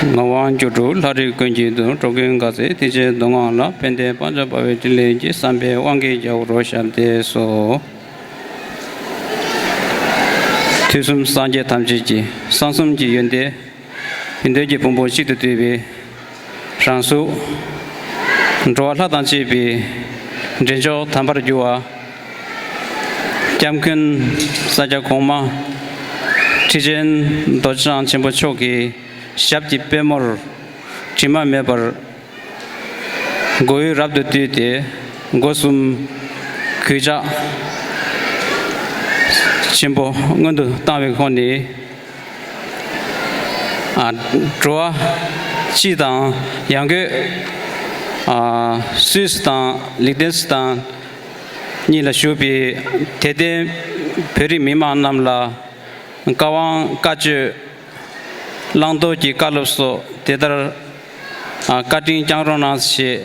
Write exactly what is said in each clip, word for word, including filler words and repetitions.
ངག་དབང་སྒྱུ་འཕྲུལ་ལྷ་རིས་ཀུན་གྱི་དོན། འགྲོ་ཀུན་དགའ་ཚལ་ཐེག་ཆེན་མདོ་སྔགས་ལ། ཕན་བདེ་དཔལ་འབྱོར་འཕེལ་བའི་ཕྲིན་ལས་ཀྱི། བསམ་པའི་དབང་གིས་རྒྱལ་བ་རོལ་བྱ་སྟེ་སོ། དུས་གསུམ་སངས་རྒྱས་ཐམས་ཅད་ཀྱི། གསང་གསུམ་གྱི་ཡོན་ཏན་ཡོན་ཏན་གྱི་ཕུང་པོ་གཅིག་ཏུ་བསྡུས་པའི་རང་གཟུགས། འགྲོ་བ་ལྷ་དང་བཅས་པའི་འདྲེན་མཆོག་དམ་པར་གྱུར་པ། སྐྱབས་མགོན་ས་སྐྱ་གོང་མ་ཁྲི་ཆེན་རྡོ་རྗེ་འཆང་ཆེན་པོ་མཆོག་གི་ཞབས་ཀྱི་པད་མོར་དྲི་མ་མེད་པར་མགོ་བོས་རབ་ཏུ་བཏུད་དེ། སྒོ་གསུམ་གུས་ཕྱག་ཆེན་པོ་སྔོན་དུ་བཏང་བའི་ཁོངས་ནས། ཨ། འགྲོ་བ་སྤྱི་དང་ཡང་སྒོས། ཨ། སུད་སི་དང་ལིག་ཏེན་སི་ཏན་གཉིས་ལ་བཞུགས་པའི་དད་ལྡན་བོད་རིགས་མི་མང་རྣམས་ལ། བཀའ་དབང་བཀའ་ཆོས། བླང་དོར་གྱི་བཀའ་སློབ་སོགས་དེ་ལྟར། ཨ། བཀའ་དྲིན་བསྐྱང་རོགས་གནང་ཞེས།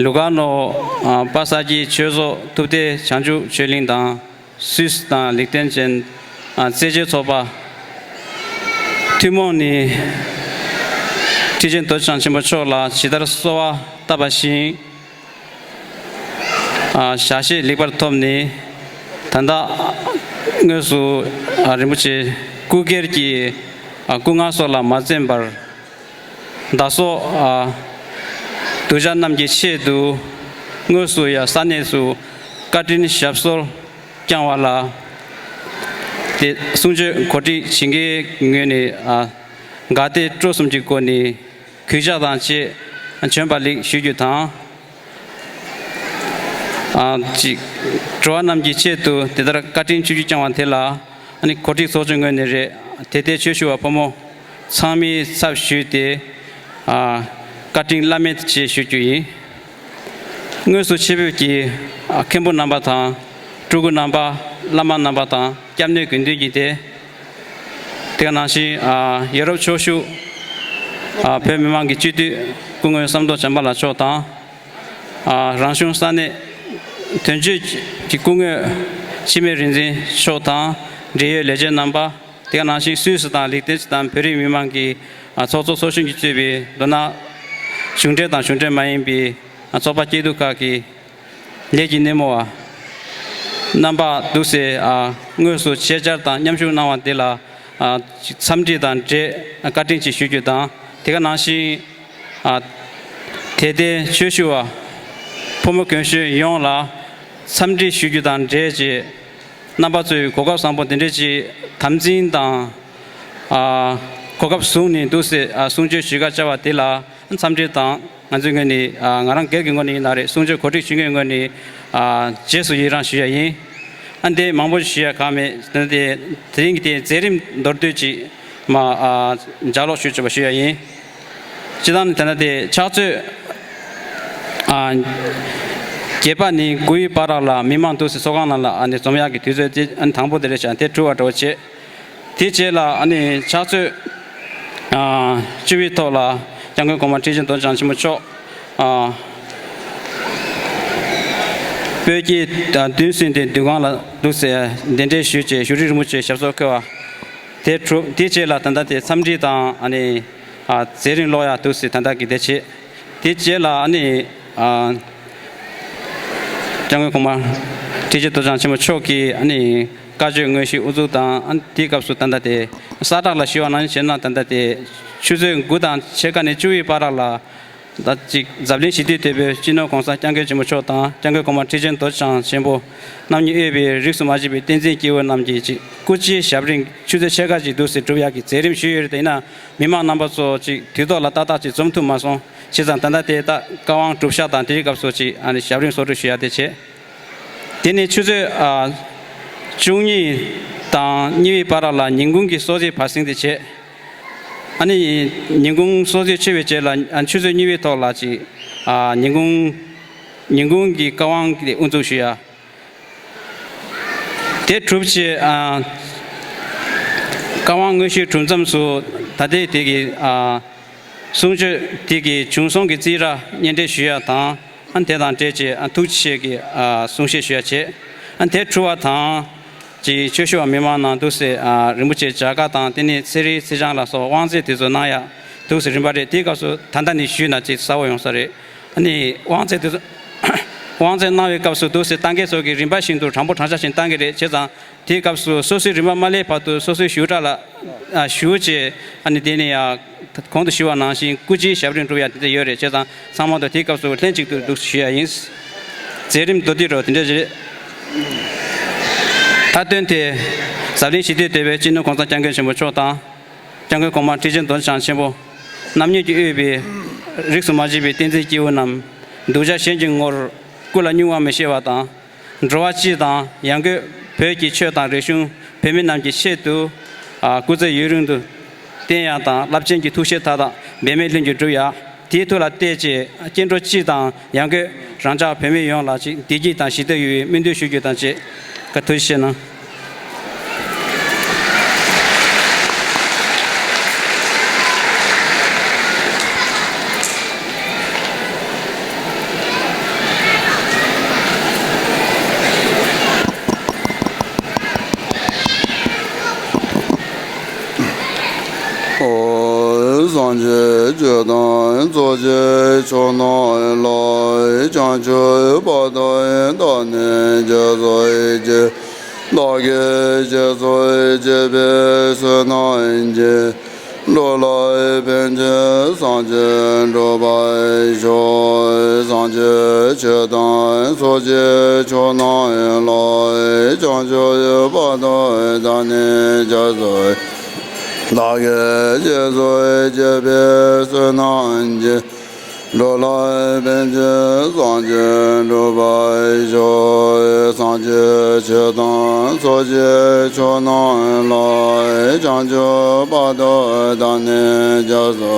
ལུ་ག་ནོ། ཨ། པ་སངས་རྒྱས་ཆོས་རྫོང་ཐུབ་བསྟན་བྱང་ཆུབ་ཆོས་གླིང་དང་། སུད་སི་དང་ལིག་ཏེན་སི་ཏན། ཨ། རྩེད་འཇོའི་ཚོགས་པ་ཐུན་མོང་ནས་ཁྲི་ཆེན་རྡོ་རྗེ་འཆང་ཆེན་པོ་མཆོག་ལ་ཇི་ལྟར་གསོལ་བ་བཏབ་པ་བཞིན། ཨ། ཞལ་བཞེས་ལེགས་པར་ཐོབ་ནས། ད་ལྟ་དངོས་སུ། ཨ། རིན་པོ་ཆེ་སྐུ་སྒེར་གྱི། ཨ། སྐུ་ངལ་སོགས་ལ་མ་འཛེམས་པར། བདག་སོགས། ཨ། གདུལ་བྱ་རྣམས་ཀྱི་ཆེད་དུ་དངོས་སུ་ཡང་ས་གནས་སུ་བཀའ་དྲིན་ཞབས་སོར་བསྐྱངས་པ་ལ། དེ་གསུང་ཆོས་གོ་སྒྲིག་བྱེད་མཁན་ངོས་ནས། ཨ། དགའ་དད་སྤྲོ་གསུམ་གྱི་སྒོ་ནས་གུས་ཕྱག་དང་བཅས་བྱོན་པ་ལེགས་ཞུ་རྒྱུ་དང་། ཨ། གཅིག་འགྲོ་བ་རྣམས་ཀྱི་ཆེད་དུ་དེ་ལྟར་བཀའ་དྲིན་ཆེ་ཞུ་བསྐྱངས་པ་དེ་ལ། ཨ་ནི་གོ་སྒྲིག་ཚོགས་ཆུང་ངོས་ནས་རེད། དེ་ལྟའི་ཆོས་ཞུ་བ་ཕོ་མོ་ཚང་མའི་ཚབ་ཞུས་ཏེ། ཨ། བཀའ་དྲིན་བླ་མེད་ཅེས་ཞུ་རྒྱུ་ཡིན། དངོས་སུ་ཆེད་ཕེབས་ཀྱི། ཨ། མཁན་པོ་རྣམ་པ་དང་། སྤྲུལ་སྐུ་རྣམ་པ། བླ་མ་རྣམ་པ་དང་། སྐྱབས་གནས་དགེ་འདུན་གྱི་སྡེ། དེ་ག་ནང་བཞིན། ཨ། ཡ་རབས་ཕྱོགས་བཞུགས། ཨ། བོད་མི་མང་གི་སྤྱི་འཐུས་སྐུ་ངོ་བསམ་གྲུབ་བྱམས་པ་ལགས་མཆོག་དང་། ཨ། རང་གཞུང་ས་གནས་དོན་གཅོད་ཀྱི་སྐུ་ངོ་འཆི་མེད་རིག་འཛིན་མཆོག་དང་། འབྲེལ་ཡོད་ལས་བྱེད་རྣམ་པ། དེ་ག་ནང་བཞིན་སུད་སི་དང་ལིག་ཏེན་སི་ཏན་བོད་རིགས་མི་མང་གི། ཨ། ཚོགས་གཙོ་ཚོགས་གཞོན་གྱིས་གཙོས་པའི་མདོར་ན་གཞུང་འབྲེལ་དང་གཞུང་འབྲེལ་མ་ཡིན་པའི། ཨ། ཚོགས་པ་སྐྱིད་སྡུག་ཁག་གི་ལས་ཀྱི་སྣེ་མོ་བ་རྣམ་པ་འདུག་སེ། ཨ། དངོས་སུ་ཆེད་བཅར་དང་མཉམ་ཞུགས་གནང་བ་དེ་ལ། ཨ། འཚམས་འདྲི་དང་འབྲེལ་བཀའ་དྲིན་ཆེ་ཞུ་རྒྱུ་དང་། དེ་ག་ནང་བཞིན། ཨ། དད་ལྡན་ཆོས་ཞུ་བ་ཕོ་མོ་རྒན་གཞོན་ཡོངས་ལ་འཚམས་འདྲི་ཞུ་རྒྱུ་དང་འབྲེལ་བྱས། རྣམ་པ་ཚོས་གོ་སྐབས་བཟང་པོ་འདི་འདྲ་ཅིག་དམ་འཛིན་དང་། ཨ། གོ་སྐབས་བཟུང་ནས་འདུག་སེ། ཨ། གསུང་ཆོས་ཞུ་གར་བཅར་བ་དེ་ལ་འཚམས་འདྲི་དང་། ང་ཚོའི་ངོས་ནས། ཨ། ང་རང་སྒེར་གྱི་ངོས་ནས་ཡིན་ན་རེད། གསུང་ཆོས་གོ་སྒྲིག་ཞུ་མཁན་ངོས་ནས། ཨ། རྗེས་སུ་ཡི་རང་ཞུ་ཡ་ཡིན། ཨ། འདི་མང་པོ་ཞུ་ཡ་གང་མེད། དེ་ནི་དེ་དེ་རིང་གི་དེ་མཛད་རིམ་མདོར་བསྡུས་ཅིག་མ། ཨ། ལྗགས་ཀློག་ཞུ་ཆོག་པ་ཞུ་ཡ་ཡིན། སྤྱིར་བཏང་ནི་དེ་འདྲ་དེ་ཕྱག་ཚོད། ཨ། བརྒྱད་པ་ནས་དགུ་ཡི་བར་ལ་མི་མང་འདུག་སེ་ཚོགས་ཁང་ནང་ལ། ཨ་ནི་འཛོམས་ཡག་གི་དུས་ཚོད་དེ། ཨ། དང་པོ་དེ་རེད་ཤག་དེ་གྲུབ་པ་འདྲ་བོ་བྱེད། དེ་རྗེས་ལ། ཨ་ནི་ཕྱག་ཚོད། ཨ། བཅུ་པའི་ཐོག་ལ་སྐྱབས་མགོན་གོང་མ་ཁྲི་ཆེན་རྡོ་རྗེ་འཆང་ཆེན་པོ་མཆོག། ཨ། བོད་ཀྱི། ཨ། མདུན་སྲིད་དེ་འདུ་ཁང་ལ་འདུག་སེ་གདན་འདྲེན་ཞུས་བྱས་བཞུགས་ཁྲི་རིན་པོ་ཆེ་ཞབས་སོར་འཁོད་པ། དེ་གྲུབ། དེ་རྗེས་ལ་ད་ལྟ་དེ་འཚམས་འདྲི་དང་། ཨ་ནི། ཨ། མཛད་རིམ་ཀློག་ཡག་འདུག་སེ་ད་ལྟ་གི་དེ་བྱེད། དེ་རྗེས་ལ། ཨ་ནི། ཨ། སྐྱབས་མགོན་གོང་མ་ཁྲི་ཆེན་རྡོ་རྗེ་འཆང་ཆེན་པོ་མཆོག་གིས། ཨ་ནི། བཀའ་ཆོས་དངོས་གཞི་དབུ་འཛུགས་དང་། ཨ། དེའི་སྐབས་སུ་ད་ལྟ་དེ་གསལ་བསྒྲགས་ལ་ཞུས་པ་ནང་བཞིན་བྱས་ན། ད་ལྟ་དེ་ཆུ་ཚོད་དགུ་དང་ཕྱེད་ཀ་ནས་བཅུ་པའི་བར་ལ། ད་ཅིག་འཛམ་གླིང་ཞི་བདེའི་དེད་དཔོན་སྤྱི་ནོར་༸གོང་ས་༸སྐྱབས་མགོན་ཆེན་པོ་མཆོག་དང་། སྐྱབས་མགོན་གོང་མ་ཁྲི་ཆེན་རྡོ་རྗེ་འཆང་ཆེན་པོ་རྣམ་གཉིས་དབུས་པའི་རིས་སུ་མ་ཆད་པའི་བསྟན་འཛིན་སྐྱེས་བུ་རྣམས་ཀྱི་ཅིག་སྐུ་ཕྱྭའི་ཞབས་རིམ་ཆུ་ཚོད་ཕྱེད་ཀ་ཅིག་འདུག་སེ་སྒྲུབ་ཡག་གི་མཛད་རིམ་ཞུས་ཡོད་རེད། དེ་ཡིན་ན་མི་མང་རྣམ་པ་ཚོ་ཅིག་དུས་ཐོག་ལ་ཏག་ཏག་ཅིག་འཛོམས་ཐུབ་མ་སོང་། བྱས་ཙང་ད་ལྟ་དེ་ད་བཀའ་དབང་སྒྲུབ་ཞག་དང་། དེའི་སྐབས་སུ་ཅིག་ཨ་ནི་ཞབས་རིམ་སོར་སྒྲིག་ཞུ་ཡག་དེ་བྱས། དེ་ནས་ཆུ་ཚོད། ཨ། བཅུ་གཉིས་དང་གཉིས་པའི་བར་ལ་ཉིན་གུང་གི་གསོལ་ཚིགས་ཕར་ཟིང་དེ་བྱས། ཨ་ནི་ཉིན་གུང་གསོལ་ཚིགས་ཆོད་པའི་རྗེས་ལ། ཨ། ཆུ་ཚོད་གཉིས་པའི་ཐོག་ལ་ཅིག་ཨ། ཉིན་གུང་། ཉིན་གུང་གི་བཀའ་དབང་གི་དབུ་འཛུགས་ཞུ་ཡ། དེ་གྲུབ་རྗེས། ཨ། བཀའ་དབང་དངོས་གཞིའི་གྲུབ་མཚམས་སུ་ད་ལྟའི་དེ་གི། ཨ། གསུང་ཆོས་དེ་གི་བྱུང་སོང་གི་རྩིས་ར་སྙན་སྒྲོན་ཞུ་ཡ་དང་། ཨ། དེ་དང་འབྲེལ་བྱས། ཨ། ཐུགས་རྗེ་ཆེ་གི། ཨ། གསུང་བཤད་ཞུ་ཡ་བྱས། ཨ། དེ་གྲུབ་པ་དང་། ཅིག་ཆོས་ཞུ་བ་མི་མང་རྣམས་འདུག་སེ། ཨ། རིན་པོ་ཆེ་མཇལ་ཁ་དང་། དེ་ནས་ཚེ་རིང་ཚེ་བྱང་ལ་སོགས་དབང་རྩའི་དུས་ཚོད་གནང་ཡ། འདུག་སེ་རིམ་པ་རེད། དེའི་སྐབས་སུ་ད་ལྟ་ནས་ཞུས་ན་ཅིག་གསལ་པོ་ཡོང་ས་རེད། ཨ་ནི་དབང་ཚད་དེ་ཚོ་དབང་ཚད་གནང་བའི་སྐབས་སུ་འདུག་སེ་ཏང་ཀའི་ཚོགས་ཀྱི་རིམ་པ་བཞིན་དུ་དྲང་པོ་དྲང་བཞག་བཞིན་བཏང་གི་རེད། བྱས་ཙང་དེའི་སྐབས་སུ་སོ་སོའི་རིམ་པ་མ་སླེབས་བར་དུ་སོ་སོའི་ཞུ་གྲྭ་ལ་ཨ་ཞུ་བྱས། ཨ་ནི་དེ་ནས་ཡང་གོང་དུ་ཞུས་པ་ནང་བཞིན་སྐུ་ཕྱྭའི་ཞབས་རིམ་སྒྲུབ་ཡ་དེ་འདྲ་ཡོད་རེད། བྱས་ཙང་ཚང་མ་དང་དེའི་སྐབས་སུ་ལྷན་ཅིག་ཏུ་འདུག་ཞུ་ཡ་ཡིན། མཛད་རིམ་མདོར་བསྡུས་རོགས་དེ་འདྲ་རེད། མཐའ་དོན་དེ་འཛམ་གླིང་ཞི་བདེའི་དེད་དཔོན་སྤྱི་ནོར་གོང་ས་སྐྱབས་མགོན་ཆེན་པོ་མཆོག་དང་། སྐྱབས་མགོན་གོང་མ་ཁྲི་ཆེན་རྡོ་རྗེ་འཆང་ཆེན་པོ། རྣམ་གཉིས་ཀྱིས་དབུས་པའི་རིས་སུ་མ་ཆད་པའི་བསྟན་འཛིན་སྐྱེས་བུ་རྣམས། གདུལ་བྱ་གཞན་གྱི་ངོར་སྐུ་ལ་སྙུང་བ་མི་བྱེད་པ་དང་། འགྲོ་བ་སྤྱི་དང་ཡང་སྒོས་བོད་ཀྱི་ཆོས་དང་རིག་གཞུང་བོད་མི་རྣམས་ཀྱི་ཆེད་དུ། ཨ། སྐུ་ཚེ་ཡུན་རིང་དུ་བརྟན་ཡག་དང་རླབས་ཆེན་གྱི་ཐུགས་བཞེད་མཐའ་དག་འབད་མེད་ལྷུན་གྱིས་འགྲུབ་ཡག་དེའི་ཐུགས་ལ་གཏད་ཅེས་སྐྱེ་འགྲོ་སྤྱི་དང་ཡང་སྒོས་རང་ཅག་བོད་མི་ཡོངས་ལ་ཅིག་བདེ་སྐྱིད་དང་ཞི་བདེ་ཡོང་བའི་སྨོན་འདུན་ཞུ་རྒྱུ་དང་བཅས། བཀའ་དྲིན་ཆེ་གནང་། ཨོ། སངས་རྒྱས་ཆོས་དང་ཚོགས་ཀྱི་མཆོག་རྣམས་ལ། བྱང་ཆུབ་བར་དུ་བདག་ནི་སྐྱབས་སུ་མཆི། བདག་གིས་སྦྱིན་སོགས་བགྱིས་པའི་བསོད་ནམས་ཀྱིས། འགྲོ་ལ་ཕན་ཕྱིར་སངས་རྒྱས་འགྲུབ་པར་ཤོག། སངས་རྒྱས་ཆོས་དང་ཚོགས་ཀྱི་མཆོག་རྣམས་ལ། བྱང་ཆུབ་བར་དུ་བདག་ནི་སྐྱབས་སུ། བདག་གིས་སྦྱིན་སོགས་བགྱིས་པའི་བསོད་ནམས་ཀྱིས། འགྲོ་ལ་ཕན་ཕྱིར་སངས་རྒྱས་འགྲུབ་པར་ཤོག། སངས་རྒྱས་ཆོས་དང་ཚོགས་ཀྱི་མཆོག་རྣམས་ལ། བྱང་ཆུབ་བར་དུ་བདག་ནི་སྐྱབས་སུ།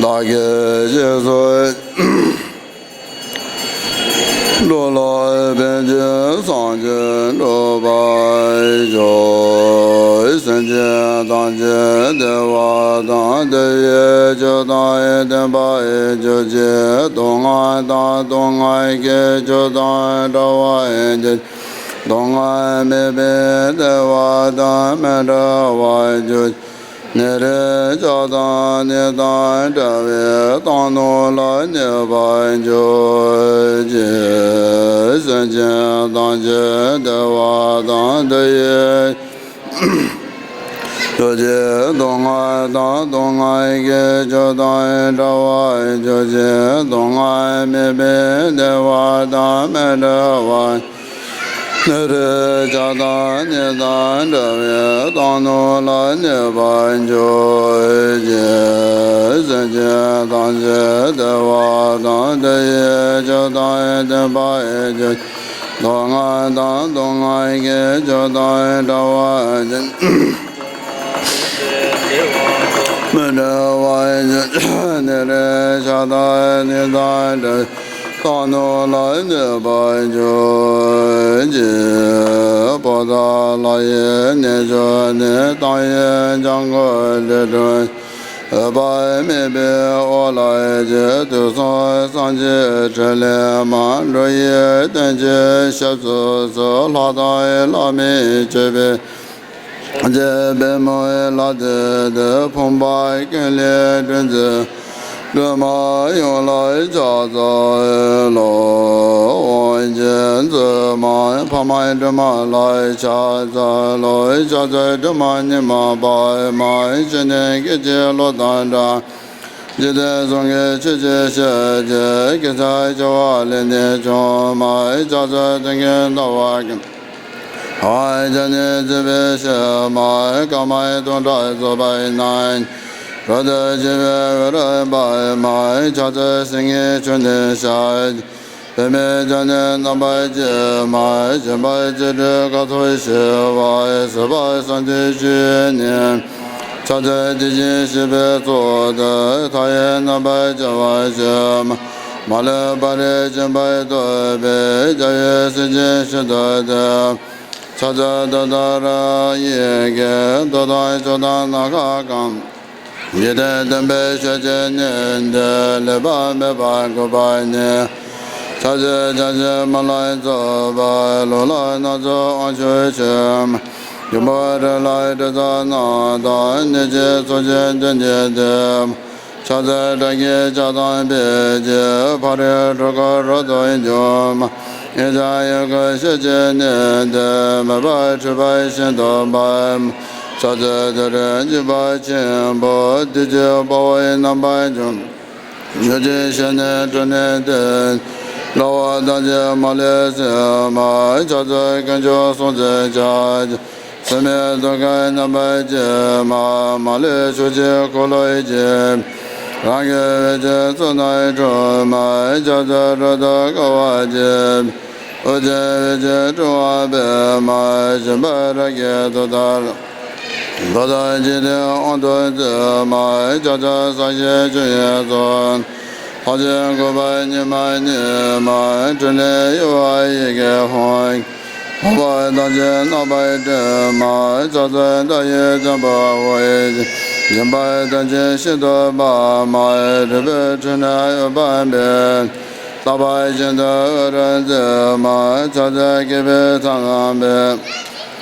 བདག་གིས་སྦྱིན་སོགས། འགྲོ་ལ་ཕན་ཕྱིར་སངས་རྒྱས་འགྲུབ་པར་ཤོག། སེམས་ཅན་ཐམས་ཅད་བདེ་བ་དང་བདེ་བའི་རྒྱུ་དང་ལྡན་པར་གྱུར་ཅིག། སྡུག་བསྔལ་དང་སྡུག་བསྔལ་གྱི་རྒྱུ་དང་བྲལ་བར་གྱུར་ཅིག། སྡུག་བསྔལ་མེད་པའི་བདེ་བ་དང་མི་འབྲལ་བར་གྱུར་ཅིག། ནད་རིགས་བརྒྱ་དང་ཉེར་དང་བྲལ་བའི་བཏང་སྙོམས་ལ་གནས་པར་གྱུར་ཅིག། སེམས་ཅན་ཐམས་ཅད་བདེ་བ་དང་བདེ་བའི་རྒྱུ་ཅིག། སྡུག་བསྔལ་དང་སྡུག་བསྔལ་གྱི་རྒྱུ་དང་བྲལ་བར་གྱུར་ཅིག། སྡུག་བསྔལ་མེད་པའི་བདེ་བ་དང་མི་འབྲལ་བར། ནད་རིགས་བརྒྱ་དང་ཉེར་དང་བྲལ་བའི་བཏང་སྙོམས་ལ་གནས་པར་གྱུར་ཅིག། སེམས་ཅན་ཐམས་ཅད་བདེ་བ་དང་བདེ་བའི་རྒྱུ་དང་ལྡན་པར་གྱུར་ཅིག། སྡུག་བསྔལ་དང་སྡུག་བསྔལ་གྱི་རྒྱུ་དང་བྲལ་བར་གྱུར་ཅིག། མི་འབྲལ་བར་གྱུར་ཅིག། ནད་རིགས་བརྒྱ་དང་ཉེར་དང་བྲལ་བའི་བཏང་སྙོམས་ལ་གནས་པར་གྱུར་ཅིག། པོ་ཏ་ལ་ཡི་གནས་མཆོག་ནི། ཏང་ཡོན་ལྗང་གུ་དྲིལ་བསྒྲེང་འོད་དཔག་མེད་པའི་འོད་ལ་བརྗིད། དུས་གསུམ་སངས་རྒྱས་ཕྲིན་ལས་མ། འགྲོ་ཡི་དོན་བྱེད་ཞབས་སུ་འཚོ། ལྷ་དང་ལྷ་མིན་བཅས་པའི། སངས་རྒྱས་པདྨོ་ལ་བརྟེན་ཏེ། ཕོངས་པ་ཀུན་ལས་སྒྲོལ་མཛད། སྒྲོལ་མ་ཡོངས་ལ་ཕྱག་འཚལ་ལོ། དབང་ཆེན་བཙུན་མ་འཕགས་མ་སྒྲོལ་མ་ལ་ཕྱག་འཚལ་ལོ། ཕྱག་འཚལ་སྒྲོལ་མ་ཉི་མ་པདྨ། ཕྱི་ནས་སྐད་ཅིག་གློག་དང་འདྲ། འཇིག་རྟེན་གསུམ་གྱི་ཆོས་ཀྱི་ཞལ་གྱིས། སྐྱེ་འཆི་བྱ་བ་ལས་ནི་བྱུང་མ། ཕྱག་འཚལ་དོན་ཀུན་ཟླ་བ་གིས། ཧཱུྃ་ཨཱཿ་ཙཱ་ནི་ཙིག་ཕུད་ཕྱེ་མ། ཀ་མའི་དུང་སྒྲ་རྫོགས་པའི་རྣམ། རབ་ཏུ་ཕྱེ་བའི་འོད་རབ་འབར་མ། ཕྱག་འཚལ་སེང་གེ་ཆོས་འདི་ཞལ། པདྨས་ཀྱང་ནི་རྣམ་པར་བརྒྱན་མ། བརྒྱན་པར་བཅས་དྲིལ་དཀར་ཐོགས་བཞི་པ། བཞི་པ་ཟངས་མདོག་ཆུ་ཡི་ནི། ཕྱག་འཚལ་དེ་བཞིན་གཤེགས་པའི་ཚོགས་འདི། མཐའ་ཡས་རྣམ་པར་རྒྱལ་བར་བྱེད་མ། མ་ལུས་པ་རིས་འཇོམས་པར་བསྟོད་པའི། རྒྱལ་བའི་སྲས་ཀྱི་ཞལ་བསྟོད་དེ། ཕྱག་འཚལ་ཏུཏྟཱ་ར་ཡི་གེ། འདོད་དང་ཕྱོགས་དང་ནམ་མཁའ་གང་། འཇིག་རྟེན་བསྟན་པའི་ཞལ་གྱིས་ནི་འདི། ལེགས་པར་སྨྲས་པ་གུས་པར་ཉོན། ཕྱག་འཚལ་བྱང་ཆུབ་སྨོན་ལམ་རྫོགས་པའི། ལུས་ལ་སྣ་ཚོགས་དབང་ཕྱུག་མཆོད། འབྱུང་པོ་རི་ལ་དྲི་ཟ་རྣམས་དང་། གནོད་བྱེད་ཚོགས་ཀྱི་མདུན་གྱི་དེ། ཕྱག་འཚལ་དགྲ་བགེགས་བྱ་དང་ཕཊ་ཀྱིས། ཕ་རོལ་འཁྲུལ་འཁོར་རབ་ཏུ་འཇོམས། གཡས་བརྐྱང་གཡོན་བསྐུམ་ཞལ་གྱིས་བསྣུན་ཏེ། མོས་པ་འཁྲུལ་པ་ཤིན་ཏུ་སྤངས། ཕྱག་འཚལ་ཏུ་རེ་འཇིགས་པ་ཆེན་པོ། བདུད་ཀྱི་དཔའ་བོའི་རྣམ་པར་བྱོན། ཆོས་ཀྱི་ཞལ་ནི་དྲི་ནི་ལྡན། དགྲ་བོ་དག་ཅིང་མ་ལུས་གསོད་མ། ཕྱག་འཚལ་དཀོན་མཆོག་སྲུང་མཛད་ཕྱག། སྲིད་མེད་དུར་ཁའི་རྣམ་པར་བཅས་མ། མ་ལུས་ཕྱོགས་བཅུའི་འཁོར་ལོས་བརྒྱན། རང་གི་འོད་ཀྱི་ཚོགས་རྣམས་འཁྲུགས་མ། ཕྱག་འཚལ་རབ་ཏུ་དཀའ་བ་སྤྱད། དབུ་རྩེ་འོད་ཀྱི་ཕྲེང་བ་སྤེལ་མ། བཞིན་པ་རབ་དགྱེས་ཏུཏྟཱ་ར། རྡོ་བཏགས་འཇིག་རྟེན་དབང་དུ་མཛད་མ། ཕྱག་འཚལ་ས་གཞི་ཕྱོགས་བཞིར་གཙོ། ལྷ་ཆེན་འགུགས་པ་སྙིགས་མ་མྱེད་མ། ཕྲིན་ལས་གཡོ་བ་ཡི་གེ་ཧཱུྃ། འཕགས་པ་དག་ཅིང་རྣམ་པར་སྤྲུལ་མ། ཕྱག་འཚལ་ཟླ་བའི་བཙན་པོ་འོད། སྦྱིན་པ་དག་ཅིང་ཤིན་ཏུ་དཔའ་མ། རིག་པའི་འཕྲུལ་སྣང་འོད་དཔག་མེད། རྟག་པ་ཤིན་ཏུ་འོད་རབ་མཛད་མ། ཕྱག་འཚལ་བསྐལ་པའི་མཐའ་རྣམ་པའི།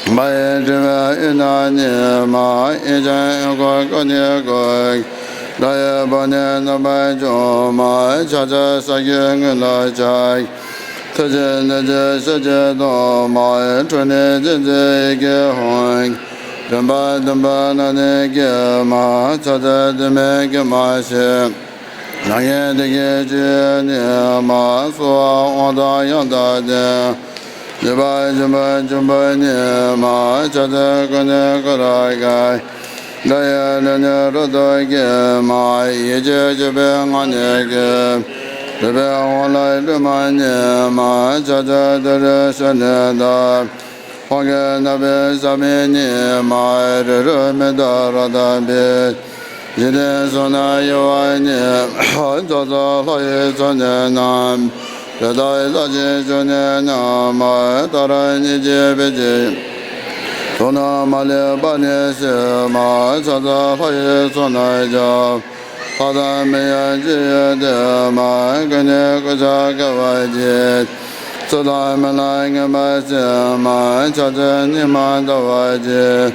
མ་ཡི་དྲི་མའི་དབུས་ན་མཉེས་མ། གཡས་བརྐྱང་གཡོན་བསྐུམ་ཀུན་ནས་བསྐོར། དགྲ་ཡི་དཔུང་ནི་རྣམ་པར་འཇོམས་མ། ཕྱག་འཚལ་ས་གཞིའི་ངོས་ལ་ཕྱག། ཐུགས་རྗེ་ནུས་ཀྱི་ཞལ་གྱིས་སྟོན་མ། ཁྲོ་གཉེར་ཅན་མཛད་ཡི་གེ་ཧཱུྃ། མགྲིན་པ་བདུན་པོ་རྣ་ནས་གྱེར་མ། ཕྱག་འཚལ་དུས་མིན་སྐད་མ་ཤེས། རང་གི་བདེ་སྐྱིད་སྤྱོད་ཡུལ་ནི་མ། གསོལ་བ་དབང་ཐང་ཡང་དག་ལྡན། འདུས་པ་ཆེན་པོའི་འབྱུང་པོ་ཉིད་མ། ཕྱག་འཚལ་ཀུན་ནས་བསྐོར་རབ་དགའ། དགྲ་ཡི་ལུས་ནི་རབ་ཏུ་འགེམས་མ། ཡིད་ཀྱི་སྤྱོད་པའི་ངང་ནས་བསྐྱེད། རིག་པའི་དབང་ལ་ལུས་མ་ཉམས་མ། ཕྱག་འཚལ་ཏུ་རེའི་ཞལ་ནི་ལྡབ། ཕོ་རྒོད་ནག་པོའི་ཟབ་མོའི་ཉི་མ། རི་རབ་མེ་ཏོག་རབ་དང་འབིགས། འཇིག་རྟེན་གསུམ་ན་གཡོ་བ་ཉིད། ཕྱག་འཚལ་ལྷ་ཡི་ཚོགས་ནི་རྣམས། རི་དྭགས་ས་གཞིའི་ཕྱོགས་ནི་རྣམས། ཏཱ་ར་གཉིས་ཀྱི་བེ་ཅོན། དུག་རྣམས་མ་ལུས་པ་ནི་སེལ་མ། ཕྱག་འཚལ་ལྷ་ཡི་ཚོགས་རྣམས་ཀྱང་། ལྷ་དང་མི་ཡི་སྤྱོད་ཡུལ་ལྡན་མ། ཀུན་ནས་བསྐོར་ཕྱག་དཀའ་བ་སྤྱད། ཚུལ་དང་རྨི་ལམ་ངན་པ་སེལ་མ། ཕྱག་འཚལ་ཉི་མ་ཟླ་བ་རྗེ།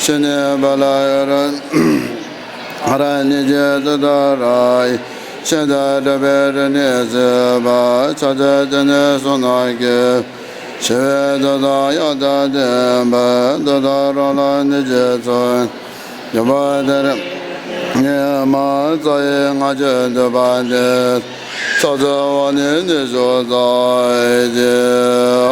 ཕྱི་ནས་འབར་བའི་འོད་རབ། ཨ་ར་ནི་ཀྱི་ཏུཏྟཱ་ར། ཤིན་ཏུ་དྲག་པོའི་རིམས་ནད་སེལ་བ། ཕྱག་འཚལ་ཏུ་ནི་གསུམ་རྣམས་ཀྱིས། ཞི་བའི་མཐུ་དང་ཡང་དག་ལྡན་པ། ཏུཏྟཱ་ར་ལ་གནོད་བྱེད་ཚོགས། འཇོམས་པ་དེ་རབ་མཉེས་མ། རྩ་བའི་སྔགས་ཀྱི་མདུད་པ་འདི། ཕྱག་འཚལ་བ་ནི་ནུས་ཤོས་རྩ་བརྒྱད།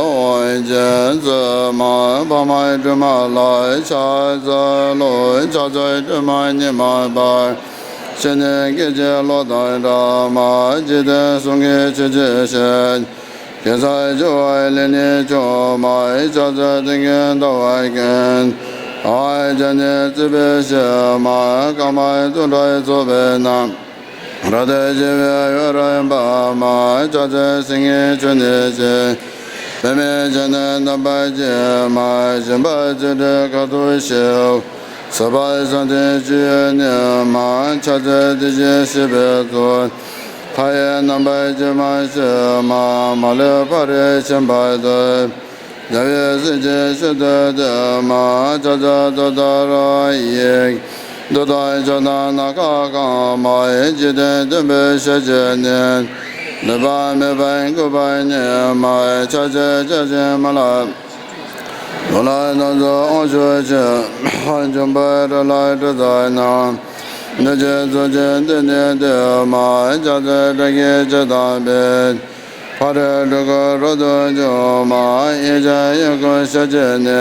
དབང་ཆེན་བཙུན་མ་འཕགས་མ་སྒྲོལ་མ་ལ་ཕྱག་འཚལ་ལོ། ཕྱག་འཚལ་སྒྲོལ་མ་ཉི་མ་འབར། ཕྱི་ནས་སྐད་ཅིག་གློག་དང་འདྲ་མ། འཇིག་རྟེན་གསུམ་གྱི་ཆོས་ཀྱི་ཞལ། གེ་སར་རྒྱལ་བའི་ལས་ནི་བྱུང་མ། ཕྱག་འཚལ་སྟེང་གི་ཟླ་བ་ཀུན། འོད་ཀྱིས་ནི་བརྩིགས་པའི་ཕྱི་མ། ཀ་མ་ཏུ་ཏྲ་ཚོགས་པའི་རྣམས། རབ་ཏུ་ཕྱེ་བའི་འོད་རབ་འབར་མ། ཕྱག་འཚལ་སེང་གེའི་མཆོག་ནི་ཞལ། པདྨས་ཕྱག་ནི་རྣམ་པར་བརྒྱན་མ། བཞིན་པ་རྩིབས་བྲིས་ཁ་དོག་ཞིབ། སྲིད་པ་བསམ་གཏན་སྤྱོད་ཡུལ་ནི་མ། ཕྱག་འཚལ་བདེ་གཤེགས་སྲིད་པའི་གཙུག། མཐའ་ཡས་རྣམ་པར་སྤྱན་མ་ཕྱེད་མ། མ་ལུས་ཕ་རོལ་ཕྱིན་པ་དང་། རྒྱལ་བའི་སྲས་ཀྱི་ཞལ་དུ་བསྟོད་མ། ཕྱག་འཚལ་ཏུཏྟཱ་ར་ཡི། མདོས་དང་ཕྱག་དང་སྣ་ཁ་གང་མ། འཇིག་རྟེན་བསྟན་པའི་ཞལ་གྱིས་ནི། ལེགས་པར་སྨྲས་པ་འགུགས་པ་ཉིད་མ། ཕྱག་འཚལ་བརྒྱ་བྱིན་མ་ལ། ལོ་ལ་རྣམ་གསུམ་དབང་ཕྱུག་ཆེན། འབྱུང་པོ་རི་ལ་དྲི་ཟ་རྣམས། གནོད་བྱེད་ཚོགས་ཀྱི་མདུན་ནས་བསྟོད་མ། ཕྱག་འཚལ་དགྲ་བགེགས་བྱ་དང་ཕཊ། ཕ་རོལ་འཁྲུལ་འཁོར་རབ་ཏུ་འཇོམས་མ། གཡས་བརྐྱང་གཡོན་བསྐུམ་ཞལ་གྱིས་ནི།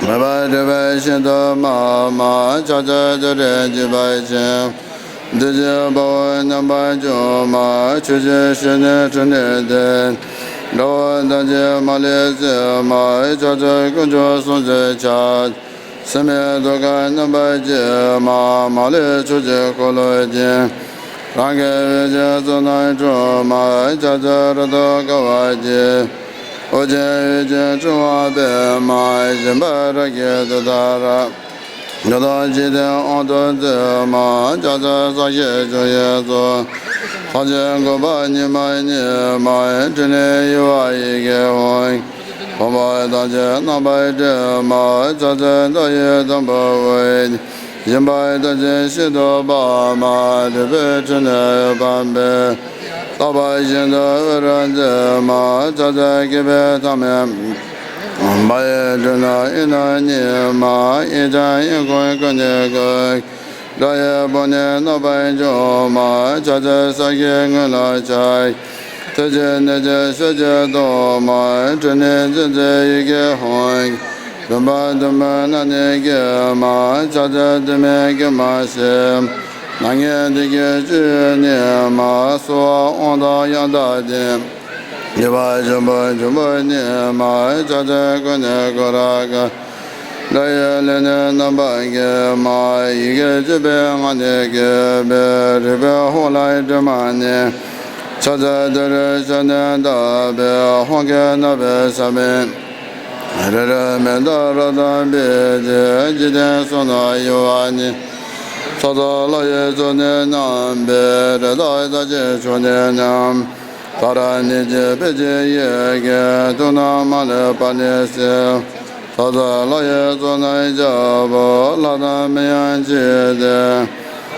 མོས་པ་འཁྲུལ་པ་ཤིན་ཏུ་སྤངས་མ། ཕྱག་འཚལ་ཏུ་རེ་འཇིགས་པ་ཆེན། བདུད་ཀྱི་དཔའ་བོའི་རྣམ་པར་བྱོན་མ། ཆོས་ཀྱི་ཞལ་ནི་དྲི་ནི་ལྡན། དགྲ་བོ་དག་ཅིང་མ་ལུས་གསོད་མ། ཕྱག་འཚལ་དཀོན་མཆོག་སྲུང་མཛད་ཕྱག། སྲིད་མེད་དུར་ཁའི་རྣམ་པར་བཅས་མ། མ་ལུས་ཕྱོགས་བཅུའི་འཁོར་ལོས་བརྒྱན། རང་གི་འོད་ཀྱི་ཚོགས་རྣམས་འཁྲུགས་མ། ཕྱག་འཚལ་རབ་ཏུ་དཀའ་བ་སྤྱད། དབུ་རྩེ་འོད་ཀྱི་ཕྲེང་བ་སྤེལ་མ། བཞིན་པ་རབ་དགྱེས་ཏུཏྟཱ་ར། རྡོ་བཏགས་འཇིག་རྟེན་དབང་དུ་མཛད་མ། ཕྱག་འཚལ་ས་གཞིའི་ཕྱོགས་བཞིར་གཙོ། ལྷ་ཆེན་འགུགས་པ་སྙིགས་མ་མྱེད་མ། ཕྲིན་ལས་གཡོ་བ་ཡི་གེ་ཧཱུྃ། ཕོངས་པ་ཐམས་ཅད་རྣམ་པར་སྒྲིབ་མ། ཕྱག་འཚལ་ཏོག་དབྱིབས་དང་པོ་འོད། སྦྱིན་པ་ཐམས་ཅད་ཤིན་ཏུ་དཔག་མ། སྒྲིབ་པའི་ཕྲིན་ལས་འོད་དཔག་པས། རྟག་པ་བཞིན་དུ་འོད་རབ་མཛད་མ། ཕྱག་འཚལ་བསྐལ་པའི་མཐའ་མེད་པ། འཕགས་པའི་དྲུང་ན་ཡེ་ན་ཉིད་མ། ཡེ་ཙམ་ཡེ་ཀུན་ཀུན་ནས་བསྐོར། སྒྲ་ཡི་བོ་ནི་རྣམ་པར་འཇོམས་མ། ཕྱག་འཚལ་ས་གའི་ངོས་ལ་ཕྱག་གི་ཐུགས་རྗེ་ནི་ཅི་ཞལ་གྱིས་སྟོན་མ། ཕྲིན་ལས་མཛད་མཛད་ཡི་གེ་ཧཱུྃ། འདུན་པ་འདུན་མ་རྣམས་ནི་བསྐྱེད་མ། ཕྱག་འཚལ་འདུན་མའི་བསྐྱེད་མ་ཞེས། སྣང་བརྙན་འདི་སྐད་ཅེས་ནི་མ། གསོལ་བ་དབང་དང་ཡང་དག་ལྡན། སྐྱེས་པ་ཆེན་པོ་འབྱུང་པོ་ཉིད་མ། ཕྱག་འཚལ་ཀུན་ནས་བསྐོར་རབ་དགའ། སྒྲ་ཡི་ལས་ནི་རྣམ་པར་བསྐྱེད་མ། ཡི་གེ་བཅུ་པའི་ངག་ནི་བསྐྱེད་པས། རིག་པའི་ཧཱུྃ་ལས་སྒྲོལ་མ་ནི། ཕྱག་འཚལ་ཏུ་རེ་ཞལ་ནི་བརྡབས་པས། ཧཱུྃ་གི་རྣ་བའི་ས་བོན། རེ་རེ་མི་འདའ་རབ་དང་འབིགས་བྱེད། འཇིག་རྟེན་གསུམ་ན་གཡོ་བ་ནི། ཚོགས་རྫོགས་ལྷ་ཡི་གཙོ་ནི་རྣམ་པའི། རི་དྭགས་རྩྭ་ཅན་ཕྱུགས་ནི་རྣམས། ད་ར་ནི་ཅི་ཕལ་ཆེར་ཡི་གེ། དུག་རྣམས་མ་ལུས་པ་ནི་སེལ། ཚོགས་རྫོགས་ལྷ་ཡི་གཙོ་རྣམས་ཞབས་པོ། ལྷ་དང་མི་ཡང་མཆིས་ཏེ།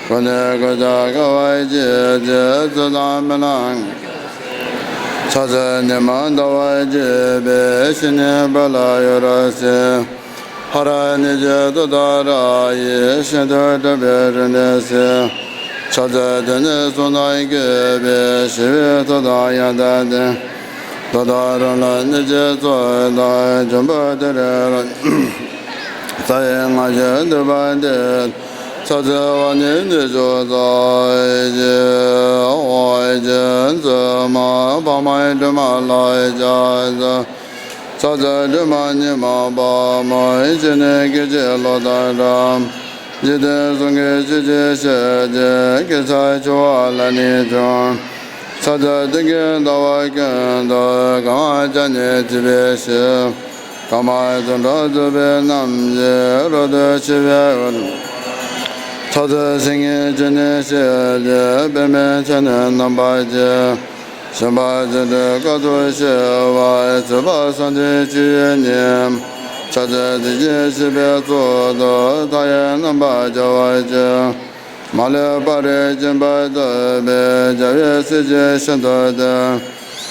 ཀུན་ནས་གོ་ཆ་དགའ་བར་བྱེད་ཅིང་། ཚུལ་དང་མི་ལ་ཕྱག་འཚལ་ནི་མ་འདའ་བར་བྱེད་པའི། བཤེས་གཉེན་དཔལ་ལ་གཡོ་རབ་གསལ། ཧ་ར་ནི་ཅི་ཏུཏྟཱ་ར་ཡིས། ཤིན་ཏུ་དྲག་པོའི་རིམས་ནད་སེལ། ཕྱག་འཚལ་དེ་ནི་གསུང་དང་བཀོད་པའི། ཞི་བའི་ཐུགས་དང་ཡང་དག་ལྡན། ཏུཏྟཱ་ར་ལ་ནི་ཅི་ཚོགས་དང་། འབྱུང་པོ་ཏུ་རེ་རབ། རྩ་བའི་སྔགས་ཀྱི་མདུད་པ་འདི། ཕྱག་འཚལ་བ་ནི་གནས་མཆོག་རྩ་བ་ཞིང་། དབང་ཆེན་བཙུན་མ་འཕགས་མ་སྒྲོལ་མ་ལ་ཕྱག་འཚལ། ཕྱག་འཚལ་སྒྲོལ་མ་ཉི་མ་དཔའ་མོ། སྤྱན་ནི་སྐད་ཅིག་གློག་ལྟར་བཀྲ། འཇིག་རྟེན་གསུམ་གྱི་ཆོས་ཀྱི་ཞལ་གྱིས། སྐྱེ་འཆི་འཆི་བ་ལ་ནི་སྤྱོད། ཕྱག་འཚལ་སྟེང་གི་ཟླ་བ་ཀུན་ཏུ། གང་བ་བརྒྱ་ནི་བརྗིད་པའི་ཞིང་། ཀ་མ་ཙུན་དྲ་གཙུག་ཕུད་རྣམས་ཀྱིས། རབ་ཏུ་ཕྱེ་བའི་འོད། ཕྱག་འཚལ་སེང་གེའི་སྤྱན་ནི་ཞལ་གྱི། པདྨའི་ཚལ་ནི་རྣམ་པར་བརྒྱན། ཞིང་པ་ཚིག་དྲུག་དཀའ་ཐུབ་ཞི་བ། ཚིག་པ་སངས་རྒྱས་ཆོས་ཡི་ཉི་མ། ཕྱག་འཚལ་ཚིག་བརྒྱད་ཞི་བའི་གཙུག་ཏོར། མཐའ་ཡས་རྣམ་པར་རྒྱལ་བ་སྤྱན། མ་ལུས་པ་རིས་འཇིག་པར་བཏུད་པའི། རྒྱལ་བའི་སྲས་ཀྱིས་ཤིན་ཏུ་བསྟེན།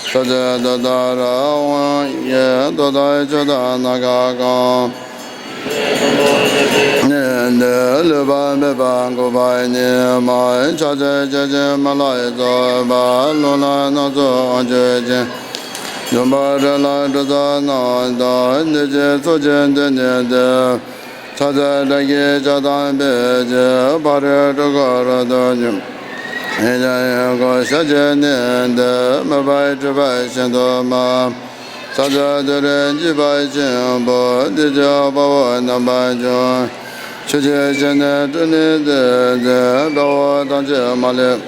ཕྱག་འཚལ་ཏུཏྟཱ་ར་དབང་གི། ཏུཏྟཱ་ཕྱོགས་དང་ནམ་མཁའ་གང་། ནི་འདི་ལུས་པ་མེད་པར་འགུགས་པ་ཉིད་མ། ཕྱག་འཚལ་བརྒྱ་བྱིན་མ་ལ་སོགས་པ། རླུང་ལྷ་རྣམས་སུ་དབང་བསྒྱུར་ཅིང་། འབྱུང་པོ་རིགས་ལ་གྲུབ་རྩལ་རྣམས་དང་། གནོད་བྱེད་ཚོགས་ཀྱི་མདུན་ནི་འདེབས། ཕྱག་འཚལ་དགྲ་བགེགས་བྱ་དང་ཕཊ་ཀྱིས། ཕ་རོལ་འཁྲུལ་འཁོར་རབ་ཏུ་འཇོམས། ཡི་དམ་དབྱངས་འཁོར་ཞལ་གྱིས་ནི་འདེབས། མོས་པ་སྒྲིབ་པ་ཤིན་ཏུ་མང་། ཕྱག་འཚལ་ཏུ་རེ་འཇིགས་པ་ཆེན་པོ། བདུད་ཀྱི་དཔའ་བོ་རྣམ་པར་འཇོམས། ཆོས་ཀྱི་སྤྱན་ནི་སྤྲིན་ལས་བརྡོལ་ཏེ། དགྲ་བོ་ཐམས་ཅད་མ་ལུས།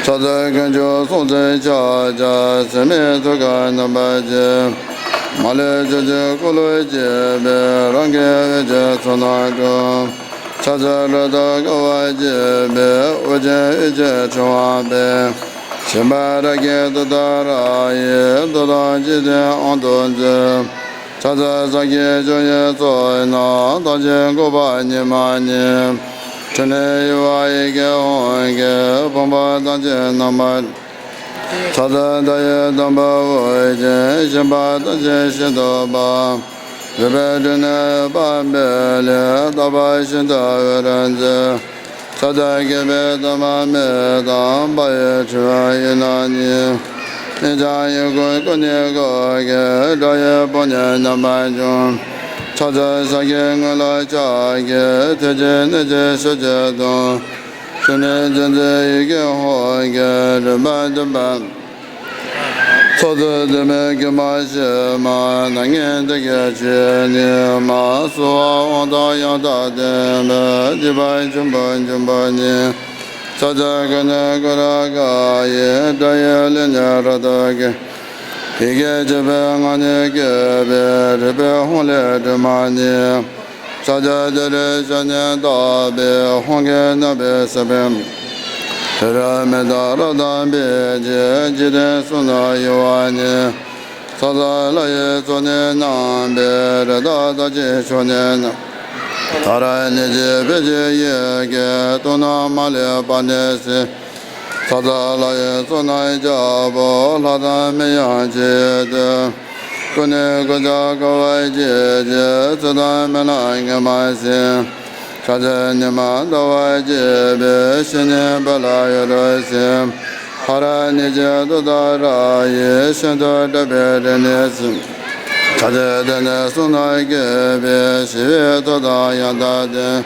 ཕྱག་འཚལ་དཀོན་མཆོག་སྲོག་འཛིན་ཕྱག་རྒྱ། སྲེད་མེད་ཐུགས་ཀར་རྣམ་པར་བརྒྱན། མ་ལུས་ཕྱོགས་བཅུའི་འཁོར་ལོས་སྒྱུར་བའི། རང་གི་འོད་ཀྱི་ཚོགས་རྣམས་ཀུན། ཕྱག་འཚལ་རབ་ཏུ་དགའ་བ་བརྗིད་པའི། དབུ་ཅན་འོད་ཀྱི་ཕྲེང་བ་སྤེལ། ཞིང་པ་ར་གའི་ཏུཏྟཱ་ར་ཡིས། འགྲོ་དོན་འཇིག་རྟེན་དབང་དུ་མཛད། ཕྱག་འཚལ་ས་གའི་ཕྱོགས་བཞིའི་ཚོགས་རྣམས། ཐམས་ཅད་འགུགས་པ་ཉིད་མ་ཉིད། ཕྲིན་ལས་གཡོ་བ་ཡི་གེ་ཧཱུྃ་གིས། ཕོངས་པ་ཐམས་ཅད་རྣམ་པར། ཕྱག་འཚལ་མཐའ་ཡས་དང་པོ་འོད་ཅན། སྦྱིན་པ་ཐམས་ཅད་ཤིན་ཏུ་དཔའ། རིག་པའི་སྤྲིན་ནི་འོད་དཔག་པའི་ལྷས། རྟག་པ་བཞིན་དུ་འོད་རབ་མཛད། ཕྱག་འཚལ་བསྐལ་པའི་ཐ་མ་མེད་དང་། འཕགས་པའི་ཁྲི་འོག་ཡེ་ན་ཉིད། ཡེ་ཙམ་ཡེ་ཀུན་ཀུན་ནས་བསྐོར་གྱི། སྒྲ་ཡི་བོ་ནི་རྣམ་པར་འཇོམས། ཕྱག་འཚལ་ས་གའི་ངོས་ལ་ཕྱག་གི་ཐུགས་རྗེ་ནི་ཅི་ཞལ་གྱིས་སྟོན། ཕྲིན་ལས་མཛད་མཛད་ཡི་གེ་ཧཱུྃ་གིས། འདུན་པ་འདུན་པ། ཚོགས་རྫོགས་འདུན་མའི་བསྐྱེད་མ་ཞེས་མ། སྣང་བརྙན་འདི་སྐད་ཅེས་ནི་མ། གསོལ་བ་དབང་དང་ཡང་དག་ལྡན་པས། སྐྱེས་པ་ཆེན་པོ་འབྱུང་པོ་ཉིད། ཕྱག་འཚལ་ཀུན་ནས་བསྐོར་རབ་དགའ་ཡི། སྒྲ་ཡི་ལས་ནི་རབ་ཏུ་བསྐྱེད། ཡི་གེ་བཅུ་པའི་ངག་ནི་བསྐྱེད་པས། རིག་པའི་ཧཱུྃ་ལས་སྒྲོལ་མ་ནི། ཕྱག་འཚལ་ཏུ་རེ་ཞལ་ནི་བརྡབས་པས། ཧཱུྃ་གི་རྣམ་པའི་ས་བོན། རེ་རེ་མི་འདའ་རབ་དང་འབིགས་བྱེད། འཇིག་རྟེན་གསུམ་ན་གཡོ་བ་ནི། ཚ་ཚ་ལྷ་ཡི་གཙུག་ནས་བསྣམས་པའི། རེ་དྭགས་རྟ་ཅན་ཕྱོགས་ནས་བསྣམས། ད་རེས་ནི་འཇིགས་པའི་ཡི་གེ། དུག་རྣམས་མ་ལུས་པ་ནས་སེལ། ཚ་ཚ་ལྷ་ཡི་གཙུག་ན་རྒྱལ་པོ། ལྷ་དང་མི་ཡང་མཆིས་ཏེ། ཀུན་ནས་གུས་ཕྱག་དཀའ་བ་སྤྱད་ཅིང་། ཚེ་དང་མི་ལ་ངན་པ་སེལ། ཕྱག་འཚལ་ཉི་མ་ཟླ་བ་རྒྱས་པའི། བཤེས་གཉེན་དཔལ་ལ་ཡོད་རུང་སེམས། ཧ་ར་ནི་ཅན་ཏུཏྟཱ་ར་ཡིས། ཤིན་ཏུ་བཀྲ་བའི་རིགས་ནི་སེམས། ཕྱག་འཚལ་དེ་ནས་གསུང་ན་མཁས་པའི། ཞི་བའི་ཐུགས་དང་ཡང་དག་ལྡན།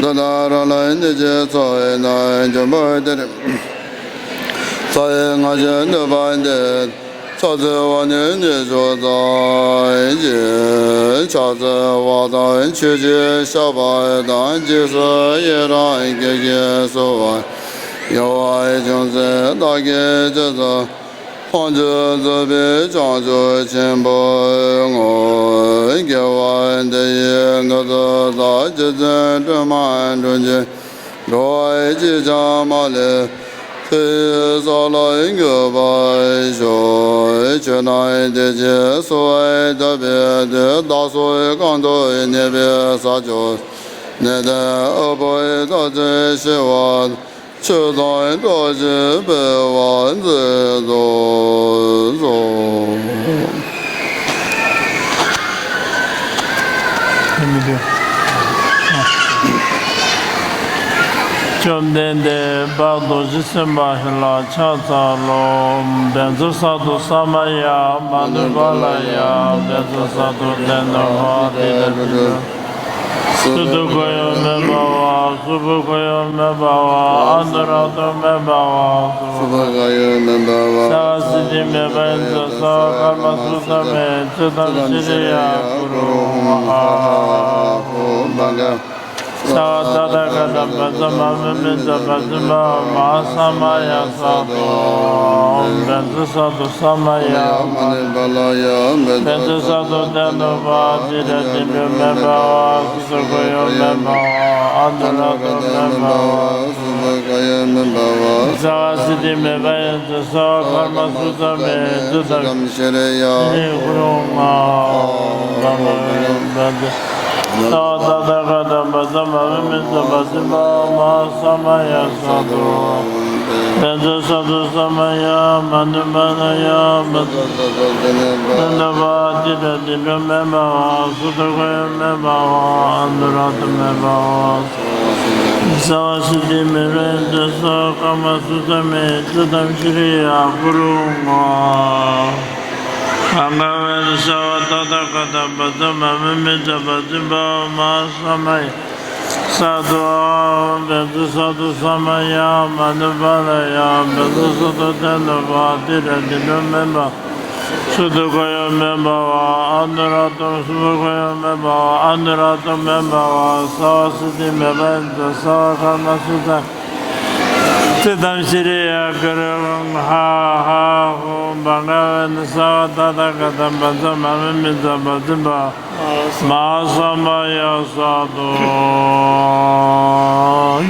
ཏུཏྟཱ་ར་ལ་ནི་ཅན་ཚོགས་རྣམས། འབྱུང་པོ་དེར་རྩ་བའི་སྔ་ཕྱི་ནུས་པ་འདི། ཕྱག་འཚལ་བ་ནི་ཉེར་བཞག་ཙམ་གྱིས། ཕྱག་འཚལ་བ་དང་མཆོད་ཅིང་བཤགས་པ་དང་། རྗེས་སུ་ཡི་རང་བསྐྱེད་ཅིང་གསོལ་བ། ཡང་བསྐྱེད་ཅིང་ཚེ་བདག་གི་རྗེས་སུ། ཕན་ཕྱིར་མཛད་པའི་བྱང་ཆུབ་ཆེན་པོའི་ངོ་བོ། དགེ་བ་འདི་ཡིས་ནི་ཐོབ་པར་བྱ། རྗེ་བཙུན་སྒྲོལ་མ་འབྲུག་ཆེན། འགྲོ་བ་གཅིག་ཀྱང་མ་ལུས་པའི། ས་ལ་འགོད་པར་ཤོག །ཆོས་རྣམས་ཐམས་ཅད་གསོལ་བ་བཏབ་པའི་མཐུས། བདག་སོགས་གང་དུ་གནས་པའི་ས་ཕྱོགས་ནས། གནས་བརྟན་ཨ་བྷ་ཡ་རྟག་ཏུ་བཞེས་པ། ཆོས་དང་སྤྲོ་ཞིང་འཕེལ་བར་མཛད་དུ་གསོལ། བཅོམ་ལྡན་འདས་དཔལ་རྡོ་རྗེ་སེམས་དཔའ་ལ་ཕྱག་འཚལ་ལོ། བཛྲ་སཏྭ་ས་མ་ཡ་མ་ནུ་པཱ་ལ་ཡ། བཛྲ་སཏྭ་ཏྭ་ནུ་པཱ་ཏི་ཏ་ཏེ་ཏེ། སུ་དུ་ཁོ་ཡང་མི་འབར་བ། གཟུགས་པོ་ཁོ་ཡང་མི་འབར་བ། ཨ་ནུ་ར་ཏོ་མི་འབར་བ། སུ་བ་ག་ཡང་མི་འབར་བ། ས་ཧ་སི་ཏི་མེ་བ་ཡན་ཙ་ས་ཀརྨ་སུ་ཏ་མེ། ཙི་ཏམ་ཤྲི་ཡ་གུ་རུ་ཨ་ཧ་ཧ་ཧུ་བྷ་ག་ས་ཏ་ཐཱ་ག་ཏ་བཛྲ་མ་མུ་མེ་ཛ་བཛྲ་མ་མ་ཧཱ་ས་མ་ཡ་སྭ་ཏྭ། བཛྲ་སཏྭ་ས་མ་ཡ་མ་ནུ་པཱ་ལ་ཡ། བཛྲ་སཏྭ་ཏྭ་ནུ་པཱ་ཏི་ཏ་ཏེ་ཏེ། མེ་བྷ་བ། སུ་དུ་ཁོ་ཡང་མེ་བྷ་བ། ཨ་ནུ་ར་ཏོ་མེ་བྷ་བ། ས་ཧ་སི་ཏི་མེ་བ་ཡན་ཙ་ས་ཀརྨ་སུ་ཏ་མེ། ཙི་ཏམ་ཤྲི་ཡ་གུ་རུ་ཨ་ཧ་བྷ་ག་ས་ཏ་ཐཱ་ག་ཏ་བཛྲ་མ་མུ་མེ་ཛ་བཛྲ་མ་མ་ཧཱ་ས་མ་ཡ་སྭ་ཏྭ། བཛྲ་སཏྭ་ས་མ་ཡ་མ་ནུ་པཱ་ལ་ཡ། བཛྲ་སཏྭ་ཏྭ་ནུ་པཱ་ཏི་ཏ་ཏེ་ཏེ། མེ་བྷ་བ། སུ་དུ་ཁོ་ཡང་མེ་བྷ་བ། ཨ་ནུ་ར་ཏོ་མེ་བྷ་བ། ས་ཧ་སི་ཏི་མེ་བ་ཡན་ཙ་ས་ཀརྨ་སུ་ཏ་མེ། ཙི་ཏམ་ཤྲི་ཡ་གུ་རུ་ཨ་ཧ་བྷ་ག་ས་ཏ་ཐཱ་ག་ཏ་བཛྲ་མ་མུ་མེ་ཛ་བཛྲ་མ་མ་ཧཱ་ས་མ་ཡ་སྭ་ཏྭ། བཛྲ་སཏྭ་ས་མ་ཡ་མ་ནུ་པཱ་ལ་ཡ། བཛྲ་སཏྭ་ཏྭ་ནུ་པཱ་ཏི་ཏ་ཏེ་ཏེ། མེ་བྷ་བ། སུ་དུ་ཁོ་ཡང་མེ་བྷ་བ། ཨ་ནུ་ར་ཏོ། སུ་དུ་ཁོ་ཡང་མེ་བྷ་བ། ཨ་ནུ་ར་ཏོ་མེ་བྷ་བ། ས་ཧ་སི་ཏི་མེ་བ་ཡན་ཙ་ས་ཀརྨ་སུ་ཏ། ཙི་ཏམ་ཤྲི་ཡ་གུ་རུ་ཨ་ཧ་ཧ་ཧུ་བྷ་ག་ས་ཏ་ཐཱ་ག་ཏ་བཛྲ་མ་མུ་མེ་ཛ་བཛྲ་མ་མ་ཧཱ་ས་མ་ཡ་སྭ་ཏྭ།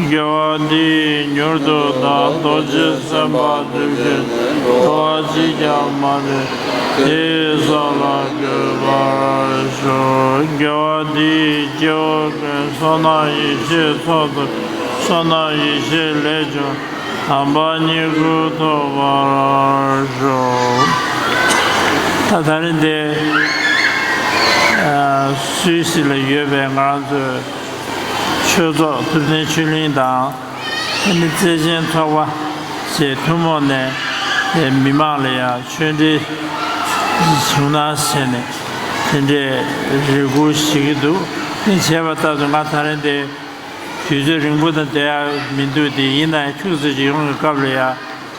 དགེ་བ་འདི་ཡིས་མྱུར་དུ་བདག་རྡོ་རྗེ་སེམས་དཔའ་ཐུགས་ཀྱི་འགྲོ་བ་གཅིག་ཀྱང་མ་ལུས་པའི་ས་ལ་འགོད་པར་ཤོག །དགེ་བ་འདི་ཡིས་སྐྱེ་བོ་ཀུན། བསོད་ནམས་ཡེ་ཤེས་ཚོགས་རྫོགས། བསོད་ནམས་ཡེ་ཤེས་ལས་བྱུང་། དམ་པ་སྙིང་པོ་ཐོབ་པར་ཤོག །ད་ད་རིང་འདི་སུད་སི་ལ་ཡོད་པའི་ང་རང་ཚོའི་ཆོས་ཚོགས་ཐུབ་བསྟན་ཆོས་གླིང་དང་། ཨ་ནི་བརྩེ་ཆེན་ཚོགས་པ་ཞེས་ཐུན་མོང་ནས་མི་མང་ལ་ཡང་ཆོས་འབྲེལ་བྱུང་ན་ཟེར་ནས་དེ་འདྲའི་རེ་སྐུལ་ཞུ་གི་འདུག །དེ་བྱས་པ་ལྟར་དུ་ང་ད་རིང་འདི་དུས་ཚོད་རིང་པོ་དང་བསྡད་ཡག་མི་འདུག །དེ་ཡིན་ན་ཡང་ཁྱུག་ཙམ་ཅིག་ཡོང་གི་སྐབས་ལ་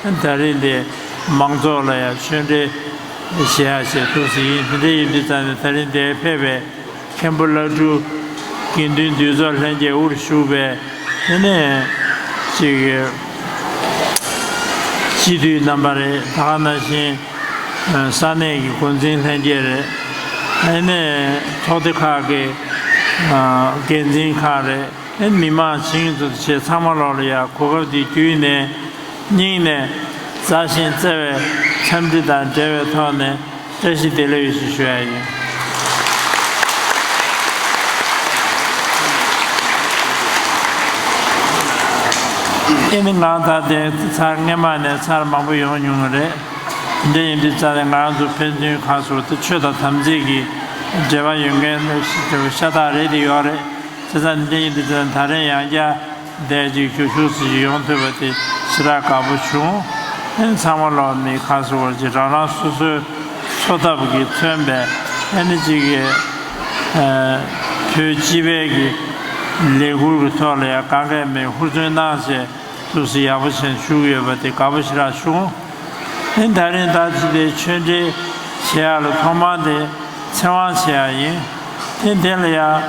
ཡང་ད་རིང་འདི་མང་ཚོགས་ལ་ཡང་ཆོས་འབྲེལ་བྱེད་ཡག་ཞེས་ཐུགས་སུ་ཡིན། དེ་འདྲ་ཡིན་དུས་ཙང་ནས་ད་རིང་འདིར་ཕེབས་པའི་མཁན་པོ་བླ་སྤྲུལ་དགེ་འདུན་འདུས་ཚོགས་ལྷན་རྒྱས་དབུར་བཞུགས་པའི་དེ་ནས་ཅིག་སྤྱི་འཐུས་རྣམ་པ་རེད། ད་ག་ནང་བཞིན་ས་གནས་ཀྱི་འགོ་འཛིན་ལྷན་རྒྱས་རེད། དེ་ནས་ཚོགས་སྡེ་ཁག་གི་འགན་འཛིན་ཁག་རེད། ཨེ་མི་མང་བྱིངས་ཚུལ་བྱས་ཚང་མ་ལོག་ལ་ཡ་གོ་སྐབས་འདི་བརྒྱུད་ནས་སྙིང་ནས་མཛའ་ཞིང་བརྩེ་བའི་འཚམས་འདྲི་དང་འབྲེལ་བའི་ཐོག་ནས་ བཀྲ་ཤིས་བདེ་ལེགས་ཡོད་ཞེས་ཞུ་ཡ་ཡིན། ཨེ་ནི་ང་ད་ལྟའི་ཚར་སྔས་མ་ནས་ཚར་མང་པོ་ཡོང་མྱོང་བ་རེད། འདི་ཡིན་དུས་ཙང་ནས་ང་རང་ཚོ་ཕན་ཚུན་ཁ་སོ་དེ་ཆོས་དང་དམ་ཚིག་གི་འབྲེལ་བ་ཡོད་མཁན་ཤ་སྟག་རེད་དེ་ཡོད་རེད། བྱས་ཙང་འདི་ཡིན་དུས་ཙང་ད་རེས་ཡང་བསྐྱར་འདས་ཅིག་ཞུ་ཞུ་ཟིག་ཡོང་ཐུབ་པ་དེ་ཞེ་དྲག་དགའ་པོ་བྱུང་། ཨེ་ཚང་མ་ལོག་ནས་ཁ་སོ་བར་གྱི་རང་རང་སོ་སོའི་འཚོ་ཐབས་ཀྱིས་མཚོན་པའི་ཨེ་ནི་ཅིག་གི་བོད་སྤྱི་པའི་གི་ལས་འགུལ་གྱི་ཐོག་ལ་ཡང་གང་གས་མེད་ཧུར་བརྩོན་གནང་བྱས། ཐུགས་སུ་ཡག་པོ་ཆེན་བཞུགས་ཡོད་པ་དེ་དགའ་པོ་ཞེ་དྲག་བྱུང་། ཨེ་ད་རིང་ད་ཅི་དེ་ཆོས་འབྲེལ་བྱེད་ཡག་ལ་ཐོག་མར་དེ་ཚེ་དབང་བྱེད་ཡག་ཡིན། ཨེ་དེ་ལ་ཡང་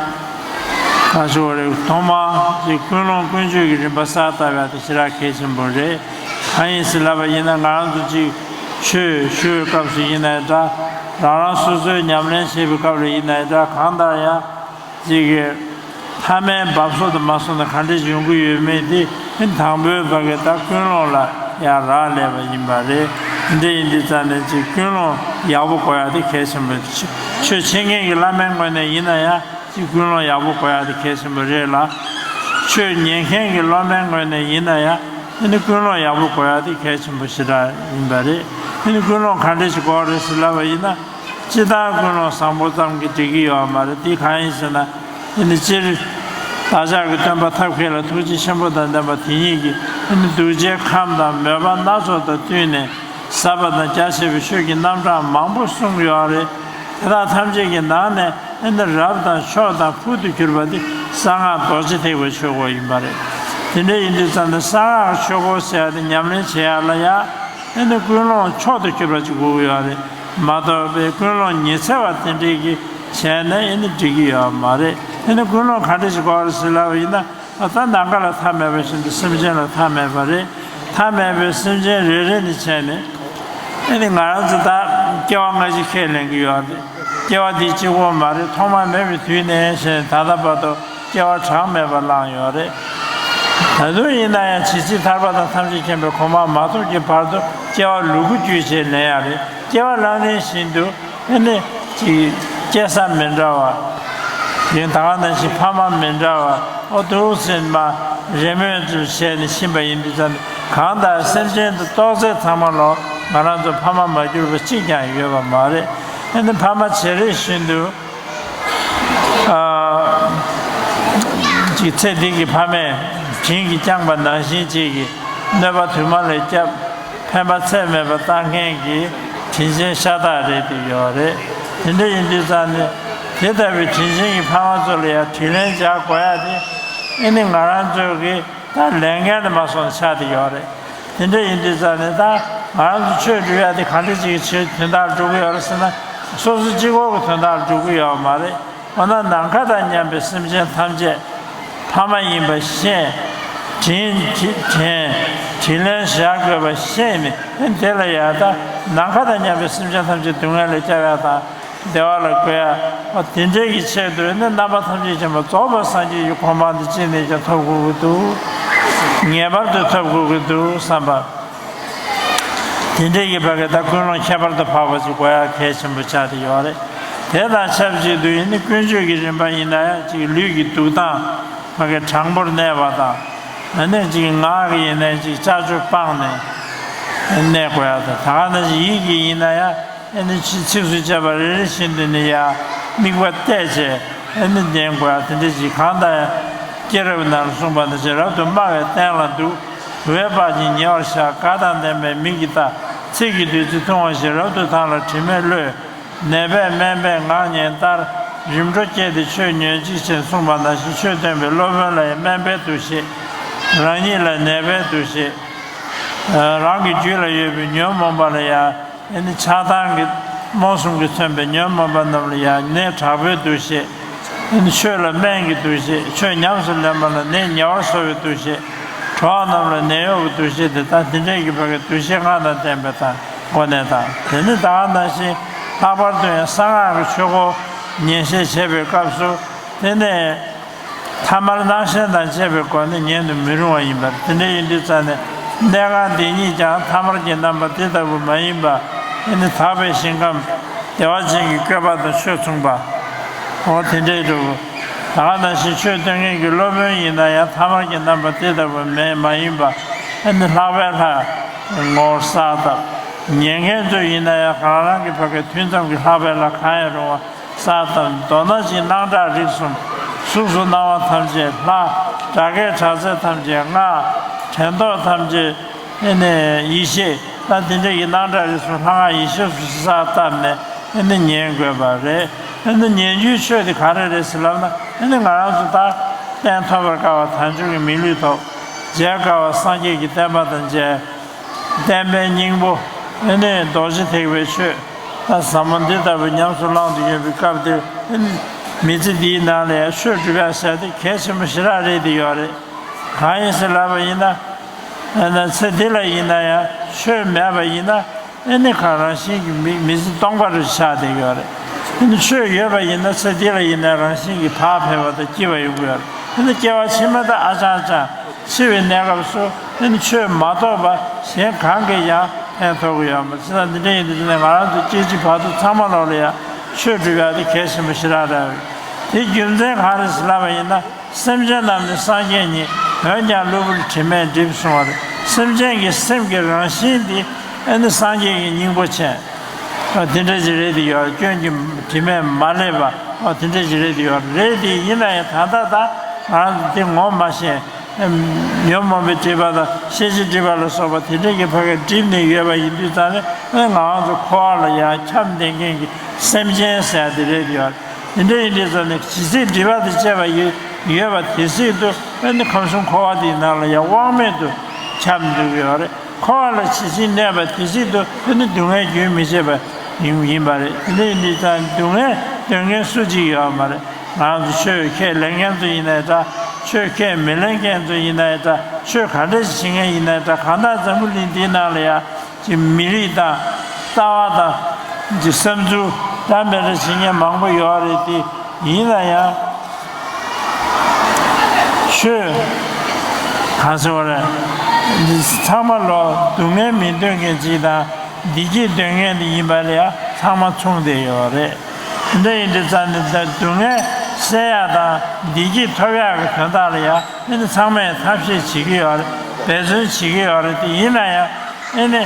ག་ཞུ་བ་རེད། ཐོག་མར་དེ་ཀུན་སློང་ཀུན་སྤྱོད་ཀྱི་རིམ་པ་གསལ་བཏབ་ཡག་དེ་ཞེ་དྲག་གལ་ཆེན་པོ་རེད། གང་ཡིན་ཟེར་ལབ་པ་ཡིན་ན་ང་རང་ཚོ་ཅིག་ཆོས་ཞུ་བའི་སྐབས་སུ་ཡིན་ནའི་འདྲ། རང་རང་སོ་སོའི་ཉམས་ལེན་བྱེད་པའི་སྐབས་ལ་ཡིན་ནའི་འདྲ། གང་ལྟར་ཡང་། ཅིག་གི་ཐ་མལ་འབབ་སོ་དུ་མ་སོང་ན་ག་འདྲ་ཡོང་གི་ཡོད་མེད་དེ་ཨེ་དང་པོའི་བར་གྱི་ད་ཀུན་སློང་ལ་ཡང་རག་ལས་པ་ཡིན་པ་རེད། འདི་ཡིན་དུས་ཙང་ནས་ཅིག་ཀུན་སློང་ཡག་པོ་དགོས་ཡག་དེ་གལ་ཆེན་པོ་ཆོས་འཆད་མཁན་གྱི་བླ་མའི་ངོས་ནས་ཡིན་ན་ཡང་ཅིག་ཀུན་སློང་ཡག་པོ་དགོས་ཡག་དེ་གལ་ཆེན་པོ་རེད་ལ། ཆོས་ཉན་མཁན་གྱི་སློབ་མའི་ངོས་ནས་ཡིན་ན་ཡང་ཨེ་ནི་ཀུན་སློང་ཡག་པོ་དགོས་ཡག་དེ་གལ་ཆེན་པོ་ཞེ་དྲག་ཡིན་པ་རེད། ཨེ་ནི་ཀུན་སློང་ག་འདྲ་ཞིག་དགོས་རེད་ཟེར་ལབ་པ་ཡིན་ན། སྤྱིར་བཏང་ཀུན་སློང་བཟང་པོ་ཙམ་གྱིས་འགྲིག་གི་ཡོད་མ་རེད། འདི་གང་ཡིན་ཟེར་ན། ཨེ་ནི་སྤྱིར་བདག་ཅག་གི་སྟོན་པ་ཐབས་མཁས་ལ་ཐུགས་རྗེ་ཆེན་པོ་དང་ལྡན་པ་དེ་ཉིད་ཀྱིས་ཨེ་ནི་གདུལ་བྱའི་ཁམས་དང་མོས་པ་སྣ་ཚོགས་དང་བསྟུན་ནས་ཟབ་པ་དང་རྒྱ་ཆེ་བའི་ཆོས་ཀྱི་རྣམ་གྲངས་མང་པོ་གསུངས་ཡོད་རེད། དེ་དག་ཐམས་ཅད་ཀྱི་ནང་ནས་ཨེ་ནི་རབ་དང་མཆོག་དང་ཕུལ་དུ་གྱུར་པ་འདི་གསང་སྔགས་རྡོ་རྗེ་ཐེག་པའི་ཆོས་སྐོར་ཡིན་པ་རེད། དེ་འདྲ་ཡིན་དུས་ཙང་ནས་གསང་སྔགས་ཆོས་སྐོར་ཟེར་ཡ་དེ་ཉམས་ལེན་བྱེད་ཡ་ལ་ཡ། ཨེ་ནི་ཀུན་སློང་མཆོག་ཏུ་གྱུར་པ་ཅིག་དགོས་ཀྱི་ཡོད་རེད། མ་གཏོགས་པའི་ཀུན་སློང་ཉི་ཚེ་བ་དེ་འདྲས་ཀྱིས་བྱས་ན་ཨེ་ནི་འགྲིག་གི་ཡོད་མ་རེད། ཨེ་ནི་ཀུན་སློང་ག་འདྲས་ཞིག་དགོས་རེད་ཟེར་ལབ་པ་ཡིན་ན། ད་ནམ་མཁའ་ལ་མཐའ་མེད་པ་བཞིན་དུ་སེམས་ཅན་ལ་མཐའ་མེད་པ་རེད། མཐའ་མེད་པའི་སེམས་ཅན་རེ་རེ་ནས་བྱས་ནས། ཨེ་ནི་ང་རང་ཚོ་ད་སྐྱེ་བ་སྔ་ཕྱི་ཁས་ལེན་གྱི་ཡོད་རེད། སྐྱེ་བ་འདི་གཅིག་པོ་མ་རེད། ཐོག་མ་མེད་པའི་དུས་ནས་བྱས་ནས་ད་ལྟ་བར་དུ། སྐྱེ་བ་གྲངས་མེད་པ་བླངས་ཡོད་རེད། ད་དུང་ཡིན་ན་ཡང་ཇི་སྲིད་ཐར་པ་དང་ཐམས་ཅད་མཁྱེན་པའི་གོ་འཕང་མ་ཐོབ་ཀྱི་བར་དུ་སྐྱེ་བ་ལུ་གུ་རྒྱུད་བྱས་ལེན་ཡ་རེད། སྐྱེ་བ་བླངས་རིམ་བཞིན་དུ་ཨེ་ནི་ཅིག་སྐྱེ་ས་མི་འདྲ་བ། ཡང་ད་ག་ནང་བཞིན་ཕ་མ་མི་འདྲ་བ་ཨོ་འདུག་སེ་མ་རེས་མོས་ཚུལ་བྱས་ནས་ཕྱིན་པ་ཡིན་དུས་ཙང་གང་ལྟར་སེམས་ཅན་དུ་གཏོགས་ཚད་ཚང་མ་ལོ་ང་རང་ཚོ་ཕ་མ་མ་གྱུར་པ་གཅིག་ཀྱང་ཡོད་པ་མ་རེད། ཨེ་ནི་ཕ་མ་བྱེད་རིམ་བཞིན་དུ། ཅིག་ཚེ་འདི་གི་ཕ་མས་དྲིན་གྱིས་བསྐྱངས་པ་ནང་བཞིན་ཅིག་གི་གནོད་པ་དུ་མ་ལས་བསྐྱབས། ཕན་པ་ཚད་མེད་པ་བཏང་མཁན་གྱི་དྲིན་ཆེན་ཤ་སྟག་རེད་དེ་ཡོད་རེད། དེ་འདྲ་ཡིན་དུས་ཙང་ནས་དེ་ལྟ་བུའི་དྲིན་ཆེན་གྱི་ཕ་མ་ཚོ་ལ་ཡང་དྲིན་ལན་འཇལ་དགོས་ཡ་དེ་ཨེ་ནི་ང་རང་ཚོ་གི་ད་ལས་འགན་དུ་མ་སོང་ཆགས་དེ་ཡོད་རེད། དེ་འདྲ་ཡིན་དུས་ཙང་ནས་ད་ང་རང་ཚོ་ཆོས་སྒྲུབ་ཡ་དེ་ག་འདྲ་ཅིག་གི་ཆེད་དོན་དག་སྒྲུབ་ཀྱི་ཡོད་རེད་ཟེར་ན་སོ་སོ་གཅིག་པོ་གི་དོན་དག་སྒྲུབ་ཀྱི་ཡོད་མ་རེད། འོ་ན་ནམ་མཁའ་དང་མཉམ་པའི་སེམས་ཅན་ཐམས་ཅད་ཕ་མ་ཡིན་པ་ཤེས། དྲིན་དྲིན་དྲིན་ལན་བཞག་དགོས་པ་ཤེས་ནས་དེ་ལ་ཡ་ད་ནམ་མཁའ་དང་མཉམ་པའི་སེམས་ཅན་ཐམས་ཅད་སྡུག་བསྔལ་ལས་སྐྱོབ་ཡ་དང་། བདེ་བ་ལ་བཀོད་ཡ། དེ་འདྲའི་གི་ཆེད་དུ་ནི་རྣམ་པ་ཐམས་ཅད་མཁྱེན་པ་རྫོགས་པའི་སངས་རྒྱས་ཀྱི་གོ་འཕང་འདི་ཅི་ནས་ཀྱང་ཐོབ་དགོས་ཀྱི་འདུག་ངེས་པར་དུ་ཐོབ་དགོས་ཀྱི་འདུག་བསམ་པ། དེ་འདྲའི་གི་བར་གྱི་ད་ཀུན་སློང་ཁྱད་པར་དུ་འཕགས་པ་ཅིག་དགོས་ཡ་གལ་ཆེན་པོ་ཆགས་བསྡད་ཡོད་རེད། དེ་དང་ཆབས་ཅིག་ཏུ་ཡིན་ནི་ཀུན་སྤྱོད་ཀྱི་རིམ་པ་ཡིན་ན་ཡང་ཅིག་ལུས་ཀྱི་འདུག་སྟངས་བར་གྱི་དྲང་པོར་གནས་པ་དང་། ཨ་ནི་ཅིག་ངག་གི་ཡིན་ན་ཅིག་ཅ་ཅོ་སྤངས་ནས་གནས་དགོས་ཡ་དང་། ད་ག་ནང་བཞིན་ཡིད་ཀྱི་ཡིན་ན་ཡང་། ཨེ་ནི་ཚིག་ཚིགས་སུ་བཅད་པ་རེ་རེ་བཞིན་དུ་ནི་ཡང་དམིགས་པ་གཏད་བྱས་ཨེ་ནི་ལྡན་དགོས་ཡ་དེ་འདྲ་ཞིག་གང་ལྟར་ཡང་སྐྱེས་རབས་ནང་གསུངས་པ་ནང་བཞིན་རབ་ཏུ་སྨྲ་བའི་སྟན་ལ་འདུག་དུ་བས་དཔག་ཅིང་ཉེ་བར་བཞག་དགའ་དང་ལྡན་པའི་མིག་གིས་ལྟ། ཚིག་གིས་བདུད་རྩི་འཐུང་བ་བཞིན་རབ་ཏུ་ཐང་ལ་དྲི་མེད་གློད། ནད་པས་སྨན་པའི་ངག་ཉན་ལྟར། རིམ་གྲོ་བསྐྱེད་དེ་ཆོས་ཉོན་ཅིག་ཅེས་གསུངས་པ་ནང་བཞིན་ཆོས་སྟོན་པའི་སློབ་དཔོན་ལ་ཡང་སྨན་པའི་འདུ་ཤེས། རང་ཉིད་ལ་ནད་པའི་འདུ་ཤེས། རང་གི་རྒྱུད་ལ་ཡོད་པའི་ཉོན་མོངས་པ་ལ་ཡང་། ཨེ་ནི་ཆགས་སྡང་གི་རྨོངས་གསུམ་གྱིས་མཚོན་པའི་ཉོན་མོངས་པ་རྣམས་ལ་ཡང་ནད་དྲག་པོའི་འདུ་ཤེས། ཨེ་ནི་ཆོས་ལ་སྨན་གྱི་འདུ་ཤེས། ཆོས་ཉམས་སུ་ལེན་པ་ལ་ནད་ཉེ་བར་གསོ་བའི་འདུ་ཤེས། གྲོགས་རྣམས་ལ་ནད་གཡོག་གི་འདུ་ཤེས་དེ་དག་དེ་འདྲའི་གི་བར་གྱི་འདུ་ཤེས་ལྔ་དང་ལྡན་པའི་དང་སྒོ་ནས་དང་། དེ་ནི་ད་ག་ནང་བཞིན་ལྷག་པར་དུ་ཡང་གསང་སྔགས་ཀྱི་ཆོས་སྐོར་ཉན་བཤད་བྱེད་པའི་སྐབས་སུ་དེ་ནས། ཐ་མལ་སྣང་ཞེན་དང་བཅས་པའི་སྒོ་ནས་ཉན་དུ་མི་རུང་བ་ཡིན་པར། དེ་འདྲ་ཡིན་དུས་ཙང་ནས་གནས་ཁང་འདི་ཉིད་ཀྱང་ཐ་མལ་གྱི་རྣམ་པ་དེ་ལྟ་བུ་མ་ཡིན་པ། ཨེ་ནི་དག་པའི་ཞིང་ཁམས་ བདེ་བ་ཅན་གྱི་བཀོད་པ་དང་ཆོས་མཚུངས་པ། འོ་དེ་འདྲའི་འགྲོ་བོ། ད་ག་ནང་བཞིན་ཆོས་སྟོན་མཁན་གྱི་སློབ་དཔོན་ཡིན་ན་ཡང་ཐ་མལ་གྱི་རྣམ་པ་དེ་ལྟ་བུ་མེད་མ་ཡིན་པ། ཨ་ནི་ལྷག་པའི་ལྷ་ངོ་བོ་གསལ་བཏབ། ཉན་མཁན་ཚོ་ཡིན་ན་ཡང་རང་རང་གི་ཕ་གའི་ཐུན་མཚམས་ཀྱི་ལྷག་པའི་ལྷ་གང་ཡང་རུང་བ། གསལ་བཏབ། མདོར་ན་ཅིག་སྣང་གྲགས་རིག་གསུམ། གཟུགས་སོགས་སྣང་བ་ཐམས་ཅད་ལྷ། སྒྲ་སྐད་གྲགས་ཚད་ཐམས་ཅད་སྔགས། དྲན་རྟོག་ཐམས་ཅད་ཨེ་ནས་ཡེ་ཤེས། ད་དེ་འདྲ་ཡི་སྣང་གྲགས་རིག་གསུམ་ལྷ་སྔགས་ཡེ་ཤེས་སུ་གསལ་བཏབ་ནས་ཨེ་ནས་ཉན་དགོས་པ་རེད། ཨེ་ནས་ཉན་རྒྱུའི་ཆོས་དེ་ག་རེ་རེད་ཟེར་ལབ་ན། ཨེ་ནས་ང་རང་ཚོ་ད་གཏན་ཐོབ་པར་དཀའ་བ་དལ་འབྱོར་གྱི་མི་ལུས་ཐོབ། མཇལ་དཀའ་བ་སངས་རྒྱས་ཀྱི་བསྟན་པ་དང་མཇལ། བསྟན་པའི་སྙིང་པོ། ཨེ་ནས་རྡོ་རྗེ་ཐེག་པའི་ཆོས། ད་ཟབ་མོ་འདི་ལྟ་བུ་ཉམས་སུ་བླང་དུ་ཡོད་པའི་སྐབས་དེར། ཨེ་ནས་མི་ཚེ་འདིའི་ནང་ལ་ཡང་ཆོས་སྒྲུབ་ཡག་ཟེར་དེ་གལ་ཆེན་པོ་ཞེ་དྲག་རེད་དེ་ཡོད་རེད། གང་ཡིན་ཟེར་ལབ་པ་ཡིན་ན། ཨེ་ནས་ཚེ་འདི་ལ་ཡིན་ན་ཡང་ཆོས་མེད་པ་ཡིན་ན། ཨེ་ནི་གང་རང་བཞིན་གྱིས་མི་མི་ཚེ་སྟོང་པ་རུ་ཆགས་བསྡད་ཡོད་རེད། ཨེ་ནི་ཆོས་ཡོད་པ་ཡིན་ན་ཚེ་འདི་ལ་ཡིན་ན་རང་བཞིན་གྱིས་བག་ཕེབས་པ་དང་སྐྱིད་པ་ཡོང་གི་ཡོད་རེད། ཨེ་ནི་སྐྱེ་བ་ཕྱི་མ་དང་ཨ་ཅང་ཅང་འཆི་བའི་གནས་སྐབས་སུ་ཨེ་ནི་ཆོས་མ་གཏོགས་པ་གཞན་གང་གིས་ཡང་ཕན་ཐོགས་ཀྱི་ཡོད་མ་རེད། བྱས་ཙང་འདི་འདྲ་ཡིན་དུས་ཙང་ནས་ང་རང་ཚོ་སྐྱེ་འཆི་བར་དོ་ཚང་མ་ལོག་ལ་ཡང་ཆོས་སྒྲུབ་ཡག་དེ་གལ་ཆེན་པོ་ཞེ་དྲག་རེད། དེ་རྒྱུ་མཚན་གང་རེད་ཟེར་ལབ་པ་ཡིན་ན། སེམས་ཅན་རྣམས་ནི་སངས་རྒྱས་ཉིད། འོན་ཀྱང་གློ་བུར་དྲི་མས་བསྒྲིབས་གསུངས་པ་རེད། སེམས་ཅན་གྱི་སེམས་ཀྱི་རང་བཞིན་འདི་ཨ་ནི་སངས་རྒྱས་ཀྱི་སྙིང་པོ་ཆེ། ཨ་དེ་འདྲ་ཞིག་རེད་དེ་ཡོད། སྐྱོན་གྱི་དྲི་མས་མ་བསླད་པ། ཨ་དེ་འདྲ་ཞིག་རེད་དེ་ཡོད། རེད་དེ་ཡིན་ན་ཡང་ད་ལྟ་ད་ང་རང་ཚོ་དེ་ངོ་མ་ཤེས། ཉོན་མོངས་པའི་སྒྲིབ་པ་དང་ཤེས་བྱའི་སྒྲིབ་པ་ལ་སོགས་པ་དེ་འདྲ་གི་ཕ་གིར་བསྒྲིབས་ནས་ཡོད་པ་ཡིན་དུས་ཙང་ནས་ཨ་ནི་ང་རང་ཚོ་འཁོར་བ་ལ་ཡང་འཁྱམས་བསྡད་མཁན་གྱི་སེམས་ཅན་ཟེར་ཡ་དེ་རེད་དེ་ཡོད། དེ་འདྲ་ཡིན་དུས་ཙམ་ནས་ཇི་སྲིད་སྒྲིབ་པ་དང་བཅས་པ་ཡོད་ཡོད་པ་དེ་སྲིད་དུ་ཨ་ནི་ཁམས་གསུམ་འཁོར་བ་འདིའི་ནང་ལ་ཡང་དབང་མེད་དུ་འཁྱམས་འདུག་ཡོད་རེད། འཁོར་བ་ལ་ཇི་སྲིད་གནས་པ་དེ་སྲིད་དུ་ཨ་ནི་སྡུག་བསྔལ་རྒྱུན་མི་ཆད་པ་ཡིན་ཡིན་པ་རེད། དེ་འདྲ་ཡིན་དུས་ཙམ་སྡུག་བསྔལ་འདོད་མཁན་སུ་གཅིག་ཡོད་མ་རེད། ང་ཚོ་ཆོས་ཁས་ལེན་མཁན་ཚོ་ཡིན་ནའི་འདྲ། ཆོས་ཁས་མི་ལེན་མཁན་ཚོ་ཡིན་ནའི་འདྲ། ཆོས་ག་འདྲ་ཞིག་བྱེད་མཁན་ཡིན་ནའི་འདྲ། གང་ལྟར་འཛམ་བུ་གླིང་འདིའི་ནང་ལ་ཡང་། ཅིག་མི་རིགས་དང་ལྟ་བ་དང་ཅིག་བསམ་ཚུལ་འདྲ་མི་འདྲ་བྱེད་མཁན་མང་པོ་ཡོད་རེད་དེ། ཡིན་ན་ཡང་ཆོས་གང་ཟེར་བ་རེད། འདི་ཚང་མ་ལོ་སྡུག་བསྔལ་མི་འདོད་མཁན་ཅིག་དང་བདེ་སྐྱིད་འདོད་མཁན་དེ་ཡིན་པ་ལ་ཡང་ཚང་མ་མཚུངས་བསྡད་ཡོད་རེད། འདི་ཡིན་དུས་ཙང་ནི་ད་སྡུག་བསྔལ་སེལ་ཡག་དང་བདེ་སྐྱིད་ཐོབ་ཡག་གི་དོན་དག་ལ་ཡང་ཨ་ནི་ཚང་མས་ཐབས་ཤེས་བྱེད་ཀྱི་ཡོད་རེད། འབད་བརྩོན་བྱེད་ཀྱི་ཡོད་རེད་དེ། ཡིན་ན་ཡང་ཨ་ནི།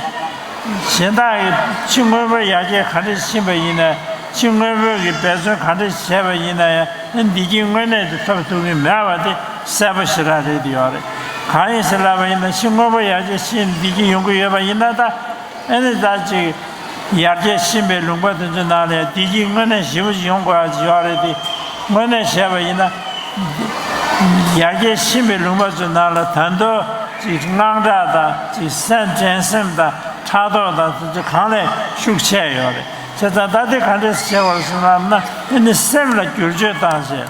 གཞན་དག་གིས་ཕྱི་དངོས་པོར་ཡར་རྒྱས་ག་འདྲ་ཕྱིན་པ་ཡིན་ནའི། ཕྱི་དངོས་པོ་གི་འབད་བརྩོན་ག་འདྲ་བྱས་པ་ཡིན་ན་ཡང་བདེ་སྐྱིད་དངོས་གནས་དེ་ཐོབ་ཐུབ་ཀྱི་མེད་པ་དེ་གསལ་པོ་ཞེ་དྲག་རེད་དེ་ཡོད་རེད། གང་ཡིན་ཟེར་ལབ་པ་ཡིན་ན་ཕྱི་དངོས་པོ་ཡར་རྒྱས་ཕྱིན་བདེ་སྐྱིད་ཡོང་གི་ཡོད་པ་ཡིན་ན། ད་ཨ་ནི་ད་ཅིག་ཡར་རྒྱས་ཕྱིན་པའི་ལུང་པ་དེ་ཚོའི་ནང་ནས་བདེ་སྐྱིད་དངོས་གནས་ཞེ་པོ་ཅིག་ཡོང་དགོས་ཡ་ཅིག་ཡོད་རེད་དེ། དངོས་གནས་བྱས་པ་ཡིན་ན། ཡར་རྒྱས་ཕྱིན་པའི་ལུང་པ་ཚོའི་ནང་ལ་ད་དུང་ཅིག་དངངས་སྐྲག་དང་ཅིག་སེམས་འགྲན་སེམས་དང་ཕྲག་དོག་དང་དེ་ཚོ་གང་ལས་ཤུགས་ཆེ་ཡོད་རེད། བྱས་ཙང་ད་དེ་ག་འདྲས་བྱས་པར་སོང་ལབ་ན། ཨ་ནི་སེམས་ལ་བསྒྱུར་བཅོས་བཏང་བྱས།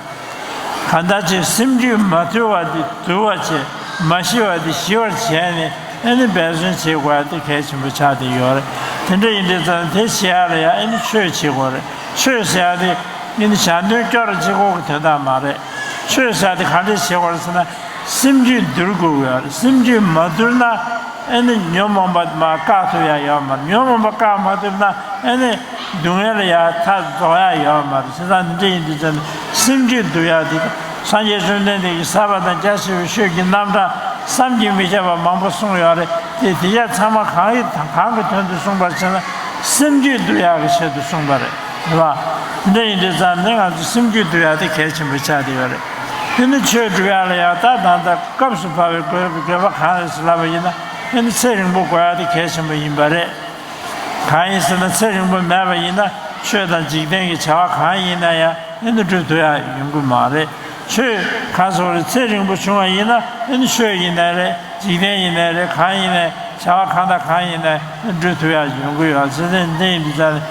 གང་ལྟར་ཅིག་སེམས་རྒྱུད་མ་དུལ་བ་དེ་དུལ་བར་བྱས། མ་ཤི་བ་དེ་ཤི་བར་བྱས་ནས་ཨ་ནི་འབད་བརྩོན་བྱེད་དགོས་པ་དེ་གལ་ཆེན་པོ་ཆགས་བསྡད་ཡོད་རེད། དེ་འདྲ་ཡིན་དུས་ཙང་དེ་བྱེད་ཡག་ལ་ཡང་ཨ་ནི་ཆོས་བྱེད་དགོས་རེད། ཆོས་ཟེར་ཡག་དེ་ཨ་ནི་ཞག་འདོན་སྐྱོར་བྱེད་དགོས་ཀྱི་དོན་དག་མ་རེད། ཆོས་ཟེར་ཡག་དེ་ག་འདྲས་བྱེད་དགོས་རེད་ཟེར་ན། སེམས་རྒྱུད་དུལ་དགོས་ཀྱི་ཡོད་རེད། སེམས་རྒྱུད་མ་དུལ་ན་ཨ་ནི་ཉོན་མོངས་པ་མར་བཀག་ཐུབ་ཡག་ཡོད་མ་རེད། ཉོན་མོངས་པ་བཀག་མ་ཐུབ་ན་ཨ་ནི་སྡུག་བསྔལ་ལ་ཡང་མཐའ་རྫོགས་ཡག་ཡོད་མ་རེད། བྱས་ཙང་འདི་འདྲ་ཡིན་དུས་ཙང་ནས་སེམས་རྒྱུད་དུལ་ཡག་དེ་སངས་རྒྱས་བཅོམ་ལྡན་འདས་ཀྱིས་ཟབ་པ་དང་རྒྱ་ཆེ་བའི་ཆོས་ཀྱི་རྣམ་གྲངས་བསམ་གྱིས་མི་ཁྱབ་པ་མང་པོ་གསུངས་ཡོད་རེད་དེ། དེ་ཡང་ཚང་མ་གང་ཡིན་གང་གི་དོན་དུ་གསུངས་པར་བྱས་ན་སེམས་རྒྱུད་དུལ་ཡག་གི་ཆེད་དུ་གསུངས་པ་རེད། རེད་བ། དེ་འདྲ་ཡིན་དུས་ཙང་ནས་ང་ཚོ་སེམས་རྒྱུད་དུལ་ཡག་དེ་གལ་ཆེན་པོ་ཆགས་བསྡད་ཡོད་རེད། དེ་ནི་ཆོས་སྒྲུབ་ཡག་ལ་ཡང་ད་ད་ལྟ་སྐབས་སུ་བབས་པའི་དགོས་པ་དགོས་པ་གང་རེད་ཟེར་ལབ་པ་ཡིན་ན། དེ་ནི་ཚེ་རིང་པོ་དགོས་ཡག་དེ་གལ་ཆེན་པོ་ཡིན་པ་རེད། གང་ཡིན་ཟེར་ན་ཚེ་རིང་པོ་མེད་པ་ཡིན་ན་ཆོས་དང་འཇིག་རྟེན་གྱི་བྱ་བ་གང་ཡིན་ན་ཡང་ཨེ་ནི་སྒྲུབ་ཐུབ་ཡག་ཡོང་གི་མ་རེད། ཆོས་ག་སོགས་རེད། ཚེ་རིང་པོ་བྱུང་བ་ཡིན་ན་ཨེ་ནི་ཆོས་ཡིན་ནའི་རེད། འཇིག་རྟེན་ཡིན་ནའི་རེད། གང་ཡིན་ནའི་བྱ་བ་གང་དང་གང་ཡིན་ནའི་སྒྲུབ་ཐུབ་ཡག་ཡོང་གི་ཡོད། བྱས་ཙང་འདི་ཡིན་དུས་ཙང་ནས་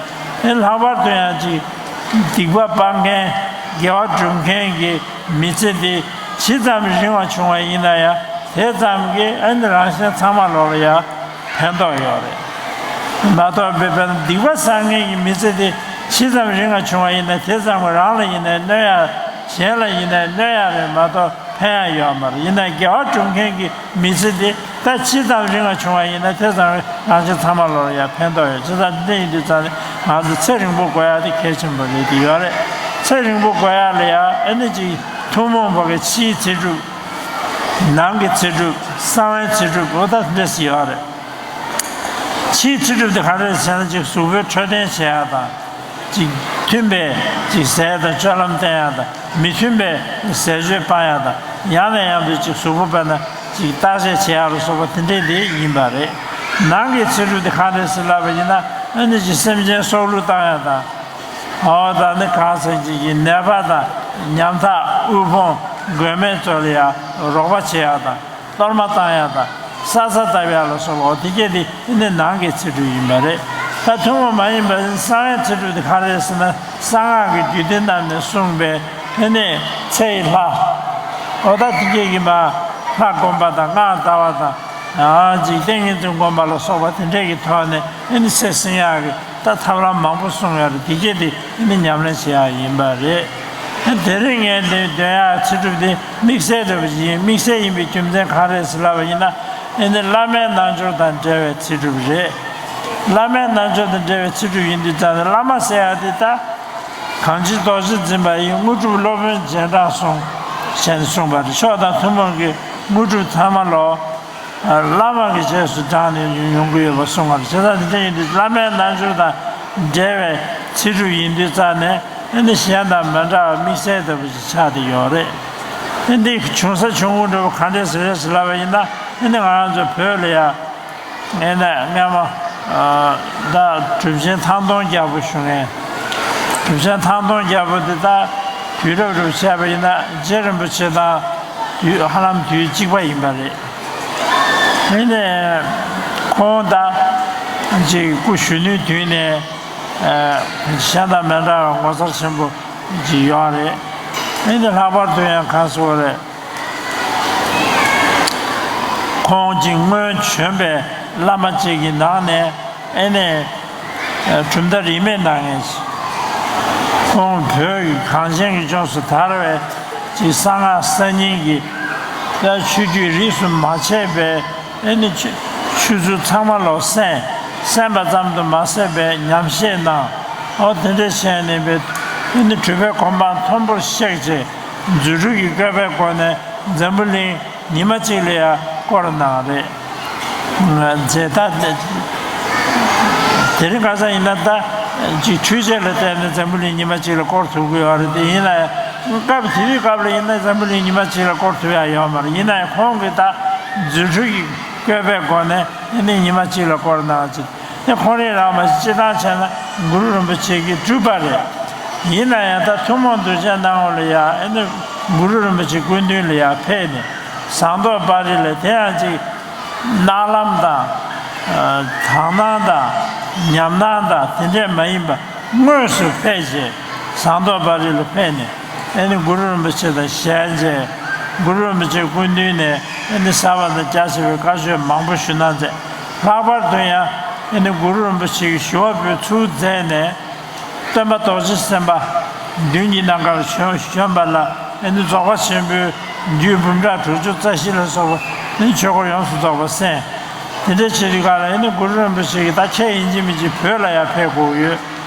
ཨེ་ལྷག་པར་དུ་ཡང་ཅིག་སྡིག་པ་སྤང་མཁན་དགེ་བ་སྒྲུབ་མཁན་གྱི་མི་ཚེ་འདི་ཇི་ཙམ་རིང་བ་བྱུང་བ་ཡིན་ན་ཡང་དེ་ཙམ་གྱིས་ཨེ་ནི་རང་གཞན་ཚང་མ་ལོག་ལ་ཡང་ཕན་ཐོགས་ཡོད་རེད་མ་གཏོགས། དཔེར་ན་སྡིག་པ་བསགས་མཁན་གྱི་མི་ཚེ་དེ་ཇི་ཙམ་རིང་བ་བྱུང་བ་ཡིན་ན་དེ་ཙམ་གྱིས་རང་ལ་ཡིན་ནའི་གནོད་ཡག་གཞན་ལ་ཡིན་ནའི་གནོད་ཡག་རེད་མ་གཏོགས་ཕན་ཡག་ཡོད་མ་རེད། ཡིན་ནའི་དགེ་བ་སྒྲུབ་མཁན་གྱི་མི་ཚེ་དེ་ད་ཇི་ཙམ་རིང་བ་བྱུང་བ་ཡིན་ན་དེ་ཙམ་རང་གཞན་ཚང་མ་ལོག་ལ་ཡང་ཕན་ཐོགས་ཡོད། ཇི་ཙམ་འདི་ཡིན་དུས་ཙང་ནས་ ང་ཚོ་ཚེ་རིང་པོ་དགོས་ཡ་དེ་གལ་ཆེན་པོ་རེད་དེ་ཡོད་རེད། ཚེ་རིང་པོ་དགོས་ཡ་ལ་ཡ་ཨ་ནི་ཅིག་ཐུན་མོང་བ་གི་ཕྱིའི་ཚེ་སྒྲུབ། ནང་གི་ཚེ་སྒྲུབ། གསང་བའི་ཚེ་སྒྲུབ་འོ་ད་འདྲ་ཞིག་ཡོད་རེད། ཕྱིའི་ཚེ་སྒྲུབ་དེ་ག་རེ་ཟེར་ན་ཅིག་གཟུགས་པོའི་འཕྲོད་བསྟེན་བྱེད་ཡ་དང་། ཅིག་མཐུན་པའི་ཅིག་ཟས་དང་སྤྱོད་ལམ་བསྟེན་ཡ་དང་། མི་མཐུན་པའི་ཟས་སྤྱོད་སྤང་ཡ་དང་། ཡང་ནས་ཡང་དུ་ཅིག་གཟུགས་པོ་དཔེར་ན་ཅིག་བརྟག་དཔྱད་བྱེད་ཡ་ལ་སོགས་པ་དེ་འདྲས་དེ་ཡིན་པ་རེད། ནང་གི་ཚེ་སྒྲུབ་དེ་ག་རེ་ཟེར་ལབ་པ་ཡིན་ན་ཨ་ནི་ཅིག་སེམས་ཅན་སྲོག་བླུ་བཏང་ཡ་དང་། འོ་ད་ནི་གང་ཟེར་ཅིག་གི་ནད་པ་དང་ཉམ་ཐག་དབུལ་ཕོངས་མགོན་མེད་ཚོ་ལ་ཡ་རོགས་པ་བྱེད་ཡ་དང་། གཏོར་མ་བཏང་ཡ་དང་། ས་ས་བཏབ་ཡ་ལ་སོགས་པ་འོ་དེ་གྱད་དེ་ཨ་ནི་ནང་གི་ཚེ་སྒྲུབ་ཡིན་པ་རེད། ད་ཐུན་མོང་མ་ཡིན་པ་གསང་བའི་ཚེ་སྒྲུབ་དེ་ག་རེ་ཟེར་ན་གསང་སྔགས་ཀྱི་རྒྱུད་སྡེ་རྣམས་ནས་གསུངས་པའི་ཨ་ནི་ཚེ་ཡི་ལྷ། འོ་ད་དེ་གྱད་ཀྱི་མ་ལྷ་བསྒོམ་པ་དང་སྔགས་བཟླ་བ་དང་། ཨ་ཅིག་ཏིང་ངེ་འཛིན་བསྒོམ་པ་ལ་སོགས་པ་དེ་འདྲས་ཀྱི་ཐོག་ནས་ཨ་ནི་ཚེ་བསྲིང་ཡག་གི་ད་ཐབས་ལམ་མང་པོ་གསུངས་ཡོད་རེད། དེ་གྱད་དེ་ཨ་ནི་ཉམས་ལེན་བྱེད་ཡག་ཡིན་པ་རེད། དེ་རིང་ངས་འདི་འདོན་ཡག་ཚེ་སྒྲུབ་དེ་དམིགས་བསལ་འདྲ་པོ་ཞིག་ཡིན། དམིགས་བསལ་ཡིན་པའི་རྒྱུ་མཚན་ག་རེ་ཟེར་ལབ་པ་ཡིན་ན། ཨ་ནི་བླ་མའི་རྣལ་འབྱོར་དང་འབྲེལ་བའི་ཚེ་སྒྲུབ་རེད། བླ་མའི་རྣལ་འབྱོར་དང་འབྲེལ་བའི་ཚེ་སྒྲུབ་ཡིན་དུས་ཙང་ནས་བླ་མ་ཟེར་ཡག་དེ་ད། གང་ཕྱིར་རྡོ་རྗེ་འཛིན་པ་ཡི། དངོས་གྲུབ་སློབ་དཔོན་རྗེས་འབྲང་གསུངས། ཞེས་གསུངས་པ་རེད། མཆོག་དང་ཐུན་མོང་གི་དངོས་གྲུབ་ཚང་མ་ལོ། བླ་མ་གི་རྗེས་སུ་འབྲངས་ནས་ཡོང་གི་ཡོད་པ་གསུངས་པ་རེད། བྱས་ཙང་དེ་འདྲ་ཡིན་དུས་བླ་མའི་རྣལ་འབྱོར་དང་འབྲེལ་བའི་ཚེ་སྒྲུབ་ཡིན་དུས་ཙང་ནས་ཨ་ནི་གཞན་དང་མི་འདྲ་བ་དམིགས་བསལ་ལྟ་བུ་ཞིག་ཆགས་བསྡད་ཡོད་རེད། ཨ་འདི་བྱུང་ས་བྱུང་ཁུངས་འདྲ་བོ་ག་འདྲས་ཟེར་ཡ་ཞིག་ལབ་པ་ཡིན་ན་ཨ་ནི་ང་རང་ཚོ་བོད་ལ་ཡ། ངས་ནས་སྔས་མ། ད་གྲུབ་ཆེན་ཐང་སྟོང་རྒྱལ་པོ་ཞུ་མཁན། གྲུབ་ཆེན་ཐང་སྟོང་རྒྱལ་པོ་འདི་ད་དུས་རབས་རུ་བྱས་པ་ཡིན་ན་རྗེ་རིན་པོ་ཆེ་དང་དུས་ཧ་ལམ་དུས་གཅིག་པ་ཡིན་པ་རེད། དེ་ནས་ཁོང་ད་ཅིག་སྐུ་གཞོན་ནུའི་དུས་ནས་གཞན་དང་མི་འདྲ་བའི་ངོ་མཚར་ཆེན་པོ་ཅིག་ཡོད་རེད། དེ་ནས་ལྷག་པར་དུ་ཡང་གང་ཟེར་བ་རེད། ཁོང་གཅིག་སྔོན་བྱོན་པའི་བླ་མ་གཅིག་གི་ནང་ནས་ཨེ་ནས་གྲུབ་མཐའ་རིས་མེད་གནང་མཁན་ཞིག་ཁོང་བོད་ཀྱི་གངས་ཅན་གྱི་ལྗོངས་སུ་དར་བའི་གཅིག་གསང་སྔགས་གསར་རྙིང་གི་ད་ཆོས་བརྒྱུད་རིས་སུ་མ་ཆད་པའི་ཨེ་ནི་ཆོས་ཆོས་ཚུལ་ཚང་མ་ལོ་གསན། གསན་པ་ཙམ་དུ་མ་ཟད་པའི་ཉམས་བཞེས་གནང་། འོ་དེ་འདྲ་བྱས་ནས་པའི་ཨེ་ནི་གྲུབ་པའི་གོ་འཕང་མཐོན་པོར་གཤེགས་རྗེས་རྫུ་འཕྲུལ་གྱི་བཀོད་པའི་སྒོ་ནས་འཛམ་བུ་གླིང་ཉི་མ་གཅིག་ལ་ཡང་བསྐོར་གནང་རེད། རྗེས་ད་དེ་རིང་ཁ་སང་ཡིན་ན་ད་ཅིག་འཕྲུལ་ཆས་ལ་བརྟེན་ནས་འཛམ་བུ་གླིང་ཉི་མ་གཅིག་ལ་བསྐོར་ཐུབ་ཀྱི་ཡོད་རེད། དེ་ཡིན་ན་ཡང་སྐབས་དེ་དུས་སྐབས་ལ་ཡིན་ན་འཛམ་བུ་གླིང་ཉི་མ་གཅིག་ལ་བསྐོར་ཐུབ་ཡ་ཡོད་མ་རེད། ཡིན་ན་ཡང་ཁོང་གིས་ད་རྫུ་འཕྲུལ་གྱི་བཀོད་པའི་སྒོ་ནས་ཨ་ནི་ཉི་མ་གཅིག་ལ་བསྐོར་གནང་ཅིག་དེ་ཁོང་རང་རང་མ་གཅིག་སྤྱིར་བཏང་བྱས་ན་གུ་རུ་རིན་པོ་ཆེ་གིས་བསྒྲུབས་པ་རེད། ཡིན་ན་ཡང་ད་ཐུན་མོང་གདུལ་བྱ་སྣང་བ་ལ་ཡང་ཨ་ནི་གུ་རུ་རིན་པོ་ཆེ་སྐུ་མདུན་ལ་ཡང་ཕེབས་ནས་ཟངས་མདོག་དཔལ་རི་ལ་དེ་ཡང་ཅིག་སྣང་ལམ་དང་། དག་སྣང་དང་། ཉམས་སྣང་དང་དེ་འདྲས་མ་ཡིན་པ་དངོས་སུ་ཕེབས་རྗེས་ཟངས་མདོག་དཔལ་རི་ལ་ཕེབས་ནས་ཨ་ནི་གུ་རུ་རིན་པོ་ཆེ་དང་ཞལ་མཇལ། གུ་རུ་རིན་པོ་ཆེ་སྐུ་མདུན་ནས་ཨ་ནི་གསར་པ་དང་རྒྱ་ཆེ་བའི་བཀའ་ཆོས་མང་པོ་ཞུ་གནང་མཛད། ལྷག་པར་དུ་ཡང་ཨ་ནི་གུ་རུ་རིན་པོ་ཆེ་གིས་ཞི་བ་འབུལ་ཚུལ་མཛད་ནས། སྟོན་པ་རྡོ་རྗེ་སེམས་དཔའ་མདུན་གྱི་ནམ་མཁར་བྱོན་བྱོན་པ་ལ་ཨ་ནི་རྫོགས་པ་ཆེན་པོའི་རྒྱུད་འབུམ་ཕྲག་དྲུག་ཅུ་རྩ་བཞི་ལ་སོགས་པ་ཨ་ནི་ཆོས་འཁོར་ཡོངས་སུ་རྫོགས་པ་གསན། དེ་འདྲ་བྱེད་དུས་ག་ལ་ཨ་ནི་གུ་རུ་རིན་པོ་ཆེ་གིས་ད་ཁྱེད་ཡིན་གཅིག་མིན་གཅིག་བོད་ལ་ཡང་ཕེབས་དགོས་ཡོད།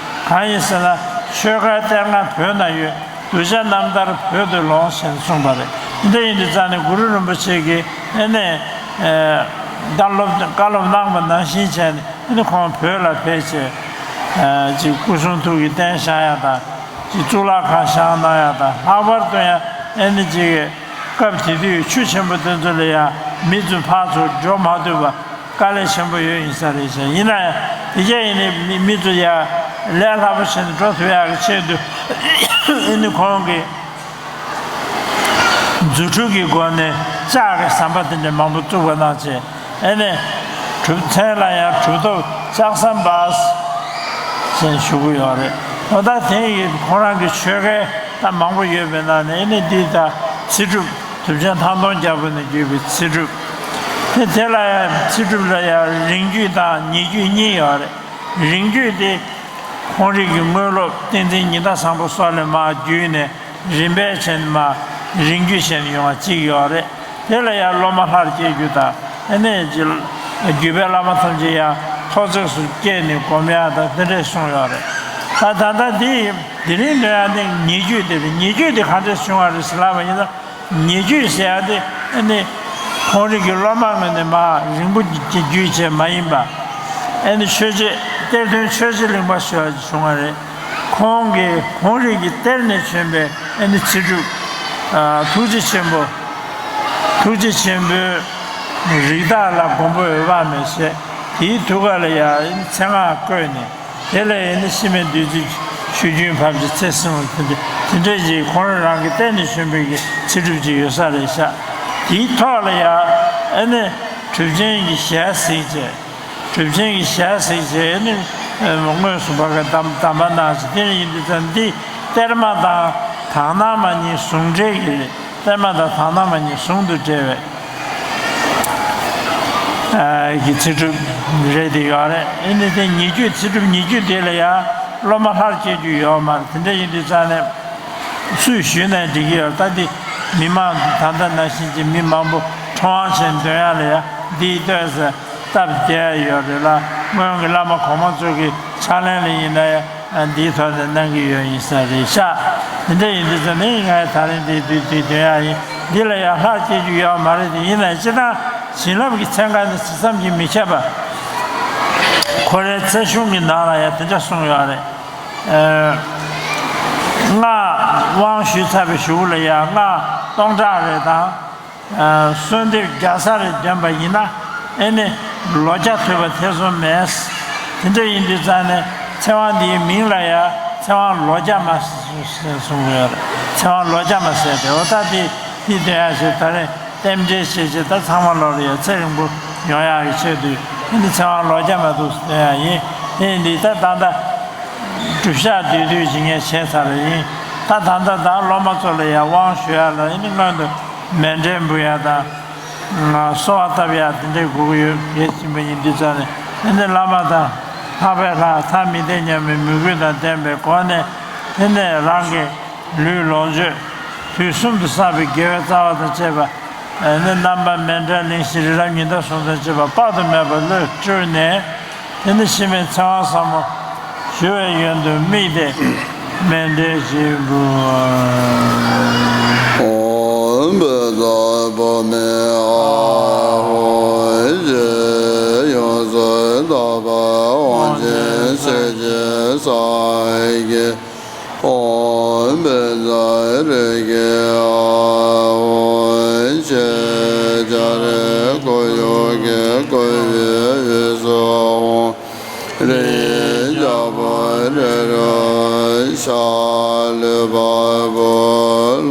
གང་ཡིན་ཟེར་ན་ཆོས་སྐལ་གཏེར་ལྔ་བོད་ན་ཡོད། གདུལ་བྱ་རྣམ་ཐར་བོད་དུ་ལོངས་ཞེས་གསུངས་པ་རེད། འདི་ཡིན་དུས་ཙང་ནས་གུ་རུ་རིན་པོ་ཆེ་གིས་ཨ་ནི་བཀའ་སློབ་བཀའ་སློབ་གནང་བ་ནང་བཞིན་བྱས་ནས་ཨ་ནི་ཁོང་བོད་ལ་ཕེབས་བྱས་ཅིག་སྐུ་གསུང་ཐུགས་ཀྱི་རྟེན་བཞེངས་ཡ་དང་ཅིག་གཙུག་ལག་ཁང་བཞེངས་གནང་ཡ་དང་ལྷག་པར་དུ་ཡང་ཨ་ནི་ཅིག་སྐབས་དེ་དུས་ཆུ་ཆེན་པོ་དེ་ཚོ་ལ་ཡང་མི་ཚོ་ཕར་ཚུར་འགྲོ་མ་ཐུབ་པ། དཀའ་ལས་ཆེན་པོ་ཡོད་ཡིན་ས་རེད་ཤག་ཡིན་ན་ཡང་དེ་གས་ཡིན་ནའི་མི་མི་ཚོ་ཡ་ལས་སླ་པོ་བྱས་ནས་འགྲོ་ཐུབ་ཡག་གི་ཆེད་དུ་ཨ་ནི་ཁོང་གིས་རྫུ་འཕྲུལ་གྱི་སྒོ་ནས་ལྕགས་ཀྱི་ཟམ་པ་དེ་འདྲ་མང་པོ་བཙུགས་པ་གནང་བྱས་ཨ་ནི་གྲུབ་མཚན་ལ་ཡང་གྲུབ་ཐོབ་ལྕགས་ཟམ་པ་ཞེས་ཞུ་གི་ཡོད་རེད། འོ་ད་དེ་ཡི་ཁོང་རང་གི་ཆོས་སྐལ་ད་མང་པོ་ཡོད་པའི་ནང་ནས་ཨ་ནི་འདི་ད་ཚེ་སྒྲུབ། གྲུབ་ཆེན་ཐང་སྟོང་རྒྱལ་པོ་ནས་བརྒྱུད་པའི་ཚེ་སྒྲུབ། དེ་དེ་ལ་ཡང་ཚེ་སྒྲུབ་ལ་ཡང་རིང་བརྒྱུད་དང་ཉེ་བརྒྱུད་གཉིས་ཡོད་རེད། རིང་བརྒྱུད་དེ་ཁོང་རང་གི་དངོས་སློབ་བསྟན་འཛིན་ཉི་ཟླ་བཟང་པོ་སོགས་ལས་མར་བརྒྱུད་ནས་རིམ་པས་བྱས་ནས་མར་རིང་བརྒྱུད་བྱས་ནས་ཡོང་བ་གཅིག་ཡོད་རེད། དེ་ལ་ཡང་སློབ་མ་ལྷར་བསྐྱེད་རྒྱུ་དང་ཨ་ནི་བརྒྱུད་པའི་བླ་མ་ཐམས་ཅད་ཡང་ ཐོག་བརྩེགས་སུ་བསྐྱལ་ནས་སྒོམ་ཡག་དང་དེ་འདྲས་གསུངས་ཡོད་རེད། ད་ད་ལྟ་འདི་དེ་རིང་འདོན་ཡག་འདི་ཉེ་བརྒྱུད་དེ་རེད། ཉེ་བརྒྱུད་དེ་ག་འདྲས་བྱུང་བ་རེད་ཟེར་ལབ་པ་ཡིན་ན། ཉེ་བརྒྱུད་ཟེར་ཡག་དེ་ཨ་ནི་ཁོང་རང་གི་སློབ་མ་ངོས་ནས་མར་རིང་པོ་བརྒྱུད་བྱས་མ་ཡིན་པ། ཨ་ནི་ཆོས་རྗེ་གཏེར་སྟོན་ཆོས་རྗེ་གླིང་པ་ཟེར་བ་ཞིག་བྱུང་བ་རེད། ཁོང་གིས་ཁོང་རང་གི་གཏེར་ནས་བྱོན་པའི་ཨ་ནི་ཚེ་སྒྲུབ། ཨ། ཐུགས་རྗེ་ཆེན་པོ། ཐུགས་རྗེ་ཆེན་པོའི་རིགས་བདག་ལ་མགོན་པོ་འོད་དཔག་མེད་ཟེར། དེའི་ཐུགས་ཀ་ལ་ཡང་མཚན་སྔགས་བཀོད་ནས། དེ་ལ་ཡང་ནི་འཆི་མེད་བདུད་རྩིའི་ཆུ་རྒྱུན་བབས་ཀྱི་ཚེ་བསྲིང་བ་དེ་འདྲ་དེ་འདྲ་ཅིག་ཁོང་རང་རང་གི་གཏེར་ནས་བྱོན་པའི་གི་ཚེ་སྒྲུབ་ཅིག་ཡོད་ས་རེད་ཤག་དེའི་ཐོག་ལ་ཡང་ཨ་ནི་གྲུབ་ཆེན་གྱི་ཞལ་གཟིགས་བྱས། གྲུབ་ཆེན་གྱི་ཞལ་གཟིགས་བྱས་ནས་དངོས་སུ་ཕ་གི་གདམས་གདམས་པ་གནང་ཞིང་། དེ་ཡིན་དུས་ཙང་འདི་གཏེར་མ་དང་དག་སྣང་མ་གཉིས་ཟུང་འབྲེལ་གྱི་རེད། གཏེར་མ་དང་དག་སྣང་མ་གཉིས་ཟུང་དུ་འབྲེལ་བའི་གི་ཚེ་སྒྲུབ་རེད་དེ་ཡོད་རེད། ཨེ་ནི་དེ་ཉེ་བརྒྱུད་ཚེ་སྒྲུབ་ཉེ་བརྒྱུད་དེ་ལ་ཡང་སློབ་མ་ལྷར་བསྐྱེད་རྒྱུ་ཡོད་མ་རེད། དེ་འདྲ་ཡིན་དུས་ཙང་ནས་སུས་ཞུས་ན་འགྲིག་གི་ཡོད། ད་འདི་མི་མང་ད་ལྟ་ནང་བཞིན་གྱི་མི་མང་པོ་ཁྲོམ་དབང་ཆེན་འདོན་ཡག་ལ་ཡང་འདིའི་ལྟོས་ཟེར། སྟབས་བདེ་ཡོད་རེད་ལ། སྔོན་གྱི་བླ་མ་གོང་མ་ཚོ་གི་ཕྱག་ལེན་ལ་ཡིན་ན་ཡང་འདིའི་ཐོག་ནས་གནང་གི་ཡོད་ཡིན་ས་རེད་ཤག་དེ་འདྲ་ཡིན་དུས་ཙང་ནས་ངས་ད་རིང་འདི་དུས་དུས་འདོན་ཡག་ཡིན། འདི་ལ་ཡང་ལྷག་སྐྱེ་རྒྱུ་ཡོད་མ་རེད་དེ། ཡིན་ན་སྤྱིར་བཏང་བྱིན་རླབས་ཀྱི་ཚན་ཁ་ནི་ཇི་ཙམ་གྱིས་མི་ཁྱབ་པ། ཁོ་རའི་རྩ་གཞུང་གི་ནང་ལ་ཡང་དེ་འདྲ་གསུངས་ཡོད་རེད། ཨ། སྔགས་དབང་ཞུས་ཚར་བའི་གཞུག་ལ་ཡང་སྔགས་སྟོང་ཕྲག་རེ་དང་། ཨ། གསོལ་འདེབས་བརྒྱ་རྩ་རེ་འདོན་པ་ཡིན་ན། ཨེ་ནི་ལོ་བརྒྱ་ཐུབ་པ་ཐེ་ཚོམ་མེད། དེ་འདྲ་ཡིན་དུས་ཙང་ནས་ཚེ་དབང་འདིའི་མིང་ལ་ཡང་ཚེ་དབང་ལོ་བརྒྱ་མ་ཟེར་གསུང་གི་ཡོད་རེད། ཚེ་དབང་ལོ་བརྒྱ་མ་ཟེར་ཏེ། འོ་ད་དེ་དེ་འདོན་ཡག་ཞིག་ད་རེས་རྟེན་འབྲེལ་བྱེད་ཅིག་ད་ཚང་མ་ལོ་ལ་ཡང་ཚེ་རིང་པོ་ཡོང་ཡག་གི་ཆེད་དུ། ཨེ་ནི་ཚེ་དབང་ལོ་བརྒྱ་མ་འདུག་འདོན་ཡག་ཡིན། དེ་ཡིན་དུས་ད་ད་ལྟ་སྒྲུབ་ཞག་བསྡུས་བསྡུས་ཅིག་ངས་བྱས་ཚར་བ་ཡིན། ད་ད་ལྟ་ད་སློབ་མ་ཚོ་ལ་ཡང་དབང་ཞུ་ཡག་ལ་ཨེ་ནི་སྔོན་དུ་མཎྜལ་འབུལ་ཡག་དང་། གསོལ་བ་བཏབ་ཡག་དེ་འདྲའི་དགོས་ཀྱི་ཡོད། གལ་ཆེན་པོ་ཡིན་དུས་ཙང་ནས། དེ་ནས་བླ་མ་དང་ལྷག་པའི་ལྷ་ཐ་མི་དད་སྙམ་པའི་མོས་གུས་དང་ལྡན་པའི་སྒོ་ནས། དེ་ནས་རང་གི་ལུས་ལོངས་སྤྱོད་དུས་གསུམ་དུ་བསགས་པའི་དགེ་བའི་རྩ་བ་དང་བཅས་པ། ནི་རྣམ་པ་མཎྜལ་གླེང་གཞི་རི་རབ་ཉི་ཟླ་ཟུང་དང་བཅས་པ་དཔག་ཏུ་མེད་པ་བློས་སྤྲུལ་ནས། དེ་ནི་འཆི་མེད་ཚེ་དབང་ཟབ་མོ་ཞུ་བའི་ཡོན་དུ་དམིགས་ཏེ་མཎྜལ་ཅིག་འབུལ། ཨོཾ་བཛྲ་བྷ་མི་ཨཱཿཧཱུྃ་ཡེ། ཡོངས་སུ་དག་པ་དབང་ཆེན་སྲས་ཀྱི་སངས་རྒྱས། ཨོཾ་བཛྲ་རེ་ཁེ་ཨཱཿཧཱུྃ་ཆེ། ཁྱོད་ཀྱི་སྐུ་ཡི་སྐུ་བའི་དབུས་སུ་ཧཱུྃ། རིའི་རྒྱལ་པོ་རི་རབ་ཤར། ལུས་འཕགས་པོ་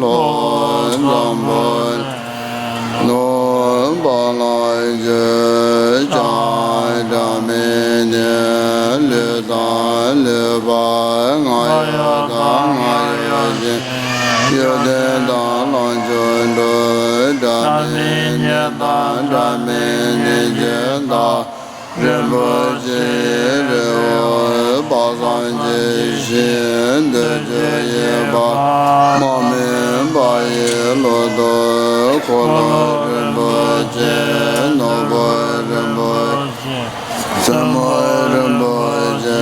ལྷོ་འཛམ་བུ་གླིང་། ནུབ་བ་ལང་སྤྱོད་ཀྱང་སྒྲ་མི་སྙན། ལུས་དང་ལུས་འཕགས་ང་ཡི་མཐའ། ང་ཡི་ཞིང་། ཡོན་ཏན་དང་ལོངས་སྤྱོད་འགྲུབ། སྒྲ་མི་སྙན་དང་སྒྲ་མི་སྙན་ཅན་དག། རིན་པོ་ཆེའི་རི་བོ་དཔག་བསམ་གྱི་ཞིང་། འདོད་འཇོ་ཡི་བ་མ་མུན་པ་ཡི་གློ་རྡོལ་འཁོར་ལོ་རིན་པོ་ཆེ། ནོར་བུ་རིན་པོ་ཆེ། མཚན་མོ་རིན་པོ་ཆེ།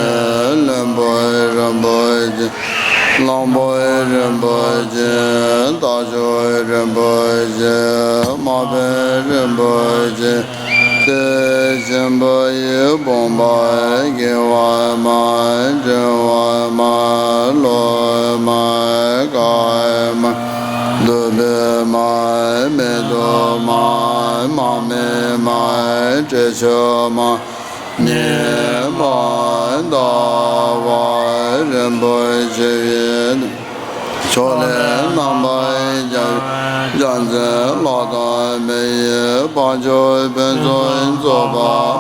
ལྷུན་པོ་རིན་པོ་ཆེ། གླང་པོ་རིན་པོ་ཆེ། རྟ་མཆོག་རིན་པོ་ཆེ། མ་དཔོན་རིན་པོ་ཆེ། དེ་ཆེན་པོ་ཡི་བུམ་པ། དགེ་བ་མ། འབྲིང་བ་མ། ལོག་མ། དཀར་མ། བདུག་སྤོས་མ། མེ་ཏོག་མ། མར་མེ་མ། དྲི་ཆབ་མ། ཉི་མ་ཟླ་བ་རིན་པོ་ཆེ་ཡི། ཕྱོགས་ལས་རྣམ་པར་རྒྱལ་བའི། རྒྱལ་མཚན་ལྷ་དང་མི་ཡི། དཔལ་འབྱོར་ཕུན་སུམ་ཚོགས་པ།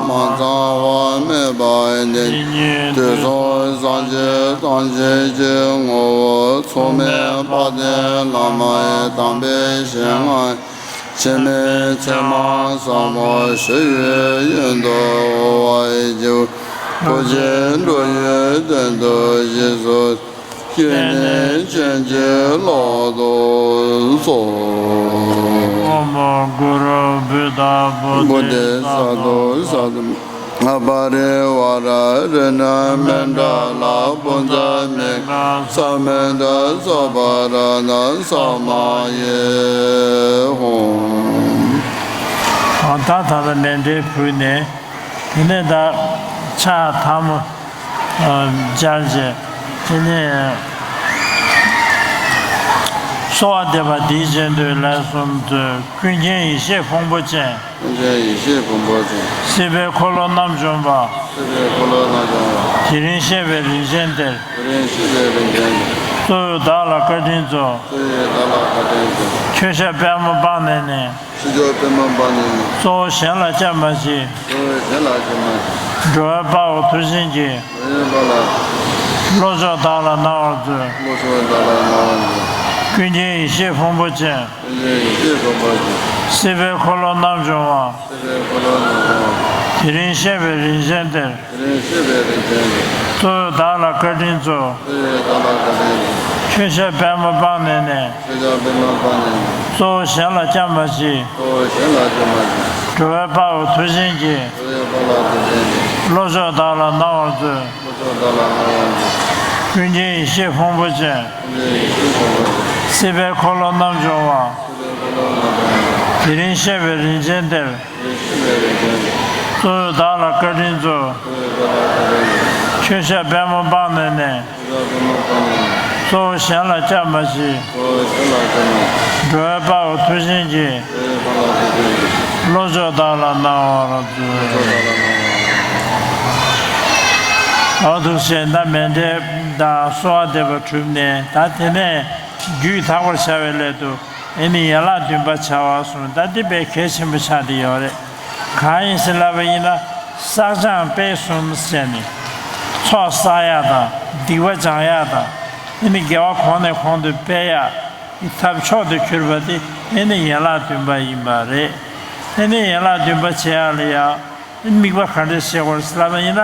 མ་ཚང་བ་མེད་པ་ཉིད། དུས་གསུམ་སངས་རྒྱས་ཐམས་ཅད་ཀྱི་ངོ་བོ། མཚུངས་མེད་དཔལ་ལྡན་བླ་མ་ཡི། དམ་པའི་ཞལ་སྔ། འཆི་མེད་ཕྱེ་མ་ཟབ་མོ་ཞུ་བའི་ཡོན་དུ་དབུལ་བར་བགྱི། བུ་ཆེན་འགྲོ་བའི་དོན་དུ་རྗེས་སུ་བསྐྱེད་ནས་བྱིན་གྱིས་བརླབ་ཏུ་གསོལ། ཨོཾ་གུ་རུ་བུདྡྷ་བོ་དྷི་ས་ཏྭ་ས་ཏྭ། པ་རི་ཝཱ་ར་རི་ནི་མནྡ་ལ་པུ་ཛ་མི་ས་མནྡ་སོ་པ་ར་ན་ས་མ་ཡེ་ཧོ། ད་ད་ལྟ་མཎྜལ་ཕུལ་ནས། དེ་ནས་ད་ཕྱག་ཐལ་མོ་སྦྱར་བྱས། དེ་ནས་གསོལ་བ་འདེབས་པ་འདིའི་རྗེས་ཟློས་ལན་གསུམ་མཛོད། ཀུན་མཁྱེན་ཡེ་ཤེས་ཕུང་པོ་ཅན། ཀུན་མཁྱེན་ཡེ་ཤེས་ཕུང་པོ་ཅན། སྲིད་པའི་འཁོར་ལོ་རྣམ་བྱུང་བ། སྲིད་པའི་འཁོར་ལོ་རྣམ་བྱུང་བ། དེ་རིང་གཤེགས་པའི་རིན་ཆེན་གཏེར། དེ་རིང་གཤེགས་པའི་རིན་ཆེན་གཏེར། གཙོ་བོས་བདག་ལ་བཀའ་དྲིན་སྩོལ། གཙོ་བོས་བདག་ལ་བཀའ་དྲིན་སྩོལ། མཆོད་བཤམས་པདྨོ་སྤངས་ནས་ནི། ཕྱི་ཕྱོགས་པདྨོ་སྤངས་ནས། གཙོ་བོ་གཞན་ལ་སྐྱབས་མ་མཆིས། གཙོ་བོ་གཞན་ལ་སྐྱབས་མ་མཆིས། འགྲོ་བའི་དཔའ་བོ་མཐུ་ཆེན་གྱིས། འགྲོ་བའི་དཔའ་བོ། བློ་མཆོག་བདག་ལ་གནང་བར་མཛོད། བློ་མཆོག་བདག་ལ་གནང་བར་མཛོད། ཀུན་མཁྱེན་ཡེ་ཤེས་ཕུང་པོ་ཅན། ཀུན་མཁྱེན་ཡེ་ཤེས་ཕུང་པོ་ཅན། སྲིད་པའི་འཁོར་ལོ་རྣམ་བྱུང་བ། སྲིད་པའི་འཁོར་ལོ་རྣམ་བྱུང་བ། དེ་རིང་གཤེགས་པའི་རིན་ཆེན་གཏེར། དེ་རིང་གཤེགས་པའི་རིན་ཆེན་གཏེར། གཙོ་བོས་བདག་ལ་བཀའ་དྲིན་སྩོལ། གཙོ་བོས་བདག་ལ་བཀའ་དྲིན་སྩོལ། མཆོད་བཤམས་པདྨོ་སྤངས་ནས་ནི། མཆོད་བཤམས་པདྨོ་སྤངས་ནས་ནི། གཙོ་བོ་གཞན་ལ་སྐྱབས་མ་མཆིས། གཙོ་བོ་གཞན་ལ་སྐྱབས་མ་མཆིས། འགྲོ་བའི་དཔའ་བོ་མཐུ་ཆེན་གྱིས། འགྲོ་བའི་དཔའ་བོ་མཐུ་ཆེན་གྱིས། བློ་མཆོག་བདག་ལ་གནང་བར་མཛོད། བློ་མཆོག་བདག་ལ་གནང་བར་མཛོད། ཀུན་མཁྱེན་ཡེ་ཤེས་ཕུང་པོ་ཅན། ཀུན་མཁྱེན་ཡེ་ཤེས་ཕུང་པོ་ཅན། སྲིད་པའི་འཁོར་ལོ་རྣམ་བྱུང་བ། སྲིད་པའི་འཁོར་ལོ་རྣམ་བྱུང་བ། དེ་རིང་གཤེགས་པའི་རིན་ཆེན་གཏེར། དེ་རིང་གཤེགས་པའི་རིན་ཆེན་གཏེར། གཙོ་བོས་བདག་ལ་བཀའ་དྲིན་སྩོལ། གཙོ་བོས་བདག་ལ་བཀའ་དྲིན་སྩོལ། མཆོད་བཤམས་པདྨོ་སྤངས་ནས་ནི། མཆོད་བཤམས་པདྨོ་སྤངས་ནས་ནི། གཙོ་བོ་གཞན་ལ་སྐྱབས་མ་མཆིས། གཙོ་བོ་གཞན་ལ་སྐྱབས་མ་མཆིས། འགྲོ་བའི་དཔའ་བོ་མཐུ་ཆེན་གྱིས། འགྲོ་བའི་དཔའ་བོ་མཐུ་ཆེན་གྱིས། བློ་མཆོག་བདག་ལ་གནང་བར་མཛོད། བློ་མཆོག་བདག་ལ་གནང་བར་མཛོད། འོ་ཐུགས་རྗེ་ཆེ། ད་མཎྜལ་དང་གསོལ་བ་འདེབས་པ་གྲུབ་ནས། ད་དེ་ནས་རྒྱུད་དག་པར་བྱ་བའི་སླད་དུ། ཨེ་ནི་ཡན་ལག་བདུན་པ་བྱ་བ་གསུངས། ད་འདི་དཔེ་གལ་ཆེན་པོ་ཆགས་བསྡད་ཡོད་རེད། གང་ཡིན་ཟེར་ལབ་པ་ཡིན་ན། བསགས་སྦྱང་སྤེལ་གསུམ་ཟེར་ནས། ཚོགས་བསགས་ཡག་དང་། སྡིག་པ་སྦྱང་ཡག་དང་། ཨེ་ནི་དགེ་བ་གོང་ནས་གོང་དུ་སྤེལ་ཡག་གི་ཐབས་མཆོག་ཏུ་གྱུར་པ་དེ་ཨེ་ནི་ཡན་ལག་བདུན་པ་ཡིན་པ་རེད། ཨེ་ནི་ཡན་ལག་བདུན་པ་བྱེད་ཡག་ལ་ཡ། དམིགས་པ་ག་འདྲས་བྱེད་དགོས་ཟེར་ལབ་པ་ཡིན་ན།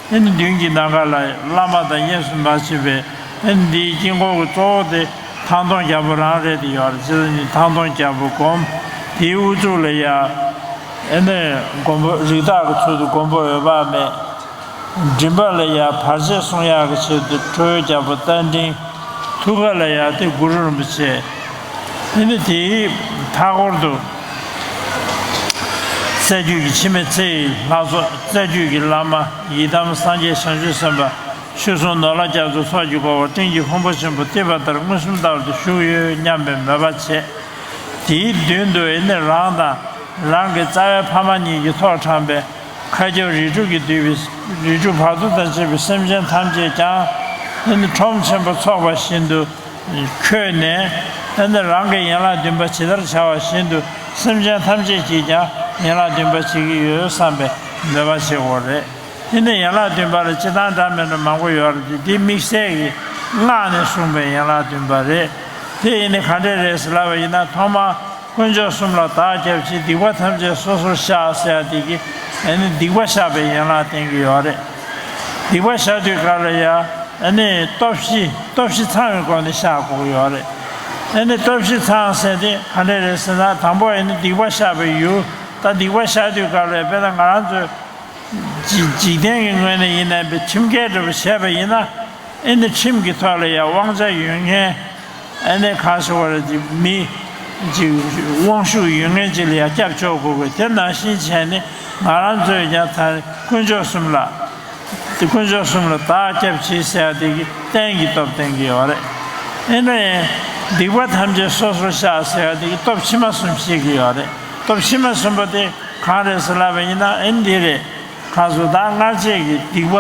ཨེ་ནི་མདུན་གྱི་ནམ་མཁའ་ལ་བླ་མ་དང་དབྱེན་ཟུང་མ་ཕྱེད་པའི། ཨེ་ནི་འདིའི་དཀྱིལ་འཁོར་གྱི་གཙོ་བོ་དེ་ཐང་སྟོང་རྒྱལ་པོ་རང་རེད་དེ་ཡོད་རེད། ཅེས་ནི་ཐང་སྟོང་རྒྱལ་པོ་བསྒོམ། དེའི་དབུ་གཙུག་ལ་ཡ། ཨེ་ནི་མགོན་པོ་རིགས་བདག་གི་ཚུལ་དུ་མགོན་པོ་འོད་དཔག་མེད། མགྲིན་པ་ལ་ཡ་བར་ཆད་སྲུང་ཡག་གི་ཆེད་དུ་ཁྲོ་བོའི་རྒྱལ་པོ་རྟ་མགྲིན། ཐུགས་ཀ་ལ་ཡ་དེ་གུ་རུ་རིན་པོ་ཆེ། ཨེ་ནི་དེའི་མཐའ་སྐོར་དུ། རྩ་རྒྱུད་ཀྱི་འཆི་མེད་ཚེ་ཡི་ལྷ་ཚོགས། རྩ་རྒྱུད་ཀྱི་བླ་མ་ཡི་དམ་སངས་རྒྱས་བྱང་ཆུབ་སེམས་དཔའ། ཆོས་སྲུང་ནོར་ལྷ་རྒྱ་མཚོ་ཚོགས་ཀྱི་དགོངས་པ་སྤྲིན་གྱི་ཕུང་པོ་ཆེན་པོ་གཏིབས་པ་ལྟར་མངོན་སུམ་ལྟ་བུར་དུ་བཞུགས་ཡོད་སྙམ་པའི་མོས་པ་བྱེད། དེའི་མདུན་དུ་ཨེ་ནི་རང་དང་རང་གི་རྩ་བའི་ཕ་མ་གཉིས་ཀྱི་ཐོག་དྲངས་པའི་མཁའ་ཁྱབ་རིགས་དྲུག་གིས་བསྡུས་པའི་རིགས་དྲུག་བར་དོ་དང་བཅས་པའི་སེམས་ཅན་ཐམས་ཅད་ཀྱང་ཨེ་ནི་ཁྲོམ་ཆེན་པོ་ཚོགས་པ་བཞིན་དུ་འཁོད་ནས། ཨེ་ནི་རང་གི་ཡན་ལག་བདུན་པ་ཇི་ལྟར་བྱ་བ་བཞིན་དུ་སེམས་ཅན་ཐམས་ཅད་ཀྱིས་ཀྱང་ཡན་ལག་བདུན་པ་བྱེད་ཀྱི་ཡོད་བསམ་པའི་མོས་པ་བྱེད་དགོས་རེད། དེ་ནས་ཡན་ལག་བདུན་པ་ལ་སྤྱིར་བཏང་འདྲ་མི་འདྲ་མང་པོ་ཡོད་རེད་དེ། འདི་དམིགས་བསལ་གྱི་སྔགས་ནས་གསུངས་པའི་ཡན་ལག་བདུན་པ་རེད། དེ་ཡིན་ནི་ག་འདྲས་རེད་ཟེར་ལབ་པ་ཡིན་ན། ཐོག་མར་དཀོན་མཆོག་གསུམ་ལ་བདག་སྐྱབས་མཆི། སྡིག་པ་ཐམས་ཅད་སོ་སོར་བཤགས་ཟེར་ཡ་དེ་གི་ཨེ་ནི་སྡིག་པ་བཤགས་པའི་ཡན་ལག་བསྟན་གྱི་ཡོད་རེད། སྡིག་པ་བཤགས་དུས་སྐབས་ལ་ཡ་ཨེ་ནི་སྟོབས་བཞི་སྟོབས་བཞི་ཚང་བའི་སྒོ་ནས་བཤགས་དགོས་ཀྱི་ཡོད་རེད། ཨེ་ནི་སྟོབས་བཞི་ཚང་ཟེར་དེ་ག་འདྲས་རེད་ཟེར་ན། དང་པོ་ཨེ་ནི་སྡིག་པ་བཤགས་པའི་ཡུལ། ད་སྡིག་པ་བཤགས་དུས་སྐབས་ལ་ཡ་དཔེར་ན་ང་རང་ཚོས། འཇིག་འཇིག་རྟེན་གྱི་ངོས་ནས་ཡིན་ན་ཁྲིམས་འགལ་འདྲ་པོ་བྱས་པ་ཡིན་ན། ཨེ་ནི་ཁྲིམས་ཀྱི་ཐོག་ལ་ཡང་དབང་ཆ་ཡོད་མཁན། ཨེ་ནི་གང་ཞིག་བར་གྱི་མི་ཅིག་དབང་ཤུགས་ཡོད་མཁན་ཅིག་ལ་ཡང་སྐྱབས་བཅོལ་དགོས་དགོས། དེ་ནང་བཞིན་བྱས་ནས་ང་རང་ཚོས་ཀྱང་ད་དཀོན་མཆོག་གསུམ་ལ། དེ་དཀོན་མཆོག་གསུམ་ལ་བདག་སྐྱབས་མཆི་ཟེར་ཡ་དེ་གི་རྟེན་གྱི་སྟོབས་བསྟན་གྱི་ཡོད་རེད། ཨེ་ནི་སྡིག་པ་ཐམས་ཅད་སོ་སོར་བཤགས་ཟེར་ཡ་དེ་གི་སྟོབས་ཕྱི་མ་གསུམ་བཤད་ཀྱི་ཡོད་རེད། སྟོབས་ཕྱི་མ་གསུམ་པོ་དེ་གང་རེད་ཟེར་ལབ་པ་ཡིན་ན་ཨེ་ནི་འདི་རེད། ཁ་སོ་ད་སྔར་བྱས་ཀྱི་སྡིག་པ་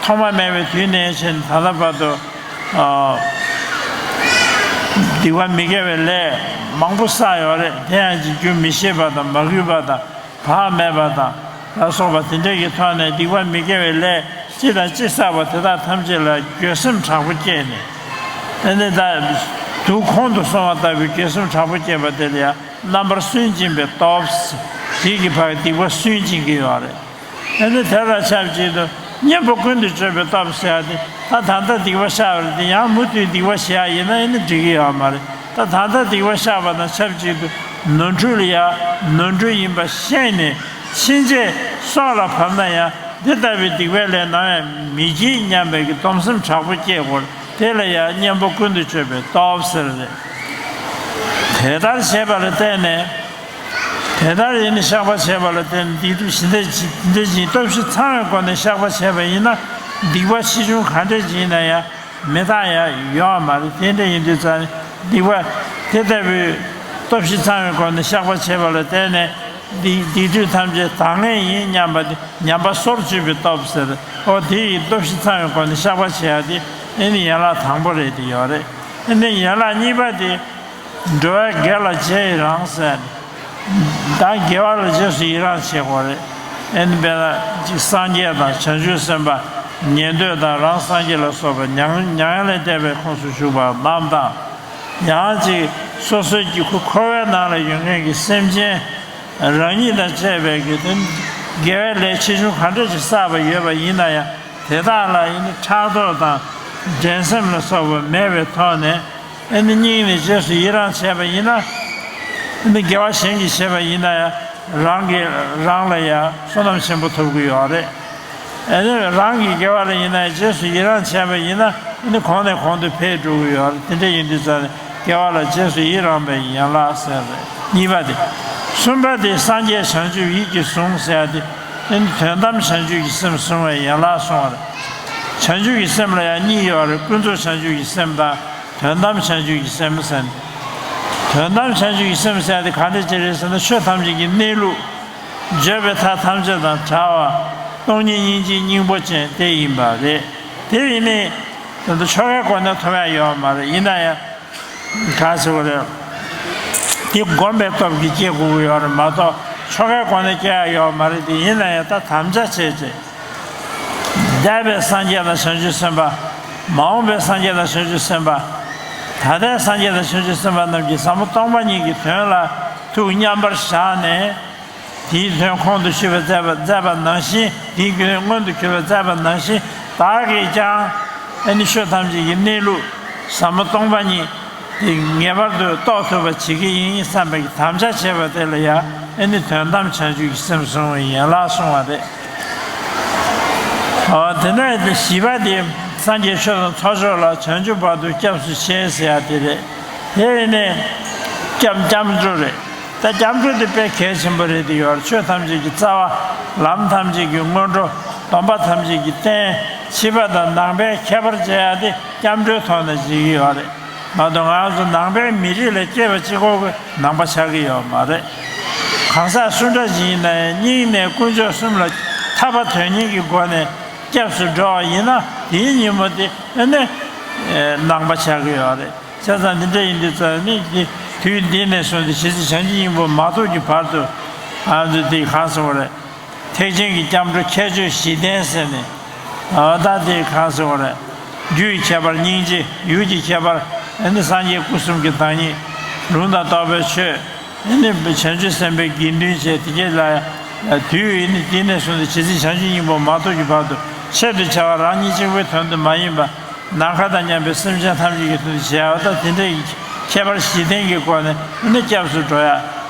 ཐོག་མ་མེད་པའི་དུས་ནས་བྱས་ནས་ད་ལྟ་བར་དུ། ཨ། སྡིག་པ་མི་དགེ་བའི་ལས་མང་པོ་བསགས་ཡོད་རེད། དེ་ཡང་ཅིག་རྒྱུ་མི་ཤེས་པ་དང་མ་གུས་པ་དང་བག་མེད་པ་དང་ལ་སོགས་པ་དེ་འདྲ་གི་ཐོག་ནས་སྡིག་པ་མི་དགེ་བའི་ལས་ཅི་དང་ཅི་བསགས་པ་དེ་དག་ཐམས་ཅད་ལ་འགྱོད་སེམས་དྲག་པོ་སྐྱེས་ནས། ཨ་ནི་ད་དུག་ཁོང་དུ་སོང་བ་ལྟ་བུའི་འགྱོད་སེམས་དྲག་པོ་སྐྱེས་པ་དེ་ལ་ཡང་རྣམ་པར་སུན་འབྱིན་པའི་སྟོབས། དེ་གི་ཕར་སྡིག་པ་སུན་འབྱིན་གྱི་ཡོད་རེད། ཨ་ནི་དེ་ལ་ཆབས་ཅིག་ཏུ་གཉེན་པོ་ཀུན་ཏུ་སྤྱོད་པའི་སྟོབས་ཟེར་ཡ་དེ། ད་ད་ལྟ་སྡིག་པ་བཤགས་པ་རེད་དེ། ཡང་མུ་མཐུད་སྡིག་པ་བྱེད་ཡ་ཡིན་ན་ཨ་ནི་འགྲིག་གི་ཡོད་མ་རེད། ད་ད་ལྟ་སྡིག་པ་བཤགས་པ་དང་ཆབས་ཅིག་ཏུ་ནོར་འཁྲུལ་ལ་ཡ་ནོར་འཁྲུལ་ཡིན་པ་ཤེས་ནས་ཕྱིན་ཆད་ སྲོག་ལ་བབ་ན་ཡང་འདི་ལྟ་བུའི་སྡིག་པའི་ལས་ནམ་ཡང་མི་བགྱིད་སྙམ་པའི་གི་སྡོམ་སེམས་དྲག་པོ་སྐྱེ་དགོས། དེ་ལ་ཡང་གཉེན་པོ་ཀུན་ཏུ་སྤྱོད་པའི་སྟོབས་ཟེར་རེད། དེ་ལྟར་བྱས་པ་ལ་བརྟེན་ནས། དེ་ལྟར་ཡིན་ནས་བཤགས་པ་བྱས་པ་ལ་བརྟེན་ནས་སྡིག་སྒྲིབ་ཇི་འདྲ་ཇི་འདྲ་ཅིག་སྟོབས་བཞི་ཚང་བའི་སྒོ་ནས་བཤགས་པ་བྱས་པ་ཡིན་ན། སྡིག་པ་ཆེ་ཆུང་ག་འདྲ་ཅིག་ཡིན་ན་ཡང་། མི་རྟག་ཡང་ཡོད་མ་རེད། དེ་འདྲ་ཡིན་དུས་ཙང་ནས་སྡིག་པ་དེ་ལྟ་བུའི་སྟོབས་བཞི་ཚང་བའི་སྒོ་ནས་བཤགས་པ་བྱས་པ་ལ་བརྟེན་ནས་སྡིག་སྡིག་སྒྲིབ་ཐམས་ཅད་དག་ངེས་ཡིན་སྙམ་པ་དེ་ཉམས་པ་སོར་ཆུད་པའི་སྟོབས་ཟེར། ཨོ་དེ་ཡི་སྟོབས་བཞི་ཚང་བའི་སྒོ་ནས་བཤགས་པ་བྱེད་ཡ་དེ་ཨེ་ནི་ཡན་ལག་དང་པོ་རེད་དེ་ཡོད་རེད། ཨེ་ནི་ཡན་ལག་གཉིས་པ་དེ། འགྲོ་བའི་དགེ་ལ་རྗེས་ཡི་རང་ཟེར། ད་དགེ་བ་ལ་རྗེས་སུ་ཡི་རང་བྱེད་དགོས་རེད། ཨེ་ནི་དཔེར་ན་ཅིག་སངས་རྒྱས་དང་བྱང་ཆུབ་སེམས་དཔའ་ཉན་ཐོས་དང་རང་སངས་རྒྱས་ལ་སོགས་པ་མྱ་མྱ་ངན་ལས་འདས་པའི་ཁོངས་སུ་ཞུགས་པ་རྣམས་དང་། ཡང་ཅིག་སོ་སོའི་གི་འཁོར་བའི་ནང་ལ་ཡོད་མཁན་གྱི་སེམས་ཅན་རང་ཉིད་དང་བཅས་པའི་གི་དེ་དགེ་བའི་ལས་ཆེ་ཆུང་ག་འདྲ་ཞིག་བསགས་པ་ཡོད་པ་ཡིན་ན་ཡང་དེ་དག་ལ་ཡིན་ན་ཕྲག་དོག་དང་འགྲན་སེམས་ལ་སོགས་པ་མེད་པའི་ཐོག་ནས། ཨེ་ནི་སྙིང་ནས་རྗེས་སུ་ཡི་རང་བྱས་པ་ཡིན་ན། ཨེ་ནི་དགེ་བ་གཞན་གྱིས་བྱས་པ་ཡིན་ན་ཡང་རང་གིས་རང་ལ་ཡང་བསོད་ནམས་ཆེན་པོ་ཐོབ་ཀྱི་ཡོད་རེད། ཨེ་ནི་རང་གི་དགེ་བ་ལ་ཡིན་ན་ཡང་རྗེས་སུ་ཡི་རང་བྱས་པ་ཡིན་ན་ཨེ་ནི་གོང་ནས་གོང་དུ་འཕེལ་འགྲོ་གི་ཡོད་རེད། དེ་འདྲ་ཡིན་དུས་ཙང་ནས་དགེ་བ་ལ་རྗེས་སུ་ཡི་རང་བའི་ཡན་ལག་ཟེར་རེད། གཉིས་པ་དེ། གསུམ་པ་དེ་སངས་རྒྱས་བྱང་ཆུབ་ཡིད་ཀྱིས་བཟུང་ཟེར་ཡ་དེ་ཨེ་ནི་དོན་དམ་བྱང་ཆུབ་ཀྱི་སེམས་བཟུང་བའི་ཡན་ལག་གསུངས་པ་རེད། བྱང་ཆུབ་ཀྱི་སེམས་ལ་ཡང་གཉིས་ཡོད་རེད། ཀུན་རྫོབ་བྱང་ཆུབ་ཀྱི་སེམས་དང་། དོན་དམ་བྱང་ཆུབ་ཀྱི་སེམས་ཟེར། དོན་དམ་བྱང་ཆུབ་ཀྱི་སེམས་ཟེར་དེ་ག་འདྲ་ཅིག་རེད་ཟེར་ན། ཆོས་ཐམས་ཅད་ཀྱི་གནས་ལུགས། བརྗོད་པའི་མཐའ་ཐམས་ཅད་དང་བྲལ་བ། སྟོང་ཉིད་སྙིང་རྗེའི་སྙིང་པོ་ཅན་དེ་ཡིན་པ་རེད། དེ་ཡིན་ནའི། དེ་ཚོ་ཆོ་གའི་སྒོ་ནས་ཐོབ་ཡ་ཡོད་མ་རེད། ཡིན་ན་ཡང་། ག་ཟེར་བ་རེད། དེ་སྒོམ་པའི་སྟོབས་ཀྱིས་སྐྱེ་དགོས་ཀྱི་ཡོད་རེད་མ་གཏོགས་ཆོ་གའི་སྒོ་ནས་སྐྱེ་ཡ་ཡོད་མ་རེད། དེ་ཡིན་ན་ཡང་ད་དམ་བཅའ་བྱས་རྗེས། འདས་པའི་སངས་རྒྱས་དང་བྱང་ཆུབ་སེམས་དཔའ། མ་འོངས་པའི་སངས་རྒྱས་དང་བྱང་ཆུབ་སེམས་དཔའ། ད་ལྟའི་སངས་རྒྱས་དང་བྱང་ཆུབ་སེམས་དཔའ་རྣམས་ཀྱིས་ཟབ་མོ་སྟོང་པ་ཉིད་ཀྱི་དོན་ལ་ཐུགས་མཉམ་པར་བཞག་ནས། དེའི་དོན་ཁོང་དུ་ཆུད་པར་མཛད་པ་མཛད་པ་ནང་བཞིན། དེའི་རྒྱུ་མངོན་དུ་གྱུར་པར་མཛད་པ་ནང་བཞིན། བདག་གིས་ཀྱང་ཨ་ནི་ཆོས་ཐམས་ཅད་ཀྱི་གནས་ལུགས་ཟབ་མོ་སྟོང་པ་ཉིད་དེ་ངེས་པར་དུ་རྟོགས་ཐུབ་པ་བྱེད་ཀྱི་ཡིན་བསམ་པའི་དམ་བཅའ་བྱས་པ་དེ་ལ་ཡང་ཨ་ནི་དོན་དམ་བྱང་ཆུབ་ཀྱི་སེམས་བཟུང་བའི་ཡན་ལག་གསུངས་པ་རེད། ཨ་དེ་ནས་བཞི་པ་དེ་སངས་རྒྱས་ཆོས་དང་ཚོགས་མཆོག་ལ་བྱང་ཆུབ་བར་དུ་སྐྱབས་སུ་མཆི་ཟེར་ཡ་དེ་རེད། དེ་ནས་སྐྱབས་སྐྱབས་འགྲོ་རེད། ད་སྐྱབས་འགྲོ་དེ་དཔེ་གལ་ཆེན་པོ་རེད་དེ་ཡོད། ཆོས་ཐམས་ཅད་ཀྱི་རྩ་བ། ལམ་ཐམས་ཅད་ཀྱི་སྔོན་འགྲོ། སྡོམ་པ་ཐམས་ཅད་ཀྱི་རྟེན། ཕྱི་པ་དང་ནང་པའི་ཁྱད་པར་འབྱེད་ཡ་དེ་སྐྱབས་འགྲོའི་ཐོག་ནས་འབྱེད་ཀྱི་ཡོད་རེད། མ་གཏོགས་ང་ཚོ་ནང་པའི་མི་རིགས་ལ་སྐྱེས་པ་གཅིག་པོ་གི་ནང་པ་ཆགས་ཀྱི་ཡོད་མ་རེད། གང་ཟག་སུ་འདྲ་ཞིག་ཡིན་ན་ཡང་སྙིང་ནས་དཀོན་མཆོག་གསུམ་ལ་ཐར་པ་དོན་གཉེར་གྱི་སྒོ་ནས་སྐྱབས་སུ་འགྲོ་བ་ཡིན་ན། དེའི་ཉིན་མོ་དེ་ཨ་ནི་ནང་པ་ཆགས་ཀྱི་ཡོད་རེད། བྱས་ཙང་འདི་འདྲ་ཡིན་དུས་ཙང་ནི་འདི་དུས་འདི་ནས་བཟུང་སྟེ་ཇི་སྲིད་བྱང་ཆུབ་སྙིང་པོ་མ་ཐོབ་ཀྱི་བར་དུ། ང་ཚོ་འདི་གང་ཟེར་བ་རེད། ཐེག་ཆེན་གྱི་སྐྱབས་འགྲོ་ཁྱད་ཆོས་བཞི་ལྡན་ཟེར་ནས། ཨ་ད་འདི་གང་ཟེར་བ་རེད། རྒྱུ་ཡི་ཁྱད་པར་སྙིང་རྗེ། ཡུལ་གྱི་ཁྱད་པར་ཨ་ནི་སངས་རྒྱས་སྐུ་གསུམ་གྱི་བདག་ཉིད། ལུང་དང་རྟོགས་པའི་ཆོས། ཨ་ནི་བྱང་ཆུབ་སེམས་དཔའི་དགེ་འདུན་བཅས་དེ་སྐད་ལ་ཡང་དུས་ཡུན་ནི་འདི་ནས་བཟུང་སྟེ་ཇི་སྲིད་བྱང་ཆུབ་སྙིང་པོ་མ་ཐོབ་ཀྱི་བར་དུ་ཆེད་དུ་བྱ་བ་རང་ཉིད་གཅིག་པུའི་དོན་དུ་མ་ཡིན་པ། ནམ་མཁའ་དང་མཉམ་པའི་སེམས་ཅན་ཐམས་ཅད་ཀྱི་དོན་དུ་བྱ་བ་དང་། དེ་འདྲའི་ཁྱད་པར་བཞི་ལྡན་གྱི་སྒོ་ནས་ནི་སྐྱབས་སུ་འགྲོ་ཡ།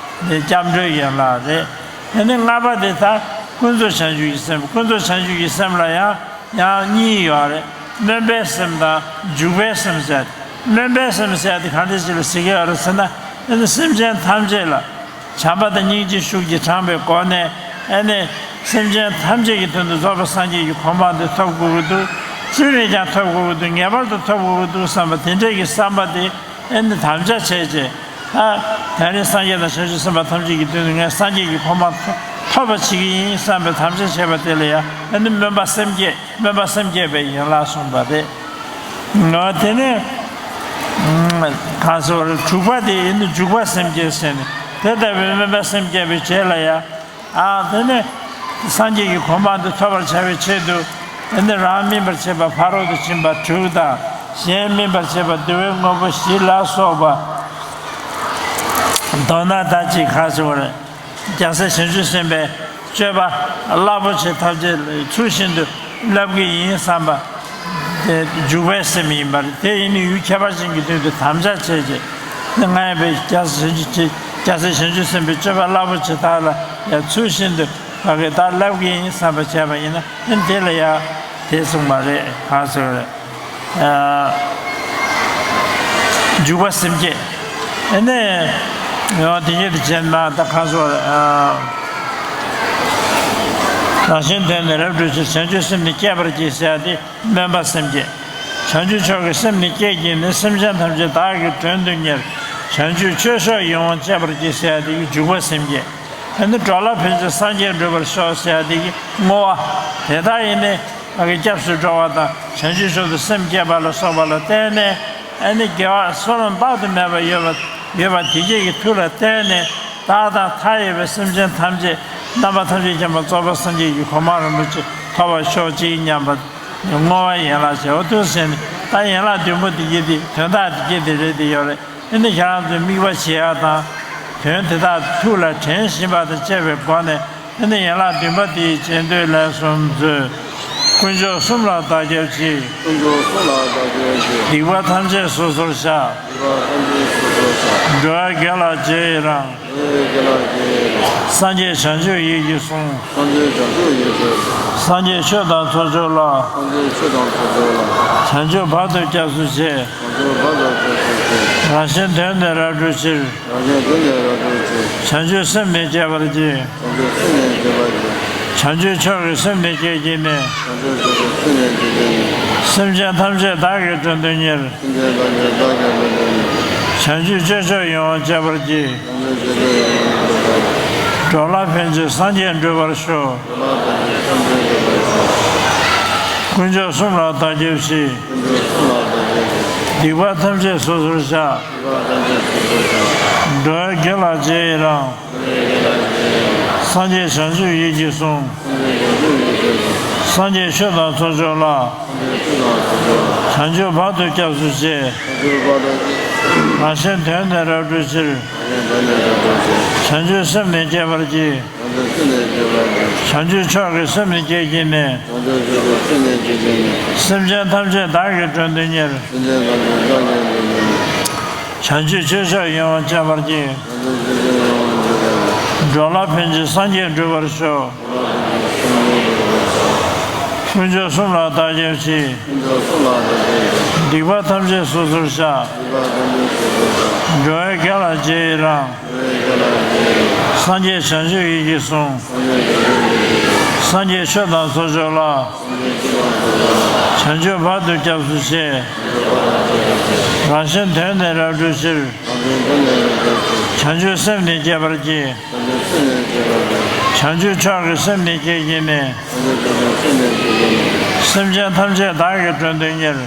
འདི་སྐྱབས་འགྲོའི་ཡན་ལག་རེད། དེ་ནི་ལྔ་པ་དེ་ད་ཀུན་རྫོབ་བྱང་ཆུབ་ཀྱི་སེམས། ཀུན་རྫོབ་བྱང་ཆུབ་ཀྱི་སེམས་ལ་ཡང་ཡང་གཉིས་ཡོད་རེད། སྨོན་པའི་སེམས་དང་འཇུག་པའི་སེམས་ཟེར། སྨོན་པའི་སེམས་ཟེར་དེ་གང་འདྲ་ཞིག་ལ་ཟེར་གྱི་ཡོད་རེད་ཟེར་ན། དེ་ནི་སེམས་ཅན་ཐམས་ཅད་ལ། བྱམས་པ་དང་སྙིང་རྗེའི་ཤུགས་ཀྱིས་དྲངས་པའི་སྒོ་ནས། ཨ་ནི་སེམས་ཅན་ཐམས་ཅད་ཀྱི་དོན་དུ་རྫོགས་པའི་སངས་རྒྱས་ཀྱི་གོ་འཕང་དེ་ཐོབ་དགོས་ཀྱི་འདུག་ཅི་ནས་ཀྱང་ཐོབ་དགོས་ཀྱི་འདུག་ངེས་པར་དུ་ཐོབ་དགོས་ཀྱི་འདུག་བསམ་པ་དེ་འདྲའི་གི་བསམ་པ་དེ་ཨ་ནི་དམ་བཅའ་བྱས་རྗེས། ད་དེ་རིང་སངས་རྒྱས་དང་བྱང་ཆུབ་སེམས་དཔའ་ཐམས་ཅད་ཀྱི་དོན་དུ་ངས་སངས་རྒྱས་ཀྱི་གོ་འཕང་ཐོབ་པ་བྱེད་ཀྱི་ཡིན་བསམ་པའི་དམ་བཅའ་བྱས་པ་དེ་ལ་ཡང་ཨ་ནི་སྨོན་པ་སེམས་བསྐྱེད། སྨོན་པ་སེམས་བསྐྱེད་པའི་ཡན་ལག་གསུངས་པ་རེད། ང་དེ་ནས་གང་ཟེར་བ་རེད། དྲུག་པ་དེ་ཡིན་ན་འཇུག་པ་སེམས་བསྐྱེད་ཟེར་ནས། དེ་ལྟ་བུའི་སྨོན་པ་སེམས་བསྐྱེད་པའི་རྗེས་ལ་ཡང་། ཨ་དེ་ནས་སངས་རྒྱས་ཀྱི་གོ་འཕང་དུ་ཐོབ་པར་བྱ་བའི་ཆེད་དུ། དེ་ནས་རང་སྨིན་པར་བྱེད་པ་ཕ་རོལ་ཏུ་ཕྱིན་པ་དྲུག་དང་། གཞན་སྨིན་པར་བྱེད་པ་བསྡུ་བའི་དངོས་པོ་བཞི་ལ་སོགས་པ། མདོར་ན་ད་ཅིག་གང་ཟེར་བ་རེད། རྒྱལ་སྲས་བྱང་ཆུབ་སེམས་དཔའི་སྤྱོད་པ་རླབས་པོ་ཆེ་ཐམས་ཅད་ཚུལ་བཞིན་དུ་བསླབ་ཀྱི་ཡིན་བསམ་པ། དེ་འཇུག་པའི་སེམས་ཡིན་པ་རེད། དེ་ཡིན་ནི་ཡུལ་ཁྱད་པར་ཅན་གྱི་དོན་དུ་དམ་བཅའ་བྱས་རྗེས། ང་ཡང་པའི་རྒྱལ་སྲས་བྱང་ཆུབ་ཀྱི། རྒྱལ་སྲས་བྱང་ཆུབ་སེམས་དཔའི་སྤྱོད་པ་རླབས་པོ་ཆེ་དག་ལ་ཡང་ཚུལ་བཞིན་དུ་ ཕ་གི་ད་ལབ་གི་ཡིན་བསམ་པ་བྱས་པ་ཡིན་ན་ཨ་ནི་དེ་ལ་ཡ་དེ་གསུངས་པ་རེད། གང་ཟེར་རེད། ཨ། འཇུག་པ་སེམས་བསྐྱེད། ཨ་ནི་ཡང་དེ་ཉིད་དུ་བྱེད་མ་ད་གང་ཟེར། ཨ། རང་གཞན་དོན་ནི་རབ་བསྒྲུབ་ཕྱིར། བྱང་ཆུབ་སེམས་ནི་བསྐྱེད་པར་བགྱི་ཟེར་ཡ་དེ་སྨོན་པ་སེམས་བསྐྱེད། བྱང་ཆུབ་མཆོག་གི་སེམས་ནི་བསྐྱེད་བགྱིས་ནས། སེམས་ཅན་ཐམས་ཅད་བདག་གིས་དྲན་དུ་གཉེར། བྱང་ཆུབ་ཆོས་མཆོག་ཡིད་འོང་སྤྱད་པར་བགྱི་ཟེར་ཡ་དེ་འཇུག་པ་སེམས་བསྐྱེད། ཨ་ནི་འགྲོ་ལ་ཕན་ཕྱིར་སངས་རྒྱས་འགྲུབ་པར་ཤོག་ཟེར་ཡ་དེ་གི་བསྔོ་བ་དེ་དག་ཡིན་ནས་ང་གི་སྐྱབས་སུ་འགྲོ་བ་དང་བྱང་ཆུབ་མཆོག་ཏུ་སེམས་བསྐྱེད་པ་ལ་སོགས་པ་ལ་བརྟེན་ནས་ཨ་ནི་དགེ་བ་བསོད་ནམས་དཔག་ཏུ་མེད་པ་ཡོད་པ་ཡོད་པ་དེ་སྐྱེས་ཀྱི་མཐུ་ལ་བརྟེན་ནས་བདག་དང་མཐའ་ཡས་པའི་སེམས་ཅན་ཐམས་ཅད་རྣམ་པ་ཐམས་ཅད་མཁྱེན་པ་རྫོགས་པའི་སངས་རྒྱས་ཀྱི་གོ་འཕང་རིན་པོ་ཆེ་ཐོབ་པར་ཤོག་ཅིག་སྙམ་པ་བསྔོ་བ་ཡན་ལག་བྱས། འོ་དུས་ཟེར་ནས་ད་ཡན་ལག་བདུན་པོ་དེ་སྐྱེས་དེ་དོན་དག་དེ་སྐྱེས་དེ་རེད་དེ་ཡོད་རེད། ཨ་ནི་ཁྱེད་རང་ཚོས་དམིགས་པ་བྱེད་ཡག་དང་། དོན་དེ་དག་ཐུགས་ལ་དྲན་བཞིན་པ་དང་བཅས་པའི་སྒོ་ནས་ཨ་ནི་ཡན་ལག་བདུན་པ་དེའི་རྗེས་ཟློས་ལན་གསུམ་མཛོད། དཀོན་མཆོག་གསུམ་ལ་བདག་སྐྱབས་མཆི། དཀོན་མཆོག་གསུམ་ལ་བདག་སྐྱབས་མཆི། སྡིག་པ་ཐམས་ཅད་སོ་སོར་བཤགས། སྡིག་པ་ཐམས་ཅད་སོ་སོར་བཤགས། འགྲོ་བ་དགེ་ལ་རྗེས་ཡི་རང་། འགྲོ་བ་དགེ་ལ་རྗེས་ཡི་རང་། སངས་རྒྱས་བྱང་ཆུབ་ཡིད་ཀྱིས་བཟུང་། སངས་རྒྱས་བྱང་ཆུབ་ཡིད་ཀྱིས་བཟུང་། སངས་རྒྱས་ཆོས་དང་ཚོགས་མཆོག་ལ། སངས་རྒྱས་ཆོས་དང་ཚོགས་མཆོག་ལ། བྱང་ཆུབ་བར་དུ་སྐྱབས་སུ་མཆི། བྱང་ཆུབ་བར་དུ་སྐྱབས་སུ་མཆི། རང་གཞན་དོན་ནི་རབ་བསྒྲུབ་ཕྱིར། རང་གཞན་དོན་ནི་རབ་བསྒྲུབ་ཕྱིར། བྱང་ཆུབ་སེམས་ནི་བསྐྱེད་པར་བགྱི། བྱང་ཆུབ་སེམས་ནི་བསྐྱེད་པར་བགྱི། བྱང་ཆུབ་མཆོག་གི་སེམས་ནི་བསྐྱེད་བགྱིས་ནས། བྱང་ཆུབ་མཆོག་གི་སེམས་ནི་བསྐྱེད་བགྱིས་ནས། སེམས་ཅན་ཐམས་ཅད་བདག་གིས་དྲན་དུ་གཉེར། སེམས་ཅན་ཐམས་ཅད་བདག་གིས་དྲན་དུ་གཉེར། བྱང་ཆུབ་ཆོས་མཆོག་ཡིད་འོང་སྤྱད་པར་བགྱི། བྱང་ཆུབ་ཆོས་མཆོག་ཡིད་འོང་སྤྱད་པར་བགྱི། འགྲོ་ལ་ཕན་ཕྱིར་སངས་རྒྱས་འགྲུབ་པར་ཤོག། འགྲོ་ལ་ཕན་ཕྱིར་སངས་རྒྱས་འགྲུབ་པར་ཤོག། དཀོན་མཆོག་གསུམ་ལ་བདག་སྐྱབས་མཆི། དཀོན་མཆོག་གསུམ་ལ་བདག་སྐྱབས་མཆི། སྡིག་པ་ཐམས་ཅད་སོ་སོར་བཤགས། སྡིག་པ་ཐམས་ཅད་སོ་སོར་བཤགས། འགྲོ་བ་དགེ་ལ་རྗེས་ཡི་རང་། སངས་རྒྱས་བྱང་ཆུབ་ཡིད་ཀྱིས་བཟུང་། སངས་རྒྱས་ཆོས་དང་ཚོགས་མཆོག་ལ། བྱང་ཆུབ་བར་དུ་སྐྱབས་སུ་མཆི། རང་གཞན་དོན་ནི་རབ་བསྒྲུབ་ཕྱིར། བྱང་ཆུབ་སེམས་ནི་བསྐྱེད་པར་བགྱི། བྱང་ཆུབ་མཆོག་གི་སེམས་ནི་བསྐྱེད་བགྱིས་ནས། སེམས་ཅན་ཐམས་ཅད་བདག་གིས་དྲན་དུ་གཉེར། བྱང་ཆུབ་ཆོས་མཆོག་ཡིད་འོང་སྤྱད་པར་བགྱི། འགྲོ་ལ་ཕན་ཕྱིར་སངས་རྒྱས་འགྲུབ་པར་ཤོག། དཀོན་མཆོག་གསུམ་ལ་བདག་སྐྱབས་མཆི། སྡིག་པ་ཐམས་ཅད་སོ་སོར་བཤགས། འགྲོ་བ་དགེ་ལ་རྗེས་ཡི་རང་། སངས་རྒྱས་བྱང་ཆུབ་ཡིད་ཀྱིས་བཟུང་། སངས་རྒྱས་ཆོས་དང་ཚོགས་མཆོག་ལ། བྱང་ཆུབ་བར་དུ་སྐྱབས་སུ་མཆི། རང་གཞན་དོན་ནི་རབ་བསྒྲུབ་ཕྱིར། བྱང་ཆུབ་སེམས་ནི་བསྐྱེད་པར་བགྱི། བྱང་ཆུབ་མཆོག་གི་སེམས་ནི་བསྐྱེད་བགྱིས་ནས། སེམས་ཅན་ཐམས་ཅད་བདག་གིས་དྲན་དུ་གཉེར།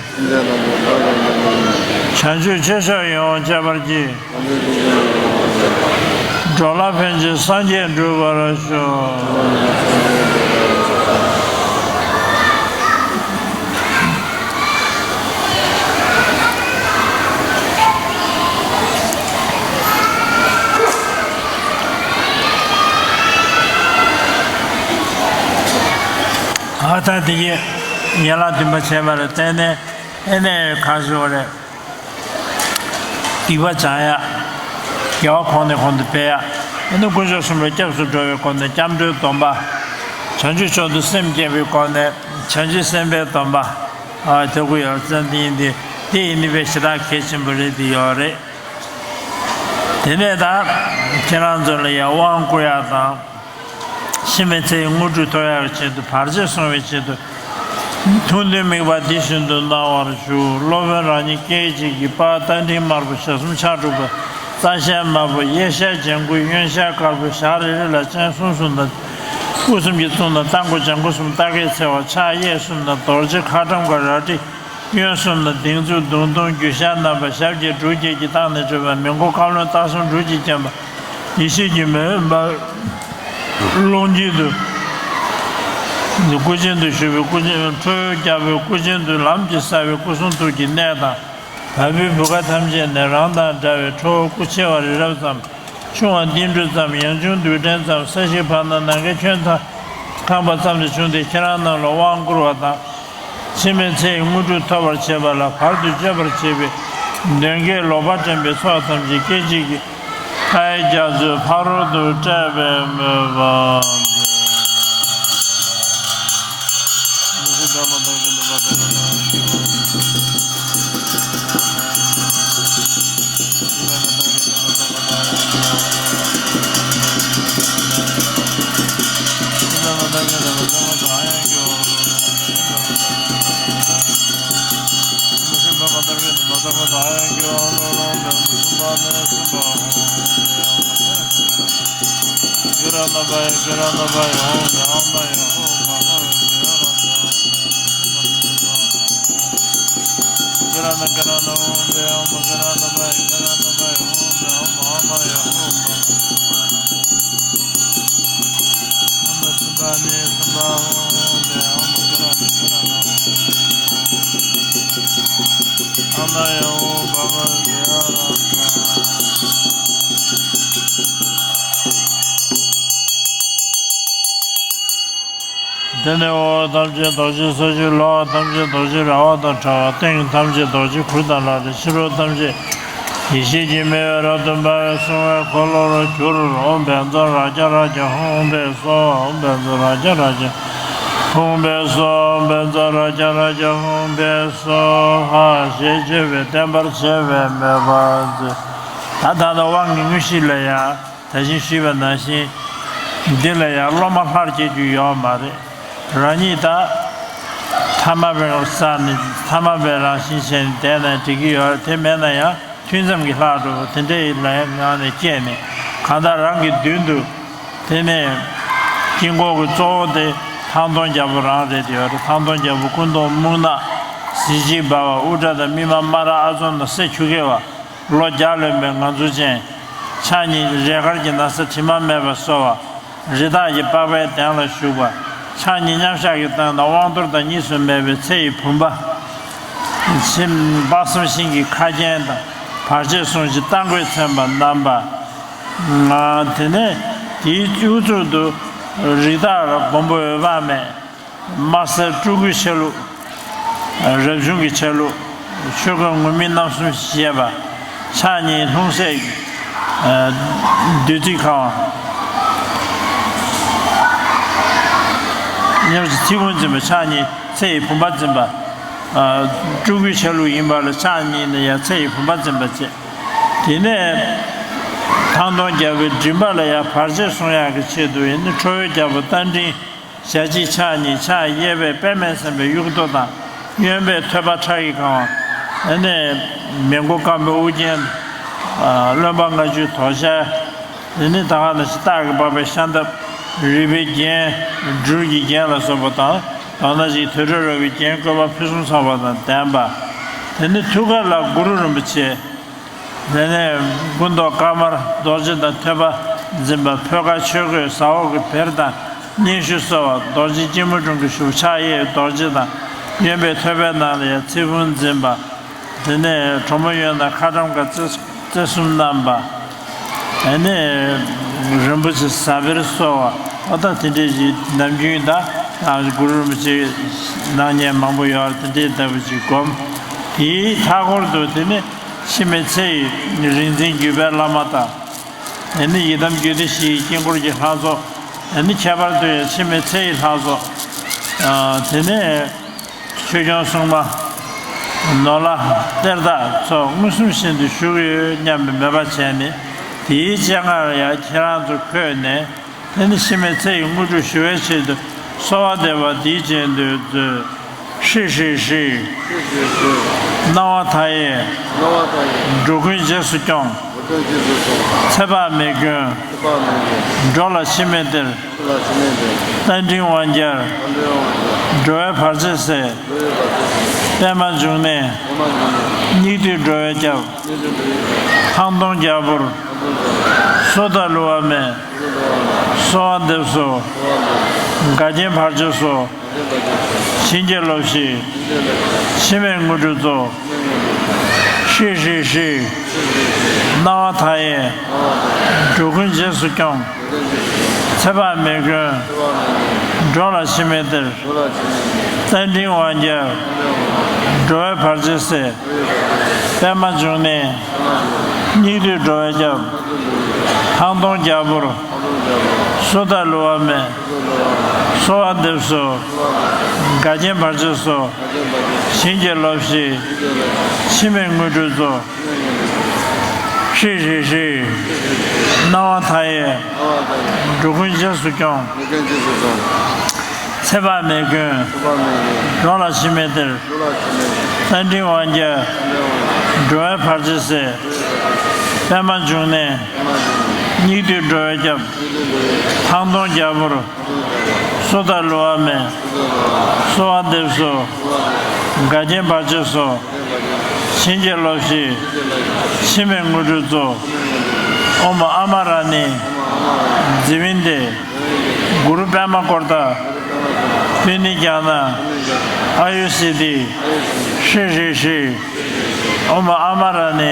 བྱང་ཆུབ་ཆོས་མཆོག་ཡིད་འོང་སྤྱད་པར་བགྱི། འགྲོ་ལ་ཕན་ཕྱིར་སངས་རྒྱས་འགྲུབ་པར་ཤོག། ཨ་ད་དེ་གའི་ཡན་ལག་བདུན་པ་བྱས་པ་ལ་བརྟེན་ནས་ཨེ་ནས་གང་ཞུ་བ་རེད། སྡིག་པ་སྦྱང་ཡ། དགེ་བ་གོང་ནས་གོང་དུ་སྤེལ་ཡ། ཨ་ནི་དཀོན་མཆོག་གསུམ་ལ་སྐྱབས་སུ་འགྲོ་བའི་སྒོ་ནས་སྐྱབས་འགྲོའི་སྡོམ་པ། བྱང་ཆུབ་མཆོག་ཏུ་སེམས་བསྐྱེད་པའི་སྒོ་ནས་བྱང་ཆུབ་སེམས་དཔའི་སྡོམ་པ། ཨ་དེ་དགུ་ཡོད་ཙང་དེ་ཡིན་དེ་དེ་ཡིན་ནི་བས་ཞེ་དྲག་གལ་ཆེན་པོ་རེད་དེ་ཡོད་རེད། དེ་ནས་ད་ཁྱེད་རང་ཚོ་ལ་ཡ་དབང་བསྐུར་ཡ་དང་། འཆི་མེད་ཚེ་ཡི་དངོས་གྲུབ་ཐོབ་ཡག་གི་ཆེད་དུ་བར་ཆད་སྲུང་བའི་ཆེད་དུ། ཐུགས་འདུན་དམིགས་པ་འདི་བཞིན་དུ་གནང་བར་ཞུ། སློབ་དཔོན་རང་ཉིད་སྐད་ཅིག་གིས་དཔལ་རྟ་མགྲིན་དམར་པོ་ཞལ་གསུམ་ཕྱག་དྲུག་པ། རྩ་ཞལ་དམར་པོ་གཡས་ཞལ་ལྗང་གུ་གཡོན་ཞལ་དཀར་པོ་ཞལ་རེ་རེ་ལ་སྤྱན་གསུམ་གསུམ་དང་། དབུ་གསུམ་གྱི་གཙུག་ན་རྟ་མགོ་ལྗང་གུ་གསུམ་རྟ་སྐད་འཚེར་བ་ཕྱག་གཡས་གསུམ་དང་རྡོ་རྗེ་ཁ་ཊྭཱཾ་ག་རལ་གྲི། གཡོན་གསུམ་ན་སྡིགས་མཛུབ་མདུང་ཐུང་རྒྱུ་ཞྭ་བསྣམས་པ་ཞབས་ཀྱི་སྦྲུལ་གྱིས་ཀྱི་བཏང་ནས་བྲོས་པ་མི་མགོ་བཀའ་བློན་སྟག་ཟམ་སྦྲུལ་གྱིས་བརྒྱན་པ། ཡེ་ཤེས་ཀྱི་མེ་འོད་འབར། རླུང་གིས་དུ། སྐུ་ཅན་དུ་ཞུ་བའི་སྐུ་ཅན་ཁྲོ་བོའི་རྒྱལ་པོའི་སྐུ་ཅན་དུ་ལམ་གྱི་ས་བའི་སྐུ་གསུང་ཐུགས་ཀྱི་གནས་དང་། བལ་པོའི་བུ་ག་ཐམས་ཅད་ནས་རང་དང་འདྲ་བའི་ཁྲོ་བོ་སྐུ་ཆེ་བ་རི་རབ་ཙམ། ཆུང་བ་ཏིལ་འབྲུ་ཙམ། ཡང་ཆུང་རྡུལ་ཕྲན་ཙམ། ས་གཞི་བར་སྣང་ནམ་མཁའི་ཁྱོན་མཐའ་ཁམས་པ་ཙམ་དུ་བྱུང་སྟེ་ཁྱེད་རང་རྣམས་ལ་དབང་བསྐུར་བ་དང་། འཆི་མེད་ཚེ་ཡི་དངོས་གྲུབ་ཐོབ་པར་བྱེད་པ་ལ་བར་དུ་གཅོད་པར་བྱེད་པའི་གདོན་བགེགས་ལོག་པ་འདྲེན་པའི་ཚོགས་ཐམས་ཅད་སྐད་ཅིག་གིས་མཐའ་ཡས་རྒྱ་མཚོའི་ཕ་རོལ་ཏུ་བསྐྲད་པའི་མོས་པ། དེ་ནས་འོག་ཐམས་ཅད་རྡོ་རྗེ་ས་གཞི། ལོགས་ཐམས་ཅད་རྡོ་རྗེ་ར་བ་དང་ཕྲ་བ། སྟེང་ཐམས་ཅད་རྡོ་རྗེ་གུར་དང་ལག་རེག་ཕྱི་རོལ་ཐམས་ཅད་ཡེ་ཤེས་ཀྱི་མེ་འོད་རབ་ཏུ་འབར་བས་སྲུང་བའི་འཁོར་ལོ་རུ་གྱུར། ཨོཾ་བཛྲ་རཀྵ་རཀྵ་ཧཱུྃ་ཕཊ་སྭཱ་ཧཱ། ཨོཾ་བཛྲ་རཀྵ་རཀྵ་ཧཱུྃ་ཕཊ་སྭཱ་ཧཱ། ཨོཾ་བཛྲ་རཀྵ་རཀྵ་ཧཱུྃ་ཕཊ་སྭཱ་ཧཱ། ཞེས་མཆོད་པས་བརྟན་པར་བྱས་པའི་མོས་པ་མཛོད། ད་ད་ལྟ་དབང་གི་དངོས་གཞི་ལ་ཡང་། ད་གིན་ཞུས་པ་ནང་བཞིན། འདི་ལ་ཡང་སློབ་མ་སླར་སྐྱེ་རྒྱུ་ཡོད་མ་རེད། རང་ཉིད་ད། ཐ་མལ་པའི་ས་ནས་ཐ་མལ་པའི་རང་བཞིན་བྱས་ནས་བསྡད་ན་འགྲིག་གི་ཡོད་རེད། དེ་མེད་ན་ཡང་ཐུན་མཚམས་ཀྱི་ལྷག་འགྲོ་བ་དེ་འདྲའི་ལ་ཡང་ངང་ནས་སྐྱེས་ནས་གང་ལྟར་རང་གི་མདུན་དུ། དེ་ནས་དཀྱིལ་འཁོར་གྱི་གཙོ་བོ་དེ་ཐང་སྟོང་རྒྱལ་པོ་རང་རེད་ཡོད་རེད། ཐང་སྟོང་རྒྱལ་པོ་སྐུ་མདོག་སྨུག་ནག། གཟི་བརྗིད་འབར་བ། དབུ་སྐྲ་དང་སྨིན་མ་སྨ་ར་ཨ་ཛོ་ན་སེ་ཆུ་སྐྱེས་པ། ལོ་བརྒྱ་ལོན་པའི་ངང་ཚུལ་ཅན། ཕྱག་གཉིས་རས་དཀར་གྱི་ན་བཟའ་དྲི་མ་མེད་པར་གསོལ་བ། རི་དྭགས་ཀྱི་པགས་པའི་གདན་ལ་བཞུགས་པ། ཕྱག་གཉིས་མཉམ་བཞག་གི་སྟེང་ན་དབང་གཏོར་དང་གཉིས་སུ་མེད་པའི་ཚེ་ཡི་བུམ་པ། ཕྱི་དཔག་བསམ་ཤིང་གི་ཁ་རྒྱན་དང་བར་ཆད་སྲུང་ཞིང་རྟ་མགོས་མཚན་པ་བསྣམས་པ། དེ་ནས་དེའི་དབུ་གཙུག་ཏུ་རི་དྭགས་ལ་མགོན་པོ་འོད་དཔག་མེད། དམར་སེར་སྤྲུལ་སྐུའི་ཆ་ལུགས། རབ་བྱུང་གི་ཆ་ལུགས། ཆོས་གོས་ངུར་སྨྲིག་རྣམ་གསུམ་བཞེས་པ། ཕྱག་གཉིས་ལྷུང་བཟེད། བདུད་རྩི་ཁ་བ། ཉམས་སུ་ཚིག་ཀུན་འཛིན་པ། ཕྱག་གཉིས་ཚེ་ཡི་བུམ་པ་འཛིན་པ། སྤྲུལ་སྐུའི་ཆ་ལུགས་ཡིན་པ་ལ་ཕྱག་གཉིས་ནས་ཡང་ཚེ་ཡི་བུམ་པ་འཛིན་པ་བྱས། དེ་ནས་ཐང་སྟོང་རྒྱལ་པོའི་མགྲིན་པ་ལ་ཡང་བར་ཆད་སྲུང་ཡག་གི་ཆེད་དུ་ཡིན་ན་ཁྲོ་བོའི་རྒྱལ་པོ་རྟ་མགྲིན། ཞལ་གཅིག་ཕྱག་གཉིས་ཕྱག་གཡས་པས་པདྨས་མཚན་པའི་དབྱུག་ཏོ་དང་། གཡོན་པས་ཐོད་པ་ཁྲག་གིས་གང་བ། ཨ་ནི་མི་མགོ་སྐམ་པོའི་དབུ་རྒྱན། རློན་པ་ལྔ་བཅུའི་དོ་ཤལ། དེ་ནི་ད་ག་ནང་བཞིན་སྟག་གི་པགས་པའི་ཤམ་ཐབས། རུས་པའི་རྒྱན། སྦྲུལ་གྱི་རྒྱན་ལ་སོགས་པ་དང་། དོ་སྣང་ཅན་དུད་འགྲོ་རོལ་པའི་རྒྱན་བཀོད་པ་ཕུན་སུམ་ཚོགས་པ་དང་ལྡན་པ། དེ་ནི་ཐུགས་ཀ་ལ་གུ་རུ་རིན་པོ་ཆེ། དེ་ནས་སྐུ་མདོག་དཀར་དམར་རྡོ་རྗེ་དང་ཐོད་པ་འཛིན་པ། ཕོད་ཀ་ཆོས་གོས་ཟ་འོག་གི་བེར་དང་སྙན་ཞུ་གསོལ་བ། རྡོ་རྗེ་སྐྱིལ་མོ་ཀྲུང་གིས་བཞུགས། ཕྱག་གཡས་རྡོ་རྗེ་དང་། གཡོན་པའི་ཐོད་པའི་ནང་ལ་ཡང་ཚེ་ཕུང་འཛིན་པ། དེ་ནས་གྲོ་མོ་གཡོན་དང་ཁ་ཊྭཱཾ་ཀ་རྩེ་རྩེ་གསུམ་བསྣམས་པ། དེ་ནས་རིན་པོ་ཆེ་ཟ་བེར་གསོལ་བ། ཨོ་ད་དེ་འདྲའི་ཞིག་ནམ་རྒྱུན་ད་གུ་རུ་རིན་པོ་ཆེ་གནང་མཁན་མང་པོ་ཡོད་རེད། དེ་འདྲའི་ལྟ་བུ་ཅིག་སྒོམ། དེའི་མཐའ་སྐོར་དུ་དེ་ནས་འཆི་མེད་ཚེ་ཡི་རིག་འཛིན་བརྒྱུད་པའི་བླ་མ་དང་། དེ་ནས་ཡི་དམ་རྒྱུད་སྡེ་བཞིའི་དཀྱིལ་འཁོར་གྱི་ལྷ་ཚོགས། དེ་ནས་ཁྱད་པར་དུ་ཡང་འཆི་མེད་ཚེ་ཡི་ལྷ་ཚོགས། དེ་ནས་ཆོས་སྐྱོང་སྲུང་མ། ནོར་ལྷ་གཏེར་བདག་སོགས་མངོན་སུམ་བཞིན་དུ་བཞུགས་ཡོད་སྙམ་པའི་མོས་པ་བྱས་ནས། དེའི་སྤྱན་སྔར་ཡང་ཁྱེད་རང་ཚོ་འཁོད་ནས། དེ་ནི་འཆི་མེད་ཚེ་ཡི་དངོས་གྲུབ་ཞུ་བའི་ཆེད་དུ་གསོལ་བ་འདེབས་པ་འདིའི་རྗེས་ཟློས་མཛོད། ཧྲཱིཿ་ཧྲཱིཿ་ཧྲཱིཿ། ཧྲཱིཿ་ཧྲཱིཿ་ཧྲཱིཿ། སྣང་བ་མཐའ་ཡས། སྣང་བ་མཐའ་ཡས། འགྲོ་ཀུན་རྗེས་སུ་སྐྱོང་། འགྲོ་ཀུན་རྗེས་སུ་སྐྱོང་། ཚེ་དཔག་མེད་མགོན། ཚེ་དཔག་མེད་མགོན། འགྲོ་ལ་འཆི་མེད་གཏེར། འགྲོ་ལ་འཆི་མེད་གཏེར། རྟ་མགྲིན་དབང་རྒྱལ། རྟ་མགྲིན་དབང་རྒྱལ། འགྲོ་བའི་བར་ཆད་སེལ། འགྲོ་བའི་བར་ཆད་སེལ། པདྨ་འབྱུང་གནས། པདྨ་འབྱུང་གནས། སྙིགས་དུས་འགྲོ་བའི་སྐྱབས། ཐང་སྟོང་རྒྱལ་པོར། སོ་དང་བསླུ་བ་མེད། གསོལ་བ་འདེབས་སོ། འགལ་རྐྱེན་བར་ཆད་སོལ། ཕྱིན་ཅི་ལོག་ཞི། འཆི་མེད་དངོས་གྲུབ་སྩོལ། ཧྲཱིཿ་ཧྲཱིཿ་ཧྲཱིཿ། སྣང་བ་མཐའ་ཡས། འགྲོ་ཀུན་རྗེས་སུ་སྐྱོང་། ཚེ་དཔག་མེད་མགོན། འགྲོ་ལ་འཆི་མེད་གཏེར། རྟ་མགྲིན་དབང་རྒྱལ། འགྲོ་བའི་བར་ཆད་སེལ། པདྨ་འབྱུང་གནས། སྙིགས་དུས་འགྲོ་བའི་སྐྱབས། ཐང་སྟོང་རྒྱལ་པོར། སོ་ཐར་ལུ་བ་མེ། གསོལ་བ་འདེབས་སོ། དགའ་ཆེན་བར་ཆད་སོལ། བྱིན་གྱིས་རློབས་ཤིག། འཆི་མེད་དངོས་གྲུབ་སྩོལ། ཧྲཱིཿཧྲཱིཿཧྲཱིཿ། སྣང་བ་མཐའ་ཡས། འགྲོ་ཀུན་རྗེས་སུ་སྐྱོང་། ཚེ་དཔག་མེད་མགོན། རོ་ལངས་འཆི་མེད་གཏེར། རྟ་མགྲིན་དབང་རྒྱལ། འགྲོ་བའི་བར་ཆད་སེལ། པདྨ་འབྱུང་གནས། སྙིགས་དུས་འགྲོ་བའི་སྐྱབས། ཐང་སྟོང་རྒྱལ་པོར། སོ་ཐར་ལུ་བ་མེ། གསོལ་བ་འདེབས་སོ། དགའ་ཆེན་བར་ཆད་སོལ། བྱིན་གྱིས་རློབས་ཤིག། འཆི་མེད་དངོས་གྲུབ་སྩོལ། ཨོཾ་ཨ་མ་ར་ཎི། ཛི་ཝཱན་ཏེ། གུ་རུ་པདྨ་ཀོ་ཏ། པུ་ནི་ཛྙཱ་ན། ཨ་ཡུ་སིདྡྷི། ཧྲཱིཿཧྲཱིཿཧྲཱིཿ། ཨོཾ་ཨ་མ་ར་ཎི།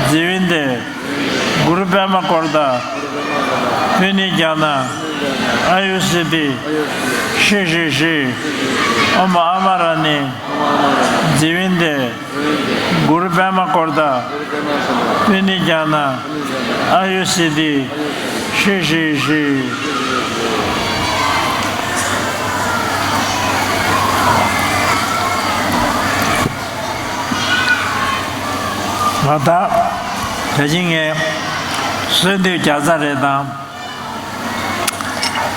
ཛི་ཝཱན་ཏེ། གུ་རུ་པདྨ་ཀོ་ཏ། པུ་ནི་ཛྙཱ་ན། ཨ་ཡུ་སིདྡྷི། ཧྲཱིཿཧྲཱིཿཧྲཱིཿ། ཨོཾ་ཨ་མ་ར་ཎི། ཛི་ཝཱན་ཏེ། གུ་རུ་པདྨ་ཀོ་ཏ། པུ་ནི་ཛྙཱ་ན། ཨ་ཡུ་སིདྡྷི། ཧྲཱིཿཧྲཱིཿཧྲཱིཿ། ང་ད་ད་ཅི་ངས་གསོལ་འདེབས་བརྒྱ་རྩ་རེ་དང་།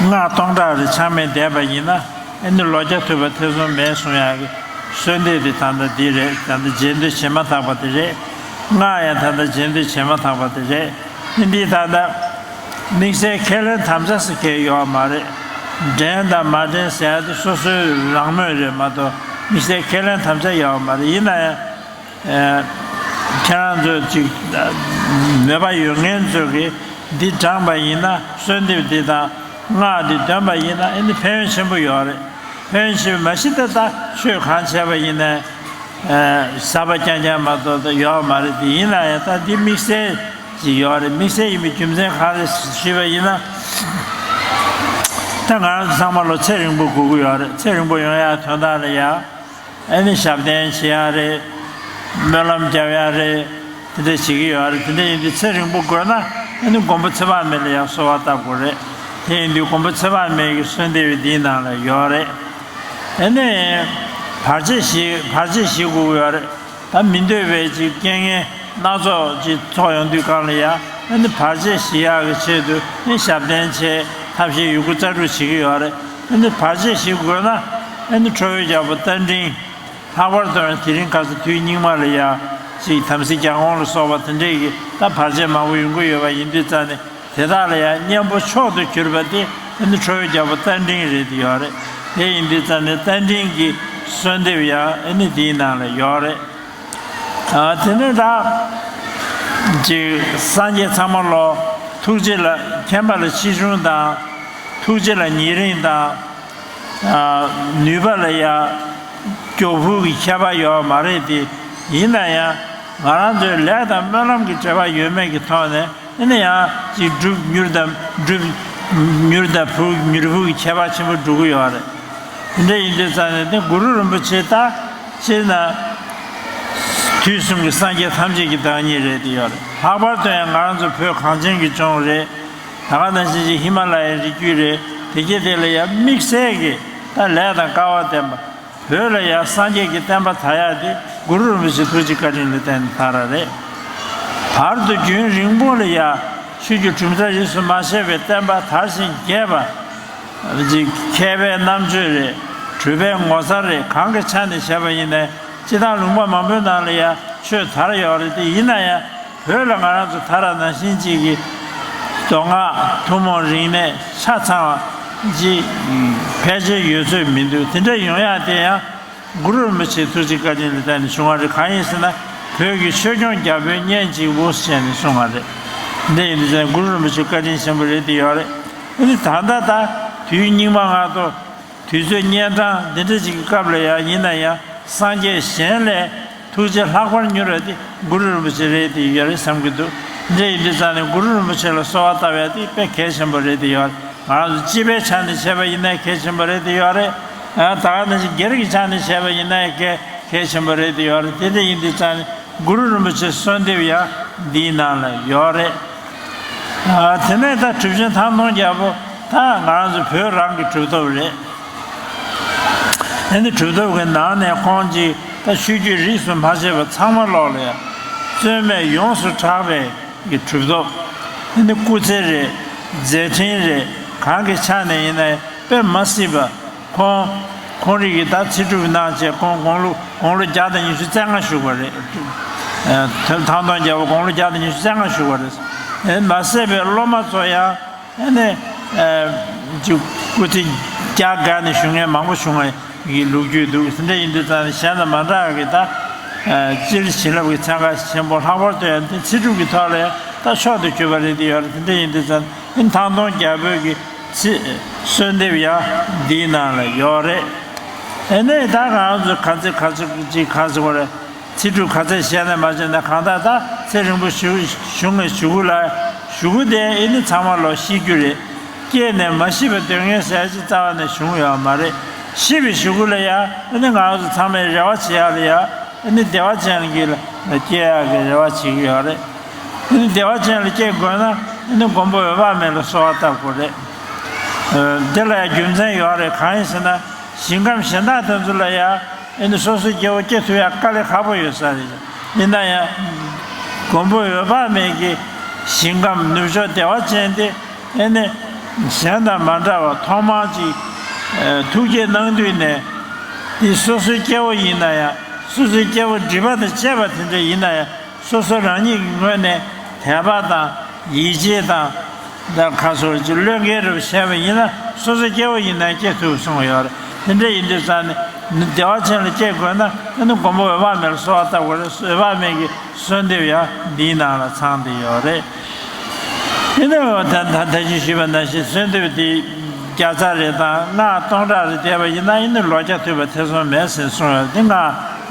སྔགས་སྟོང་ཕྲག་རེ་ཚང་མས་བཟླས་པ་ཡིན་ན། ཨ་ནི་ལོ་བརྒྱ་ཐུབ་པ་ཐེ་ཚོམ་མེད་གསུང་ཡག་གི་གསོལ་འདེབས་དེ་ད་ལྟ་འདི་རེད། ད་ལྟ་རྗེས་ཟློས་བྱེད་མ་ཐག་པ་དེ་རེད། སྔགས་ཡང་ད་ལྟ་རྗེས་ཟློས་བྱེད་མ་ཐག་པ་དེ་རེད། ཨ་འདི་ད་ལྟ་དམིགས་བསལ་ཁས་ལེན་དམ་བཅའ་ཟེར་མཁན་ཡོད་མ་རེད། འདྲེན་དང་མ་འདྲེན་ཟེར་ཡག་དེ་སོ་སོའི་རང་མོས་རེད་མ་གཏོགས་དམིགས་བསལ་ཁས་ལེན་དམ་བཅའ་ཡོད་མ་རེད། ཡིན་ན་ཡང་། ཨ། ཁྱེད་རང་ཚོ་ཅིག་མོས་པ་ཡོད་མཁན་ཚོ་གིས་འདི་དྲངས་པ་ཡིན་ན། གསོལ་འདེབས་འདི་དང་སྔགས་འདི་འདོན་པ་ཡིན་ན། ཨ་ནི་ཕན་ཡོན་ཆེན་པོ་ཡོད་རེད། ཕན་ཡོན་ཆེན་པོ་མ་གཞི་ད་ལྟ་ཆོས་གང་བྱས་པ་ཡིན་ནའི། ཨ། ཟབ་པ་རྐྱང་རྐྱང་མ་གཏོགས་ད་ཡོད་མ་རེད་དེ། ཡིན་ན་ཡང་ད་འདི་དམིགས་བསལ་ཅིག་ཡོད་རེད། དམིགས་བསལ་ཡིན་པའི་རྒྱུ་མཚན་གང་རེད་ཞུས་པ་ཡིན་ན། ད་ང་རང་ཚོ་ཚང་མ་ལོ་ཚེ་རིང་པོ་དགོས་ཀྱི་ཡོད་རེད། ཚེ་རིང་པོ་ཡོང་ཡག་དོན་དག་ལ་ཡང་། ཨ་ནི་ཞབས་བརྟན་བྱེད་ཡག་རེད། སྨོན་ལམ་རྒྱབ་ཡག་རེད། དེ་འདྲ་བྱེད་ཀྱི་ཡོད་རེད། དེ་འདྲ་ཡིན་དུས་ཚེ་རིང་པོ་དགོས་ན། ཨ་ནི་མགོན་པོ་ཚེ་དཔག་མེད་ལ་ཡང་གསོལ་བ་བཏབ་དགོས་རེད། དེ་ཡིན་དུས་མགོན་པོ་ཚེ་དཔག་མེད་ཀྱི་གསོལ་འདེབས་འདིའི་ནང་ལ་ཡོད་རེད། ཨ་ནི་བར་ཆད་ཞི་བར་ཆད་ཞི་དགོས་ཀྱི་ཡོད་རེད། ད་མི་འདོད་པའི་ཅིག་རྐྱེན་ངན་སྣ་ཚོགས་ཅིག་ཐོགས་ཡོང་དུས་སྒང་ལ་ཡང་། ཨ་ནི་བར་ཆད་ཞི་ཡག་གི་ཆེད་དུ་ཨ་ནི་ཞབས་བརྟན་བྱས། ཐབས་ཤེས་ཡོད་རྒུ་རྩལ་སྤྲུགས་བྱེད་ཀྱི་ཡོད་རེད། ཨ་ནི་བར་ཆད་ཞི་དགོས་ན། ཨ་ནི་ཁྲོ་བོའི་རྒྱལ་པོ་རྟ་མགྲིན། ལྷག་པར་དུ་དེ་རིང་ཁ་སང་དུས་སྙིགས་མ་ལ་ཡང་ཅིག་དམ་སྲི་རྒྱལ་འགོང་ལ་སོགས་པ་དེ་འདྲས་ཀྱི་ད་བར་ཆད་མང་པོ་ཡོང་གི་ཡོད་པ་ཡིན་དུས་ཙང་ནས། དེ་དག་ལ་ཡང་གཉེན་པོ་མཆོག་ཏུ་གྱུར་པ་དེ་ཨ་ནི་ཁྲོ་བོའི་རྒྱལ་པོ་རྟ་མགྲིན་རེད་དེ་ཡོད་རེད། དེ་ཡིན་དུས་ཙང་ནས་རྟ་མགྲིན་གྱི་གསོལ་འདེབས་ཡང་ཨ་ནི་དེའི་ནང་ལ་ཡོད་རེད། ཨ། དེ་ནས་ད་ཅིག་སངས་རྒྱས་ཚང་མ་ལོ་ཐུགས་རྗེ་ལ་མཁྱེན་པ་ལ་ཆེ་ཆུང་དང་། ཐུགས་རྗེ་ལ་ཉེ་རིང་དང་། ཨ། ནུས་པ་ལ་ཡང་མགྱོགས་ཕུགས་ཀྱི་ཁྱད་པར་ཡོད་མ་རེད་དེ། ཡིན་ན་ཡང་ང་རང་ཚོའི་ལས་དང་སྨོན་ལམ་གྱི་འབྲེལ་བ་ཡོད་མེད་ཀྱི་ཐོག་ནས། ཨ་ནི་ཡང་ཅིག་སྒྲུབ་མྱུར་དང་། སྒྲུབ་མྱུར་དང་ཕུགས། མྱུར་ཕུགས་ཀྱི་ཁྱད་པར་ཆེན་པོ་འགྲོ་གི་ཡོད་རེད། དེ་འདྲ་ཡིན་དུས་ཙང་ནས་དེ་གུ་རུ་རིན་པོ་ཆེ་ད་སྤྱིར་ན་དུས་གསུམ་གྱི་སངས་རྒྱས་ཐམས་ཅད་ཀྱི་བདག་ཉིད་རེད་དེ་ཡོད་རེད། ལྷག་པར་དུ་ཡང་ང་རང་ཚོ་བོད་གངས་ཅན་གྱི་ལྗོངས་རེད། ད་ག་ནང་བཞིན་ཅིག་ཧི་མ་ལ་ཡའི་རི་རྒྱུད་རེད། དེ་གྱད་དེ་ལ་ཡང་དམིགས་བསལ་གྱི་ད་ལས་དང་སྐལ་བ་ལྡན་པ། བོད་ལ་ཡང་སངས་རྒྱས་ཀྱི་བསྟན་པ་དར་ཡག་དེ་གུ་རུ་རིན་པོ་ཆེའི་ཐུགས་རྗེ་བཀའ་དྲིན་ལ་བརྟེན་ནས་དར་བ་རེད། བར་དུ་རྒྱུན་རིང་པོ་ལ་ཡང་ཆོས་ཀྱི་གྲུབ་མཐའ་རིས་སུ་མ་ཆད་པའི་བསྟན་པ་དར་ཞིང་རྒྱས་པ། ཅིག་མཁས་པའི་རྣམ་དཔྱོད་རེད། གྲུབ་པའི་ངོ་མཚར་རེད། གང་གི་ཆ་ནས་བྱས་པ་ཡིན་ནའི། སྤྱིར་བཏང་ལུང་པ་མང་པོའི་ནང་ལ་ཡང་ཆོས་དར་ཡོད་རེད་དེ། ཡིན་ན་ཡང་བོད་ལ་ང་རང་ཚོ་ད་ར་ནང་བཞིན་ཅིག་གི་མདོ་སྔགས་ཐུན་མོང་རིག་གནས་ཆ་ཚང་བ་ཅིག་ཕལ་ཆེར་ཡོད་ཚོད་མི་འདུག་དེ་འདྲ་ཡོང་ཡག་དེ་ཡང་གུ་རུ་རིན་པོ་ཆེའི་ཐུགས་རྗེ་བཀའ་དྲིན་ལ་བརྟེན་ནས་བྱུང་བ་རེད། གང་ཡིན་ཟེར་ན། བོད་ཀྱི་ཆོས་སྐྱོང་རྒྱལ་པོའི་གཉེན་གཅིག་པུ་ཟེར་ནས་གསུངས་པ་རེད། འདི་ཡིན་དུས་ཙང་གུ་རུ་རིན་པོ་ཆེ་བཀའ་དྲིན་ཆེན་པོ་རེད་དེ་ཡོད་རེད། ཨ་ནི་ད་ལྟ་ད་དུས་སྙིགས་མ་ང་ཚོ་དུས་ཚོད་གཉན་འཕྲང་འདི་འདྲ་ཅིག་གི་སྐབས་ལ་ཡང་ཡིན་ན་ཡང་། སངས་རྒྱས་གཞན་ལས་ཐུགས་རྗེ་ལྷག་པར་མྱུར་བ་དེ་གུ་རུ་རིན་པོ་ཆེ་རེད་དེ་ཡོད་རེད་བསམ་གྱི་འདུག་འདི་ཡིན་དུས་ཙང་ནས་གུ་རུ་རིན་པོ་ཆེ་ལ་གསོལ་བ་བཏབ་ཡ་དེ་དཔེ་གལ་ཆེན་པོ་རེད་དེ་ཡོད་རེད། ང་རང་ཚོ་སྤྱི་པའི་ཆ་ནས་བྱས་པ་ཡིན་ན་གལ་ཆེན་པོ་རེད་དེ་ཡོད་རེད། ཨ། ད་ག་ནང་བཞིན་སྒེར་གྱི་ཆ་ནས་བྱས་པ་ཡིན་ན་གལ་གལ་ཆེན་པོ་རེད་དེ་ཡོད་རེད། དེ་འདྲ་ཡིན་དུས་ཙང་ནས་གུ་རུ་རིན་པོ་ཆེའི་གསོལ་འདེབས་ཡང་འདིའི་ནང་ལ་ཡོད་རེད། ཨ། དེ་ནས་ད་གྲུབ་ཆེན་ཐང་སྟོང་རྒྱལ་པོ་ད་ང་རང་ཚོ་བོད་རང་གི་གྲུབ་ཐོབ་རེད། ཨ་ནི་གྲུབ་ཐོབ་ཀྱི་ནང་ནས་ཁོང་གིས་ད་ཆོས་བརྒྱུད་རིས་སུ་མ་ཆད་པ་ཚང་མ་ལོག་ལ་ཡ་རྩོད་མེད་ཡོངས་སུ་གྲགས་པའི་གི་གྲུབ་ཐོབ། ཨ་ནི་སྐུ་ཚེ་རེད། མཛད་འཕྲིན་རེད། གང་གི་ཆ་ནས་ཡིན་ན་ཡང་དཔེ་མ་སྲིད་པ། ཁོང་ཁོང་རིགས་ཀྱི་ད་ཚེ་སྒྲུབ་གནང་བྱས་ཁོང་དགུང་ལོ་དགུང་ལོ་བརྒྱ་དང་ཉི་ཤུ་རྩ་ལྔ་བཞུགས་པ་རེད། ཨ། ཐང་སྟོང་རྒྱལ་པོ་དགུང་ལོ་བརྒྱ་དང་ཉི་ཤུ་རྩ་ལྔ་བཞུགས་པ་རེད། ཨེ། མ་ཟད་པའི་སློབ་མ་ཚོ་ཡང་ཨ་ནི་ཨ་ཅིག་སྐུ་ཚེ་བརྒྱ་དགའ་ནས་བཞུགས་མཁན་མང་པོ་བྱུང་བ་གི་ལོ་རྒྱུས་འདུག། དེ་འདྲ་ཡིན་དུས་ཙང་ནས་གཞན་དང་མ་འདྲ་བ་གི་ད་ཨ་སྤྱིར་བྱིན་རླབས་ཀྱི་ཚན་ཁ་ཆེན་པོ། ལྷག་པར་དུ་ཡང་དེ་ཚེ་སྒྲུབ་ཀྱི་ཐོག་ལ་ཡང་ད་མཆོག་ཏུ་གྱུར་པ་རེད་དེ་ཡོད་རེད། དེ་འདྲ་ཡིན་དུས་ཙང་ཨ་ནི་ཐང་སྟོང་རྒྱལ་པོའི་གི་ཚེ་གསོལ་འདེབས་ཡང་འདིའི་ནང་ལ་ཡོད་རེད། ཨ་ནི་ད་ང་རང་ཚོ་ག་ཚོད་ག་ཚོད་ཅིག་ག་ཚོད་བར་ཚེ་སྒྲུབ་ག་ཚད་བྱས་ནས་མ་བྱས་ནས་གང་ལྟར་ད་ཚེ་རིང་པོ་བཞུགས་བཞུགས་ནས་བཞུགས་གུ་ལ་བཞུགས་གུ་དེ་ཨེ་ནི་ཚང་མ་ལོག་ཤི་རྒྱུ་རེད། སྐྱེས་ནས་མ་ཤི་བའི་སྡོད་མཁན་ཟེར་ཅིག་རྩ་བ་ནས་བྱུང་ཡོད་མ་རེད། ཤི་བའི་གཞུག་གུ་ལ་ཡ་ཨེ་ནི་ང་ཚོ་ཚང་མས་རེ་བ་བྱེད་ཡག་ལ་ཡ་ཨེ་ནི་བདེ་བ་ཅན་གྱི་ལ་སྐྱེ་ཡག་གི་རེ་བ་བྱེད་ཀྱི་ཡོད་རེད། ཨེ་ནི་བདེ་བ་ཅན་ལ་སྐྱེ་དགོས་ན་ཨེ་ནི་མགོན་པོ་འོད་དཔག་མེད་ལ་གསོལ་བ་བཏབ་དགོས་རེད། ཨ། དེ་ལ་ཡ་རྒྱུ་མཚན་ཡོད་རེད། གང་ཡིན་ཟེར་ན་ཞིང་ཁམས་གཞན་དག་དེ་ཚོ་ལ་ཡ་ཨེ་ནི་སོ་སོའི་སྐྱེ་བོ་སྐྱེ་ཐུབ་ཡ་དཀའ་ལས་ཁག་པོ་ཡོད་ས་རེད། ཡིན་ན་ཡང་མགོན་པོ་འོད་དཔག་མེད་ཀྱི་ཞིང་ཁམས་ནུབ་ཕྱོགས་བདེ་བ་ཅན་དེ་ཨེ་ནི་གཞན་དང་མ་འདྲ་བ་ཐོག་མར་ཅིག་ཨ་ཐུགས་བསྐྱེད་གནང་དུས་ནས་དེ་སོ་སོའི་སྐྱེ་བོ་ཡིན་ན་ཡང་སོ་སོའི་སྐྱེ་བོ་སྒྲིབ་པ་དང་བཅས་པ་དེ་འདྲ་ཡིན་ན་ཡང་། སོ་སོ་རང་ཉིད་ཀྱི་ངོས་ནས་དད་པ་དང་ཡིད་ཆེས་དང་། ད་ཁ་སོར་གྱི་བློས་འགེལ་རུ་བྱས་པ་ཡིན་ན་སོ་སོ་སྐྱེ་བོ་ཡིན་ན་སྐྱེ་ཐུབ་གསུངས་ཡོད་རེད། དེ་འདྲ་ཡིན་དུས་ཙང་ནས་བདེ་བ་ཅན་ལ་སྐྱེ་དགོས་ན་ཨ་ནི་མགོན་པོ་འོད་དཔག་མེད་ལ་གསོལ་བ་བཏབ་དགོས་རེད། འོད་དཔག་མེད་ཀྱི་གསོལ་འདེབས་ཡང་འདིའི་ནང་ལ་ཚང་བསྡད་ཡོད་རེད། དེ་ནས་ད་ད་ད་ཅི་ཞུས་པ་ནང་བཞིན་གསོལ་འདེབས་དེ་བརྒྱ་རྩ་རེ་དང་སྔགས་སྟོང་ཕྲག་རེ་བཟླས་པ་ཡིན་ན་ཨ་ནི་ལོ་བརྒྱ་ཐུབ་པ་ཐེ་ཚོམ་མེད་ཟེར་གསུངས་ཡོད་རེད། དེ་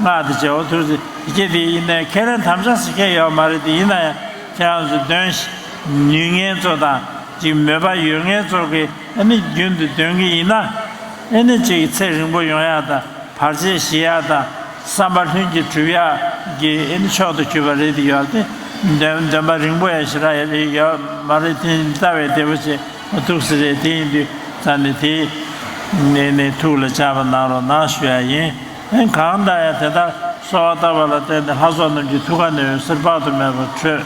སྔགས་སྔགས་དེ་རྗེ་བོ་ཐུགས་སྲས་ཀྱི་དེ་ཡིན་ནའི་ཁས་ལེན་དམ་བཅའ་ཟེར་མཁན་ཡོད་མ་རེད། དེ་ཡིན་ན་ཡང་ཁྱེད་རང་ཚོ་འདོན་ནུས་མཁན་ཚོ་དང་ཅིག་མོས་པ་ཡོད་མཁན་ཚོ་གིས་ཨ་ནི་རྒྱུན་དུ་འདོན་གྱི་ཡིན་ན་ཨ་ནི་ཅིག་ཚེ་རིང་པོ་ཡོང་ཡག་དང་བར་ཆད་ཞི་ཡག་དང་བསམ་པ་ལྷུན་གྱིས་གྲུབ་ཡག་གི་ཨ་ནི་མཆོག་ཏུ་གྱུར་པ་རེད། དེ་ཡོད་དེ་འདོན་འདོན་པ་རིང་པོ་ཡང་ཞེ་དྲག་ཡོད་ཡོད་མ་རེད། དེ་ལྟ་བའི་བདེ་པོ་བྱེད་ཐུགས་སུ་རེད། དེ་ཡིན་དུས་ཙང་ནས་དེ་ནས་ནས་ཐུགས་ལ་འཇགས་པ་གནང་རོགས་གནང་ཞུ་ཡ་ཡིན། ཨེ་གང་ལྟར་ཡང་དེ་ལྟར་གསོལ་བ་བཏབ་པ་ལ་བརྟེན་ཏེ་ལྷ་ཚོགས་རྣམས་ཀྱི་ཐུགས་ཀ་ནས་འོད་ཟེར་དཔག་ཏུ་མེད་པ་འཕྲོས།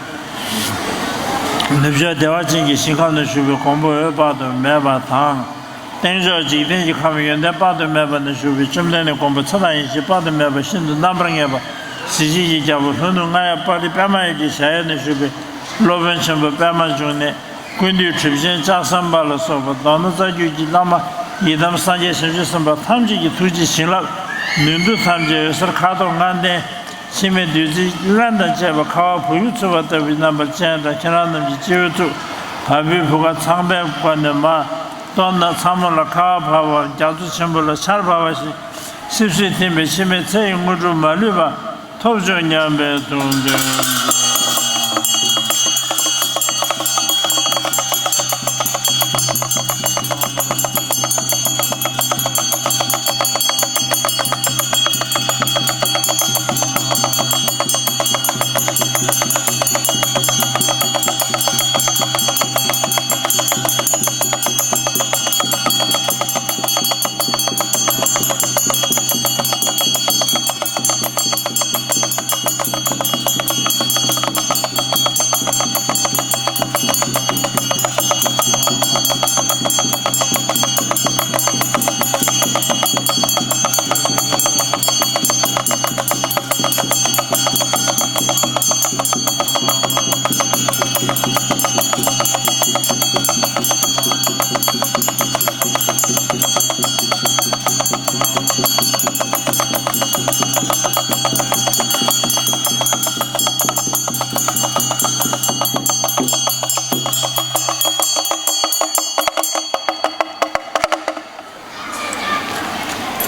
ནུབ་ཕྱོགས་བདེ་བ་ཅན་གྱི་ཞིང་ཁམས་ན་བཞུགས་པའི་མགོན་པོ་འོད་དཔག་ཏུ་མེད་པ་དང་། སྟེང་ཕྱོགས་འཇིག་རྟེན་གྱི་ཁམས་ཡོན་ཏན་དཔག་ཏུ་མེད་པ་ན་བཞུགས་པའི་བཅོམ་ལྡན་འདས་མགོན་པོ་ཚེ་དང་ཡེ་ཤེས་དཔག་ཏུ་མེད་པ་ཤིན་ཏུ་རྣམ་པར་ངེས་པ་གཟི་བརྗིད་ཀྱི་རྒྱལ་པོ་ལྷོ་ནུབ་རྔ་ཡབ་དཔལ་ལྡན་པདྨ་འོད་ཀྱི་གཞལ་ཡས་ན་བཞུགས་པའི་སློབ་དཔོན་ཆེན་པོ་པདྨ་འབྱུང་གནས། ཀུན་འདུས་གྲུབ་ཆེན་ལྕགས་ཟམ་པ་ལ་སོགས་པ་མདོར་ན་རྩ་བརྒྱུད་ཀྱི་བླ་མ་ཡི་དམ་སངས་རྒྱས་བྱང་ཆུབ་སེམས་དཔའ་ཐམས་ཅད་ཀྱི་ཐུགས་རྗེ་བྱིན་རླབས་ནུས་མཐུ་ཐམས་ཅད་འོད་ཟེར་ཁ་དོག་ལྔ་ལྡན་འཆི་མེད་བདུད་རྩིའི་རླན་དང་བཅས་པ་ཁ་བ་བུ་ཡུག་འཚུབས་པ་ལྟ་བུའི་རྣམ་པར་སྤྱན་དྲངས་ཁྱེད་རང་རྣམས་ཀྱི་སྤྱི་བོའི་གཙུག་བ་སྤུའི་བུ་ག་ཚངས་པའི་བཀའ་ནས་མར་གཏོར་ན་ཚ་མོ་ལ་ཁ་བ་བབས་པ་རྒྱ་མཚོ་ཆེན་པོ་ལ་ཆར་བབས་པ་བཞིན་སིབ་སིབ་ཐིམ་པས་འཆི་མེད་ཚེ་ཡི་དངོས་གྲུབ་མ་ལུས་པ། ཐོབ་བྱུང་སྙམ་པའི་ཐུགས་འདུན།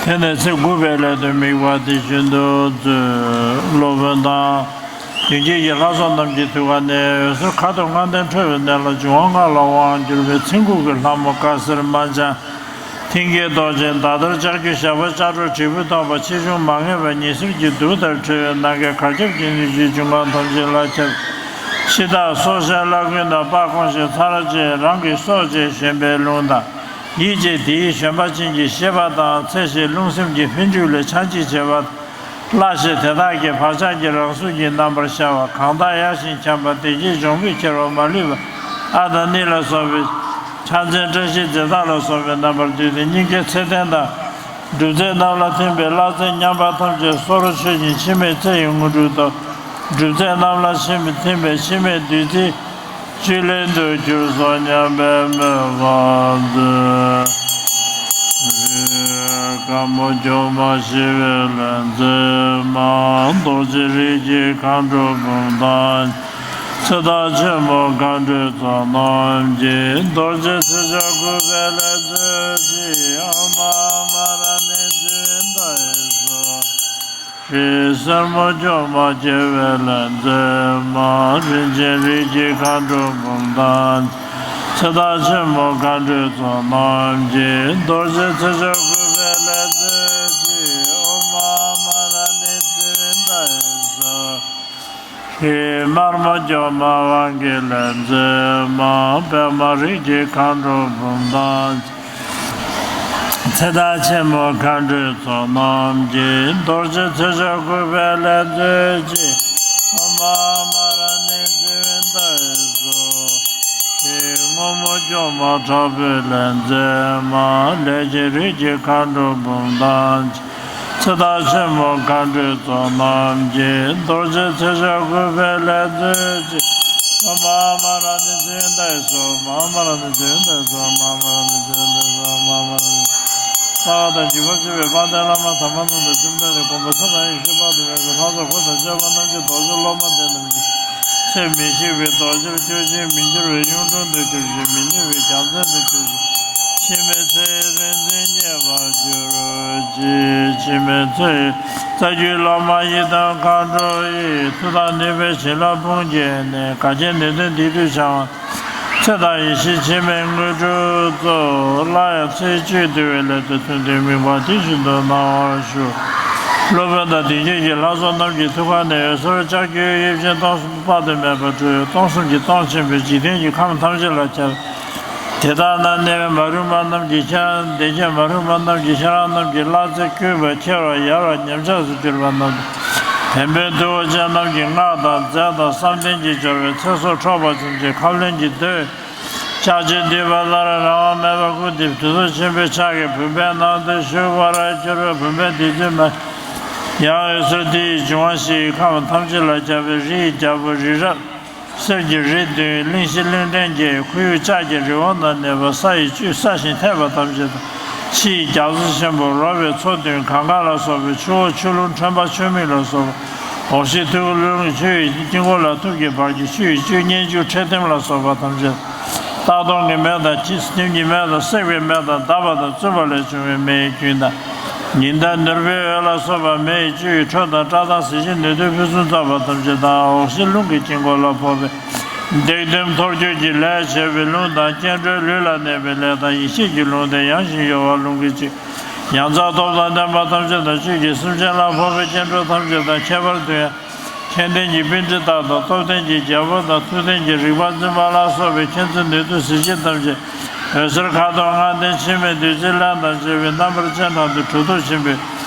དེ་ནས་ཚེ་དགུ་པའི་སླད་དུ་དམིགས་པ་དེ་བཞིན་དུ་མཛོད། སློབ་དཔོན་དང་། མདུན་བསྐྱེད་ཀྱི་ལྷ་ཚོགས་རྣམས་ཀྱི་ཐུགས་ཀ་ནས་འོད་ཟེར་ཁ་དོག་ལྔ་ལྡན་འཕྲོས་པའི་གནས་ལ་འབྱུང་བ་ལྔ་ལ་དབང་བསྒྱུར་བའི་ཚེ་འགུགས་ཀྱི་ལྷ་མོ་དཀར་སེར་དམར་ལྗང་། མཐིང་གའི་མདོག་ཅན་ཟླ་ལྟར་ལྕགས་ཀྱུ་ཞགས་པ་ལྕགས་སྒྲོག་དྲིལ་བུ་ཐོགས་པ་ཆེ་ཆུང་མ་ངེས་པ་ཉི་ཟེར་གྱི་གདུགས་ལྟར་འཕྲོས་པའི་སྣ་ཁའི་གར་ཁྱབ་ཀྱི་ནུས་ཀྱིས་འབྱུང་ཁམས་ཐམས་ཅད་ལ་ཁྱབ། འཆི་བདག་སྲོག་ཆགས་བླ་གོས་དང་། སྤར་ཁོང་ཞེས་ཚར་བཅད་རང་གི་སྲོག་བཅད་བཞོན་པའི་ལུང་དང་། ཡིད་ཀྱིས་དེའི་བཞོན་པ་ཅན་གྱི་ཤེས་པ་དང་། ཚེ་ཞེས་རླུང་སེམས་ཀྱི་འཕེལ་འགྱུར་ལས་ཆགས་འཇིག་བྱེད་པ། བླ་ཞེས་དེ་དག་གི་བག་ཆགས་ཀྱི་རང་གཟུགས་ཀྱི་རྣམ་པར་ཤར་བ། གང་དག་ཡར་ཞིང་འཁྱམས་པ། བདེ་སྐྱིད་འབྱུང་པོས་ཁྱེར་བ་མ་ལུས་པ། ཨ་དང་ནི་ལ་སོགས་པའི་ཕྱག་མཚན་བཀྲ་ཤིས་རྫས་བདག་ལ་སོགས་པའི་རྣམ་པར་བསྡུས་ཏེ་སྙིང་གའི་ཚེ་རྟེན་དང་། སྒྲུབ་རྫས་རྣམས་ལ་ཐིམ་པས་བླ་ཚེ་ཉམས་པ་ཐམས་ཅད་སོར་ཆོད་ཅིང་འཆི་མེད་ཚེ་ཡི་དངོས་གྲུབ་ཐོབ། སྒྲུབ་རྫས་རྣམས་ལ་ཕྱིན་པས་ཐིམ་པས་འཆི་མེད་བདུད་རྩིའི་བཅུད་ལེན་དུ་གྱུར་སོང་སྙམ་པའི་མོས་པ་མཛོད། དཀར་མོ་སྒྱུ་མ་ཞི་བའི་ལྷ་མཛེས་མ། རྡོ་རྗེ་རིགས་ཀྱི་མཁའ་འགྲོ་འབུམ་དང་། ཚེ་བདག་ཆེན་པོ་མཁའ་འགྲོའི་ཚོགས་རྣམས་ཀྱིས། རྡོ་རྗེ་ཚེ་ཆགས་འགུགས་པའི་ལྷ་མཛོད་ཅིག་ཨོཾ་ཨ་མ་ར་ཎི་ཙི་ཝི་ཏ་ཡེ་སྭཱ་ཧཱ། རིགས་སེར་མོ་སྒྱུ་མ་སྐྱེ་བའི་ལྷ་མཛེས་མ། རིན་ཆེན་རིགས་ཀྱི་མཁའ་འགྲོ་འབུམ་དང་། ཚེ་བདག་ཆེན་པོ་མཁའ་འགྲོའི་ཚོགས་རྣམས་ཀྱིས། རྡོ་རྗེ་ཚེ་ཆགས་འགུགས་པའི་ལྷ་མཛོད་ཅིག་ཨོཾ་ཨ་མ་ར་ཎི་ཙི་ཝི་ཏ་ཡེ་སྭཱ་ཧཱ། ཧེ། དམར་མོ་སྒྱུ་མ་དབང་གི་ལྷ་མཛེས་མ། པདྨ་རིགས་ཀྱི་མཁའ་འགྲོ་འབུམ་དང་། ཚེ་བདག་ཆེན་པོ་མཁའ་འགྲོའི་ཚོགས་རྣམས་ཀྱིས། རྡོ་རྗེ་ཚེ་ཆགས་འགུགས་པའི་ལྷ་མཛོད་ཅིག་ཨོཾ་ཨ་མ་ར་ཎི་ཙི་ཝི་ཏ་ཡེ་སྭཱ་ཧཱ། ཧེ། སྔོན་མོ་སྒྱུ་མ་དྲག་པོའི་ལྷ་མཛེས་མ། ལས་ཀྱི་རིགས་ཀྱི་མཁའ་འགྲོ་འབུམ་དང་། ཚེ་བདག་ཆེན་པོ་མཁའ་འགྲོའི་ཚོགས་རྣམས་ཀྱིས། རྡོ་རྗེ་ཚེ་ཆགས་འགུགས་པའི་ལྷ་མཛོད་ཅིག་ཨོཾ་ཨ་མ་ར་ཎི་ཙི་ཝི་ཏ་ཡེ་སྭཱ་ཧཱ། ཨོཾ་ཨ་མ་ར་ཎི་ཙི་ཝི་ཏ་ཡེ་སྭཱ་ཧཱ། ཨོཾ་ཨ་མ་ར་ཎི་ཙི་ཝི་ཏ་ཡེ་སྭཱ་ཧཱ། ཨོཾ་ཨ་མ་ར་ཎི། རྩ་བ་དང་འཇིགས་པ་སེལ་བའི་དཔལ་ལྡན་བླ་མ་དམ་པ་རྣམས་དང་། བཅོམ་ལྡན་འདས་མགོན་པོ་ཚེ་དང་ཡེ་ཤེས་དཔག་ཏུ་མེད་པའི་ལྷ་ཚོགས་འཁོར་དང་བཅས་པ་རྣམས་ཀྱི་རྡོ་རྗེ་སློབ་མ་དེ་རྣམས་ཀྱིས། ཚེ་མི་ཤིགས་པའི་རྡོ་རྗེར་སྤྱོད་ཅིང་། མི་འགྱུར་བའི་གཡུང་དྲུང་དུ་གྱུར་ཅིག་མི་ཉམས་པའི་རྒྱལ་མཚན་དུ་གྱུར་ཅིག་འཆི་མེད་ཚེ་ཡི་རིག་འཛིན་རྙེད་པར་གྱུར་ཅིག་འཆི་མེད་ཚེ་ཡི་རྩ་བརྒྱུད་བླ་མ་ཡི་དམ་མཁའ་འགྲོ་ཡི། མཐུ་དང་ནུས་པའི་བྱིན་རླབས་དཔུང་རྒྱན་ནི། ག་གེ་ནུས་ལྡན་སྡིག་ལྟུང་བྱང་བ། ཚེ་དང་ཡེ་ཤེས་འཆི་མེད་དངོས་གྲུབ་སྩོལ། སླར་ཡང་ཚེ་བཅུད་བསྡུ་བའི་སླད་དུ་མཐུན་རྟེན་དམིགས་པ་དེ་བཞིན་དུ་གནང་བར་ཞུ། སློབ་དཔོན་དང་དེང་ཆོས་ཀྱི་ལྷ་ཚོགས་རྣམས་ཀྱི་ཐུགས་ཀ་ནས་འོད་ཟེར་ལྕགས་ཀྱུའི་དབྱིབས་ཅན་སྟོང་གསུམ་དཔག་ཏུ་མེད་པ་སྤྲོས། སྟོང་གསུམ་གྱི་སྟོང་ཆེན་པོས་འཇིག་རྟེན་གྱི་ཁམས་ཐམས་ཅད་ལ་ཁྱབ། དེ་དག་ན་གནས་པའི་མ་རིག་པ་རྣམས་ཀྱིས་ཁྱེད་རང་བདེ་སྐྱིད་མ་རིག་པ་རྣམས་ཀྱིས་ཁྱེད་རང་རྣམས་ཀྱི་བླ་ཚེ་བསྐུལ་བ་ཁྱེར་བ་ཡལ་བ་ཉམས་ཆག་ཏུ་གྱུར་པ་རྣམས་དང་། བན་བོན་དུ་བ་ཅན་རྣམས་ཀྱི་སྔགས་དང་རྫས་དང་བསམ་གཏན་གྱི་སྦྱོར་བས་ཚེ་སྲོག་འཕྲོག་པ་ཙམ་གྱིས་ཁབ་ལེན་གྱི་མདོས། ལྕགས་ཀྱུས་བསྡུས་པ་ལྟར་རང་དབང་མེད་པར་བསྐུལ་ཏེ་གྲུབ་ཐོབ་ཆེན་པོའི་ཕྱག་གིས་བུམ་པའི་ནང་དུ་ཞུགས་པར་གྱུར། བུམ་པའི་བདུད་རྩི་མ། ཡང་འོད་ཟེར་དེ་ཡི་འབྱུང་བ་བཞི་ཡི་ཁམས་ཐམས་ཅད་ལ་ཁྱབ་པས་རི་ཡི་རྒྱལ་པོ་རི་རབ། གསེར་གྱི་རི་བདུན། གླིང་བཞི་གླིང་ཕྲན་བརྒྱད། ཁོར་ཡུག་ལྕགས་ཀྱི་རི་བོ་དང་ནེ་པ། ས་ཡི་བཅུད་བསགས་ཤིང་འཐས་པ་ཐམས་ཅད་དང་། ཕྱི་ཡི་རྒྱ་མཚོ་ཆེན་པོ་རོལ་པའི་མཚོ་བདུན། གངྒཱ་ལ་སོགས་པའི་ཆུ་བོ་ཆུ་ཀླུང་ཁྲོན་པ་ཆུ་མིག་ལ་སོགས་པ། འོག་གཞི་ཐུགས་ཀྱི་རླུང་གི་ཆུ་ཡི་དཀྱིལ་འཁོར་ལ་ཐུགས་ཀྱི་བར་གྱི་ཆུ་ཡི་བཅུད་མཉེན་ཆུ་ཁྲག་ཐིམ་ལ་སོགས་པ་ཐམས་ཅད། རྟ་གདོང་གི་མེ་དང་། ཁྱི་ཁྱིམ་གྱི་མེ་དང་། བསྲེགས་པའི་མེ་དང་། བརྡབས་པ་དང་བཙུམས་པ་ལས་བྱུང་བའི་མེ་ཡི་རྒྱུན་དང་། ཉི་ཟླ་ནོར་བུའི་འོད་ལ་སོགས་པ་མེ་ཡི་བཅུད་ཡི་འཕྲོ་དང་། སྐྲག་དང་ཟིལ་ཞིང་ནད་དུག་ཕུན་སུམ་ཚོགས་པ་ཐམས་ཅད་དང་། འོག་གཞི་རླུང་གི་དཀྱིལ་འཁོར་ལ་ཕོག་པའི། བརྡེག་འཐོམ་འཐོར་འགྱུར་གྱི་ལས་བྱས་པའི་རླུང་དང་། སྐྱེ་འགྲོའི་ལུས་ལ་གནས་པའི་ལས་དང་། ཡེ་ཤེས་ཀྱི་རླུང་དང་། ཡང་ཞིང་གཡོ་བ་རླུང་གི་གཅིག་ཡང་རྩ་སྟོབས་དང་ལྡན་པ་ཐམས་ཅད་དང་། བཅུད་ཀྱི་སེམས་ཅན་ལ་ཕོག་པའི་སྐྱེ་འགྲོ་ཐམས་ཅད་དང་། ཁྱད་པར་དུ་ཡང་། མཁྱེན་ལྡན་གྱི་པཎྜི་ཏ་དང་། སྟོབས་ལྡན་གྱི་རྒྱལ་པོ་དང་། མཐུ་ལྡན་གྱི་རིག་པ་འཛིན་པ་ལ་སོགས་པའི་མཁྱེན་བརྩེ་ནུས་མཐུ་གཟི་བརྗིད་ཐམས་ཅད་འོད་ཟེར་ཁ་དོག་ལྔ་ལྡན་འཆི་མེད་བདུད་རྩིའི་རླན་དང་བཅས་པའི་རྣམ་པར་སྤྱན་དྲངས་ཏེ་གྲུབ་ཐོབ་ཆེན་པོའི་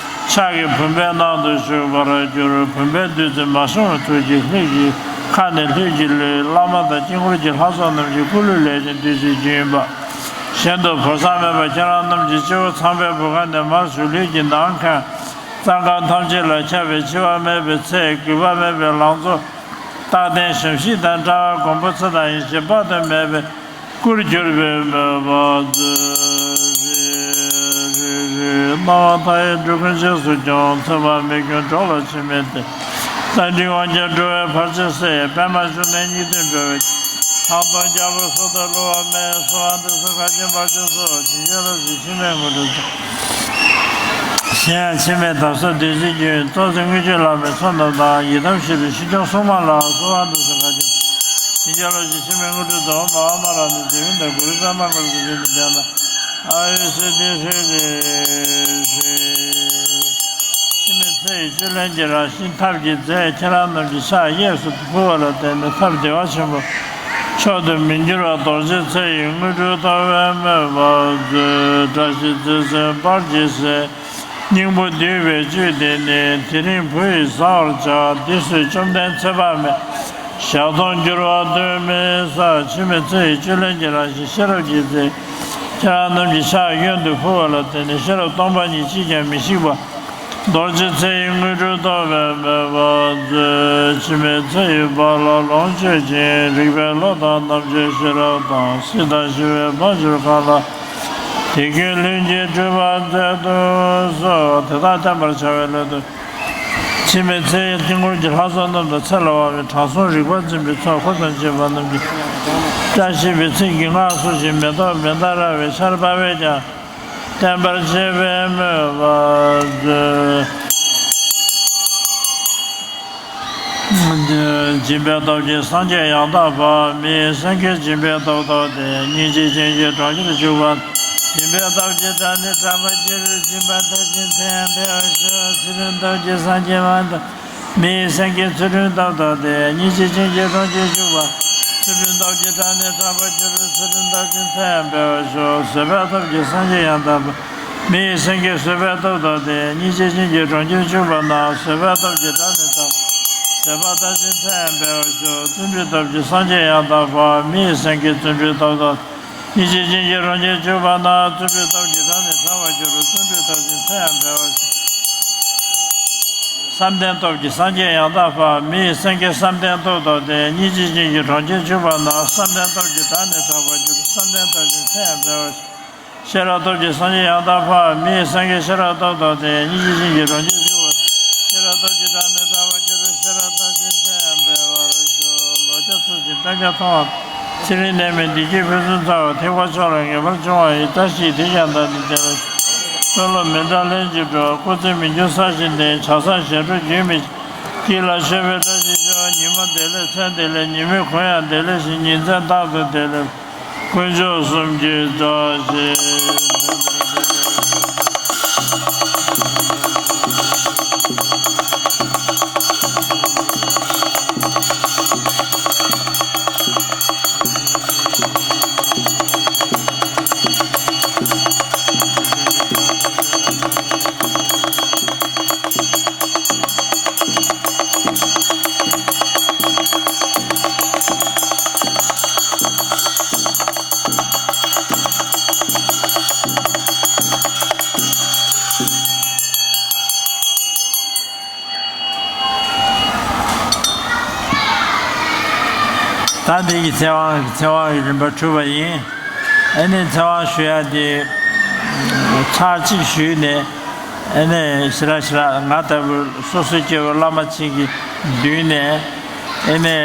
ཕྱག་གིས་བུམ་པའི་ནང་དུ་ཞུགས་པར་གྱུར། བུམ་པའི་བདུད་རྩི་མ་བྱུང་བའི་ཐུགས་ཀྱིས་ལྷོད་ཀྱིས་ཁ་ནས་ལྷོད་ཀྱིས་ལུས། བླ་མ་དང་དཀྱིལ་འཁོར་གྱི་ལྷ་ཚོགས་རྣམས་ཀྱི་སྐུ་ལུས་ལས་ཀྱང་བདུད་རྩིའི་རྒྱུན་ཡིན་པ། གཞན་དུ་བུར་ས་མེད་པར་ཁྱེད་རང་རྣམས་ཀྱི་སྤྱི་བོ་ཚངས་པའི་བུ་ག་ནས་མར་ཞུགས། ལུས་ཀྱི་ནང་ཁམས། རྩ་འགག་ཐམས་ཅད་ལ་ཁྱབ་པའི་འཆི་བ་མེད་པའི་ཚེ། རྒུད་པ་མེད་པའི་ལང་ཚོ། རྟག་བརྟན་ཞབས་ཕྱི་དང་འདྲ་བ། མགོན་པོ་ཚེ་དང་ཡེ་ཤེས་དཔག་ཏུ་མེད་པའི་སྐུར་གྱུར་པའི་མོས་པ་མཛོད། རེ་རེ་རེ། སྣང་བ་མཐའ་ཡས་འགྲོ་ཀུན་རྗེས་སུ་སྐྱོང་། ཚེ་དཔག་མེད་ཀུན་འགྲོ་ལ་འཆི་མེད་དེ། རྟ་མགྲིན་དབང་རྒྱལ་འགྲོ་བའི་བར་ཆད་སེལ། པདྨ་འབྱུང་གནས་ཉིད་དུ་འགྲོ་བའི། ཁམས་སྟོང་རྒྱལ་པོའི་སྲོག་དང་བསླུ་བ་མེད། གསོལ་བ་འདེབས་སོ་བཀའ་བཞིན་བར་ཆད་སོལ། བྱིན་གྱིས་རློབ་ཅིང་འཆི་མེད་དངོས་གྲུབ་སྩོལ། གཞན་ཡང་འཆི་མེད་ཐོབ་སོགས་བདུད་རྩིའི་རྒྱུན། གཙོ་ཆེ་དངུལ་ཆུ་ལྷག་མའི་ཚོགས་རྣམས་དང་། ཡི་དམ་ཞི་ཁྲོའི་ཕྱི་སྐྱོང་སྲུང་མ་ལ། གསོལ་བ་འདེབས་སོ་བཀའ་བཞིན། བྱིན་གྱིས་རློབ་ཅིང་འཆི་མེད་དངོས་གྲུབ་སྩོལ། ཨོཾ་ཨ་མ་ར་ཎི་ཙི་ཝི་ཏ། གུ་རུ་པདྨ་འཁོར་ལོ་ཚུལ་བཞིན་དུ་བརྒྱན་དང་། ཨ་ཡུ་སིདྡྷི་ཧྲཱིཿ་རེ་ཧྲཱིཿ། འཆི་མེད་ཚེ་ ཚེ་ཡི་བཅུད་ལེན་གྱི་རང་བཞིན་ཐབས་ཀྱི་རྫས་ཁྱེད་རང་རྣམས་ཀྱི་ཕྱག་གཡས་སུ་ཕུལ་བ་ལ་བརྟེན་ནས་ཐབས་བདེ་བ་ཆེན་པོ་མཆོག་ཏུ་མི་འགྱུར་བ་རྡོ་རྗེ་ཚེ་ཡི་དངོས་གྲུབ་ཐོབ་པའི་མོས་པ་མཛོད། བཀྲ་ཤིས་རྩེ་གསུམ་དཔལ་གྱི་སྲས། སྙིང་པོ་འདུས་པའི་བཅུད་དེ་ནི། དེ་རིང་བུ་ཡིས་བཟའ་བར་བྱ། འདི་གསོལ་བཅོམ་ལྡན་ཚེ་དཔག་མེད། ཞག་སྟོང་འགྱུར་བ་གདོན་མི་ཟ། འཆི་མེད་ཚེ་ཡི་བཅུད་ལེན་གྱི་རང་བཞིན་ཤེས་རབ་ཀྱི་རྫས། ཁྱེད་རང་རྣམས་ཀྱི་ཕྱག་གཡོན་དུ་ཕུལ་བ་ལ་བརྟེན་ནས་ཤེས་རབ་སྟོང་པ་ཉིད་ཅིས་ཀྱང་མི་ཤིགས་པ། རྡོ་རྗེ་ཚེ་ཡི་དངོས་གྲུབ་ཐོབ་པའི་མོས་པ་མཛོད། འཆི་མེད་ཚེ་ཡི་རྦ་རླབས་ལོངས་སྤྱོད་ཅིང་། རིག་པའི་བློ་དང་རྣམ་དཔྱོད་ཤེས་རབ་དང་། སྲིད་དང་ཞི་བའི་དཔལ་འབྱོར་གང་ལ། དེ་ཀུན་ལྷུན་གྱིས་གྲུབ་པར་མཛད་དུ་གསོལ། དེ་དག་བསྟན་པར་བྱ་བའི་བློ་དུ། འཆི་མེད་ཚེ་ཡི་དཀྱིལ་འཁོར་གྱི་ལྷ་ཚོགས་རྣམས་དང་ཚེ་ལ་དབང་བའི་དྲང་སྲོང་རིག་པ་འཛིན་པའི་ཚོགས་འཁོར་དང་བཅས་པ་རྣམས་ཀྱིས། བཀྲ་ཤིས་པའི་ཚིག་གི་སྔགས་སོགས་ཀྱིས། མེ་ཏོག་མན་དཱ་ར་བའི་ཆར་འབབ་པས་ཀྱང་། བརྟན་པར་བྱེད་པའི་མོས་པ་མཛོད། སྦྱིན་པའི་སྟོབས་ཀྱིས་སངས་རྒྱས་ཡང་དག་པ། མི་ཡི་སེམས་ཀྱི་སྦྱིན་པའི་སྟོབས་ཐོབ་སྟེ། སྙིང་རྗེ་ཅན་གྱི་གྲོང་ཁྱེར་བཞུགས་པ། སྦྱིན་པའི་སྟོབས་ཀྱིས་དགྲ་ནི་ཕྲག་པར་འགྱུར། སྦྱིན་པ་མཐར་ཕྱིན་ཚེ་ཡང་འཕེལ་བར་ཤོག། ཚུལ་ཁྲིམས་སྟོབས་ཀྱིས་སངས་རྒྱས་མ་ཐོབ། མི་ཡི་སེམས་ཀྱི་ཚུལ་ཁྲིམས་སྟོབས་ཐོབ་སྟེ། སྙིང་རྗེ་ཅན་གྱི་གྲོང་ཁྱེར་བཞུགས་པ། ཚུལ་ཁྲིམས་སྟོབས་ཀྱིས་དགྲ་ནི་ཕྲག་པར་འགྱུར། ཚུལ་ཁྲིམས་མཐར་ཕྱིན་ཚེ་ཡང་འཕེལ་བར་ཤོག། བཟོད་པའི་སྟོབས་ཀྱིས་སངས་རྒྱས་ཡང་དག་པ། མི་ཡི་སེམས་ཀྱི་བཟོད་པའི་སྟོབས་ཐོབ་སྟེ། སྙིང་རྗེ་ཅན་གྱི་གྲོང་ཁྱེར་བཞུགས་པ་ན། བཟོད་པའི་སྟོབས་ཀྱིས་དགྲ་ནི་ཕྲག། བཟོད་པ་མཐར་ཕྱིན་ཚེ་ཡང་འཕེལ་བར་ཤོག། བརྩོན་འགྲུས་སྟོབས་ཀྱིས་སངས་རྒྱས་ཡང་དག་པ། མི་ཡི་སེམས་ཀྱི་བརྩོན་འགྲུས་སྟོབས་ཐོབ། སྙིང་རྗེ་ཅན་གྱི་གྲོང་ཁྱེར་བཞུགས་པ་ན། བརྩོན་འགྲུས་སྟོབས་ཀྱིས་དགྲ་ནི་ཕྲག་པར་འགྱུར། བརྩོན་འགྲུས་མཐར་ཕྱིན་ཚེ་ཡང་འཕེལ་བར་ཤོག། བསམ་གཏན་སྟོབས་ཀྱིས་སངས་རྒྱས་ཡང་དག་པ། མི་ཡི་སེམས་ཀྱི་བསམ་གཏན་སྟོབས་ཐོབ་སྟེ། སྙིང་རྗེ་ཅན་གྱི་གྲོང་ཁྱེར་བཞུགས་པ་ན། བསམ་གཏན་སྟོབས་ཀྱིས་དགྲ་ནི་ཕྲག་པར་འགྱུར། བསམ་གཏན་མཐར་ཕྱིན་ཚེ་ཡང་འཕེལ་བར་ཤོག། ཤེས་རབ་སྟོབས་ཀྱིས་སངས་རྒྱས་ཡང་དག་པ། མི་ཡི་སེམས་ཀྱི་ཤེས་རབ་སྟོབས་ཐོབ་སྟེ། སྙིང་རྗེ་ཅན་གྱི་གྲོང་ཁྱེར་བཞུགས་པ། ཤེས་རབ་སྟོབས་ཀྱིས་དགྲ་ནི་ཕྲག་པར་འགྱུར། ཤེས་རབ་མཐར་ཕྱིན་ཚེ་ཡང་འཕེལ་བར་ཤོག། ལོ་བརྒྱ་འཚོ་ཞིང་ལྟོ་བརྒྱ་འཐུང་བ། ཚེ་རིང་ནད་མེད་བདེ་སྐྱིད་ཕུན་སུམ་ཚོགས་པ། ཐེག་པ་མཆོག་ལ་ངེས་པར་འབྱུང་བ་ཡི། བཀྲ་ཤིས་དེས་ཀྱང་བདག་འདི་སྐྱེ་བ། ཕྱི་ལོགས་མི་འདྲ་ལྷན་ཅིག་འགྲོ། སྐུ་ཚེ་མི་འགྱུར་ས་ཞིང་ལྡན། བྱང་སེམས་ཞི་ཁྲོ་རྒྱུན་མི་འཆད། སྐྱིད་ལ་སྤྱོད་པའི་བཀྲ་ཤིས་ཤོག། ཉི་མ་བདེ་ལེགས་མཚན་བདེ་ལེགས། ཉི་མའི་གུང་ཡང་བདེ་ལེགས་ཤིང་། ཉིན་མཚན་རྟག་ཏུ་བདེ་ལེགས། དཀོན་མཆོག་གསུམ་གྱི་བཀྲ་ཤིས། ད་འདི་གི་ཚེ་དབང་གི་ཚེ་དབང་གི་རིམ་པ་གྲུབ་པ་ཡིན། ཨ་ནི་ཚེ་དབང་ཞུ་ཡ་དེ་ཚར་གཅིག་ཞུས་ནས། ཨ་ནི་ཞེ་དྲག་ཞེ་དྲག་ང་ལྟ་བུ་སོ་སོའི་སྐྱེ་བོ་བླ་མ་གཅིག་གི་མདུན་ནས། ཨ་ནི་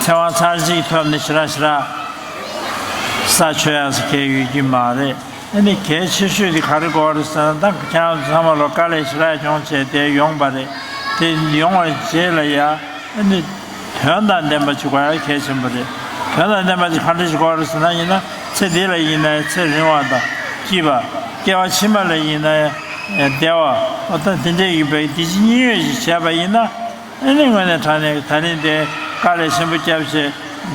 ཚེ་དབང་ཚར་གཅིག་ཐོབ་ནས་ཞེ་དྲག་ཞེ་དྲག་ས་ཆོད་ཡ་ཟེར་མཁན་ཡོད་ཀྱི་མ་རེད། ཨ་ནི་གལ་ཆེ་ཤོས་དེ་ག་རེ་དགོས་རེད་ཟེར་ན། ད་ཁྱེད་རང་ཚོ་ཚང་མ་ལོ་དཀའ་ལས་ཞེ་དྲག་གྱོང་བྱས་ཏེ་ཡོང་པ་རེད། དེ་ཡོང་བའི་རྗེས་ལ་ཡ། ཨ་ནི་དོན་དང་ལྡན་པ་ཅིག་དགོས་ཡ་གལ་ཆེན་པོ་རེད། དོན་དང་ལྡན་པ་ཅིག་ག་འདྲ་ཞིག་དགོས་རེད་ཟེར་ན། ཡིན་ན་ཚེ་འདི་ལ་ཡིན་ན་ཡང་ཚེ་རིང་བ་དང་སྐྱིད་པ། སྐྱེ་བ་ཕྱི་མ་ལ་ཡིན་ན་ཡང་བདེ་བ། འོ་ད་དེ་འདྲ་ཡིན་པའི་བདེ་སྐྱིད་གཉིས་ཡོད་ཅིག་བྱས་པ་ཡིན་ན། ཨ་ནི་དངོས་གནས་དྲང་གནས་ད་རིང་དེ་དཀའ་ལས་ཆེན་པོ་བརྒྱབ་བྱས་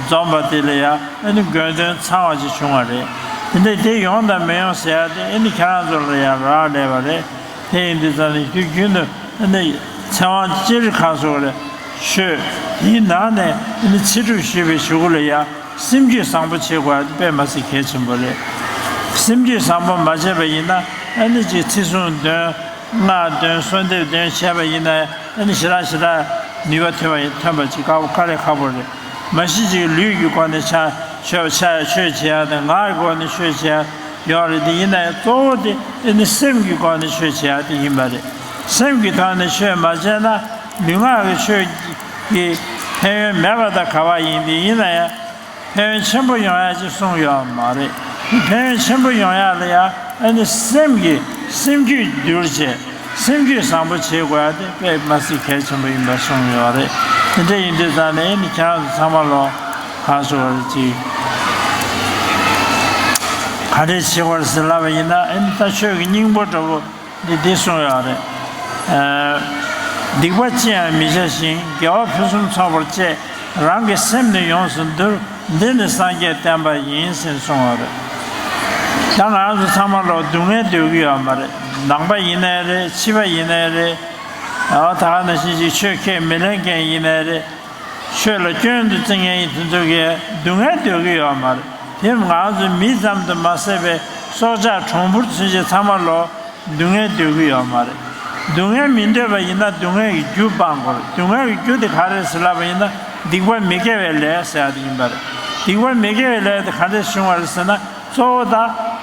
འཛོམས་པ་དེ་ལ་ཡང་ཨ་ནི་དགོས་དོན་ཚང་བ་ཅིག་བྱུང་བ་རེད། དེ་འདྲ་དེ་ཡོང་དང་མི་ཡོང་ཟེར་ཡ་དེ་ཨ་ནི་ཁྱེད་རང་ཚོ་ལ་ཡང་རག་ལས་པ་རེད། དེ་ཡིན་དུས་ཙང་ནས་དུས་རྒྱུན་དུ་ཨ་ནི་ཚེ་དབང་སྤྱིར་གང་སོགས་རེད། ཆོས་དེའི་ནང་ནས་ཨ་ནི་ཚེ་སྒྲུབ་ཞུས་པའི་གཞུག་གུ་ལ་ཡང་སེམས་རྒྱུད་བཟང་པོ་བྱེད་དགོས་ཡ་དེ་དཔེ་མ་སྲིད་གལ་ཆེན་པོ་རེད། སེམས་རྒྱུད་བཟང་པོ་མ་བྱས་པ་ཡིན་ན། ཨ་ནི་ཅིག་ཚིག་གསུམ་འདོན། སྔགས་འདོན། གསོལ་འདེབས་འདོན་བྱས་པ་ཡིན་ན། ཨ་ནི་ཞེ་དྲག་ཞེ་དྲག་ནུས་པ་ཐོན་པ་ཡིན། ཐོན་པ་ཅིག་དཀའ་བོ། དཀའ་ལས་ཁག་པོ་རེད། མ་གཞི་ཅིག་ལུས་ཀྱི་སྒོ་ནས་ཆ་ཆོས་ཆ་ཆོས་བྱེད་ཡ་དང་། ངག་གི་སྒོ་ནས་ཆོས་བྱེད་ཡ་ཡོད་རེད། དེ་ཡིན་ན་ཡང་གཙོ་བོ་དེ་ཨ་ནི་སེམས་ཀྱི་སྒོ་ནས་ཆོས་བྱེད་ཡ་དེ་ཡིན་པ་རེད། སེམས་ཀྱི་ཐོག་ནས་ཆོས་མ་བྱས་ན། ལུས་ངག་གི་ཆོས་ཀྱི་ཕན་ཡོན་མེད་པ་དང་འདྲ་བ་ཡིན། དེ་ཡིན་ན་ཡང་ཕན་ཡོན་ཆེན་པོ་ཡོང་ཡ་ཅིག་གསུངས་ཡོད་མ་རེད། ཕན་ཡོན་ཆེན་པོ་ཡོང་ཡ་ལ་ཡ་ཨ་ནི་སེམས་ཀྱི་སེམས་རྒྱུད་བསྒྱུར་བྱས། སེམས་རྒྱུད་བཟང་པོ་བྱེད་དགོས་ཡ་དེ་དཔེ་མ་སྲིད་གལ་ཆེན་པོ་ཡིན་པ་གསུངས་ཡོད་རེད། དེ་འདྲ་ཡིན་དུས་ཙང་ནས་ཨ་ནི་ཁྱེད་རང་ཚོ་ཚང་མ་ལོ་གང་སོ་བར་ཅིག་ག་འདྲས་བྱེད་དགོས་ཟེར་ལབ་པ་ཡིན་ན། ཨ་ནི་ད་ཆོས་ཀྱི་སྙིང་པོ་འདྲ་བོ་འདི་འདི་གསུངས་ཡོད་རེད། སྡིག་པ་ཅི་ཡང་མི་བྱ་ཞིང་། དགེ་བ་ཕུན་སུམ་ཚོགས་པར་སྤྱད། རང་གི་སེམས་ནི་ཡོངས་སུ་འདུལ། འདི་ནི་སངས་རྒྱས་བསྟན་པ་ཡིན། ཟེར་གསུངས་པ་རེད། ད་ང་ཚོ་ཚང་མ་ལོ་སྡུག་བསྔལ་འདོད་ཀྱི་ཡོད་མ་རེད། ནང་པ་ཡིན་ནའི་རེད། ཕྱི་པ་ཡིན་ནའི་རེད། ཨ་ད་ག་ནང་བཞིན་ཅིག་ཆོས་ཁས་མི་ལེན་མཁན་ཡིན་ནའི་རེད། ཆོས་ལ་སྐྱོན་དུ་བརྩི་མཁན་ཡིན་དེ་ཚོ་གིས་སྡུག་བསྔལ་འདོད་ཀྱི་ཡོད་མ་རེད། དེ་ང་ཚོ་མི་ཙམ་དུ་མ་ཟད་པའི་སྲོག་ཆགས་གྲོང་འབུར་ཚུན་ཆད་ཚང་མ་ལོ་སྡུག་བསྔལ་འདོད་ཀྱི་ཡོད་མ་རེད། སྡུག་བསྔལ་མི་འདོད་པ་ཡིན་ན་སྡུག་བསྔལ་གྱི་རྒྱུ་སྤང་དགོས་རེད། སྡུག་བསྔལ་གྱི་རྒྱུ་དེ་ག་རེད་ཟེར་ལབ་པ་ཡིན་ན་སྡིག་པ་མི་དགེ་བའི་ལས་ཟེར་ཡ་དེ་ཡིན་པ་རེད། སྡིག་པ་མི་དགེ་བའི་ལས་དེ་ག་འདྲས་བྱུང་བ་རེད་ཟེར་ན། གཙོ་བོ་ད་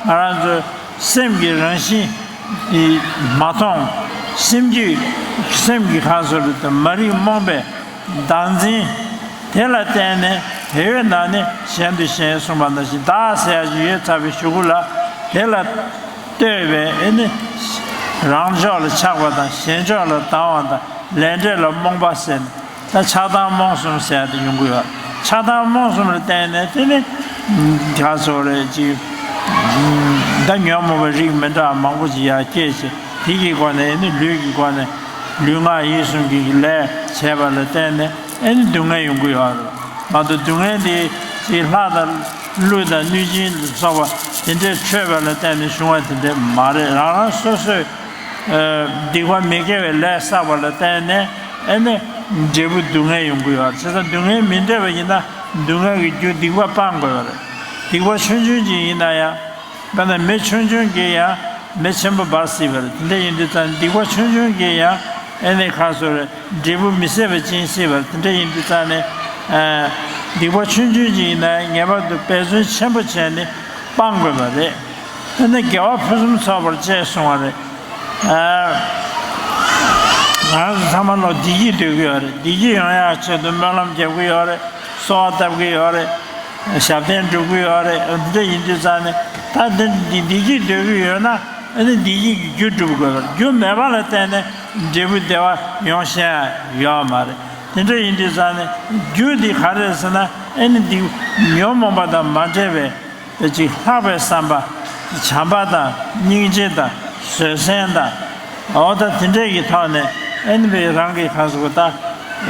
ང་རང་ཚོའི་སེམས་ཀྱི་རང་བཞིན་དེ་མ་མཐོང་། སེམས་རྒྱུད་སེམས་ཀྱི་ཁམས་སུ་རེད་དེ་མ་རིག་རྨོངས་པའི་བདག་འཛིན། དེ་ལ་བརྟེན་ནས་དེ་ཡོད་ན་ནི་གཞན་དུ་ཞེན་གསུངས་པ་ནང་བཞིན་བདག་ཟེར་ཡ་ཅིག་ཡོད་ཚར་བའི་གཞུག་གུ་ལ་དེ་ལ་ལྟོས་པའི་ཨེ་ནི་རང་ཕྱོགས་ལ་ཆགས་པ་དང་གཞན་ཕྱོགས་ལ་སྡང་བ་དང་ལས་འབྲས་ལ་རྨོངས་པ་ཟེར་ནས། ད་ཆགས་སྡང་རྨོངས་གསུམ་ཟེར་ཡ་དེ་ཡོང་གི་ཡོད། ཆགས་སྡང་རྨོངས་གསུམ་ལ་བརྟེན་ནས་དེ་ནི་ག་ཚོད་རེད་ཅིག་ད་ཉོན་མོངས་པའི་རིགས་མི་འདྲ་བ་མང་པོ་ཅིག་ཡར་སྐྱེས་བྱས། དེ་གི་སྒོ་ནས་ཨེ་ནི་ལུས་ཀྱི་སྒོ་ནས་ལུས་ངག་ཡིད་གསུམ་གྱི་ལས་བྱས་པ་ལ་བརྟེན་ནས་ཨེ་ནི་སྡུག་བསྔལ་ཡོང་གི་ཡོད་རེད། མ་གཏོགས་སྡུག་བསྔལ་དེ་ཅིག་ལྷ་དང་ཀླུ་དང་གནོད་སྦྱིན་ལ་སོགས་པ་དེ་འདྲས་མཆོད་པ་ལ་བརྟེན་ནས་བྱུང་བ་དེ་འདྲས་མ་རེད། རང་རང་སོ་སོས་སྡིག་པ་མི་དགེ་བའི་ལས་བསགས་པ་ལ་བརྟེན་ནས་ཨེ་ནི་འབྲས་བུ་སྡུག་བསྔལ་ཡོང་གི་ཡོད་རེད། བྱས་ཙང་སྡུག་བསྔལ་མི་འདོད་པ་ཡིན་ན་སྡུག་བསྔལ་གྱི་རྒྱུ་སྡིག་པ་སྤང་དགོས་པ་རེད། སྡིག་པ་ཆུང་ཆུང་ཅིག་ཡིན་ན་ཡང་། དཔེར་ན་མེ་ཆུང་ཆུང་གིས་ཡང་མེ་ཆེན་པོ་འབར་སྲིད་པ་རེད། དེ་འདྲ་ཡིན་དུས་ཙང་སྡིག་པ་ཆུང་ཆུང་གིས་ཡང་ཨེ་ནི་ག་ཚོད་རེད། འབྲས་བུ་མི་བཟད་པ་འབྱིན་སྲིད་པ་རེད། དེ་འདྲ་ཡིན་དུས་ཙང་ནས་སྡིག་པ་ཆུང་ཆུང་ཅིག་ཡིན་ན་ངེས་པར་དུ་འབད་བརྩོན་ཆེན་པོ་བྱས་ནས་སྤང་དགོས་པ་རེད། ཨེ་ནི་དགེ་བ་ཕུན་སུམ་ཚོགས་པར་སྤྱད་གསུང་བ་རེད། ང་ཚོ་ཚང་མ་ལོ་བདེ་སྐྱིད་འདོད་ཀྱི་ཡོད་རེད། བདེ་སྐྱིད་ཡོང་ཡག་ཆེད་དུ་སྨོན་ལམ་རྒྱབ་ཀྱི་ཡོད་རེད། གསོལ་བ་བཏབ་ཀྱི་ཡོད་རེད། ཞབས་བརྟན་སྒྲུབ་ཀྱི་ཡོད་རེད། འདི་འདྲ་ཡིན་དུས་ཙང་ནས་ད་འདི་འདི་བདེ་སྐྱིད་འདོད་ཀྱི་ཡོད་ན་ཨ་ནི་བདེ་སྐྱིད་ཀྱི་རྒྱུ་སྒྲུབ་དགོས་པ་རེད། རྒྱུ་མེད་པ་ལ་བརྟེན་ནས་འབྲས་བུ་བདེ་བ་ཡོང་ཤེས་ཡོད་མ་རེད། དེ་འདྲ་ཡིན་དུས་ཙང་ནས་རྒྱུ་འདི་ག་རེད་ཟེར་ན་ཨ་ནི་འདི་ཉོན་མོངས་པ་དང་མ་འདྲེས་པའི་དེ་ཅིག་ལྷག་པའི་བསམ་པ། བྱམས་པ་དང་སྙིང་རྗེ་དང་བཟོད་བསྲན་དང་། འོ་ད་དེ་འདྲས་ཀྱི་ཐོག་ནས་ཨེ་ནི་བའི་རང་གི་ཁ་སོ་ད་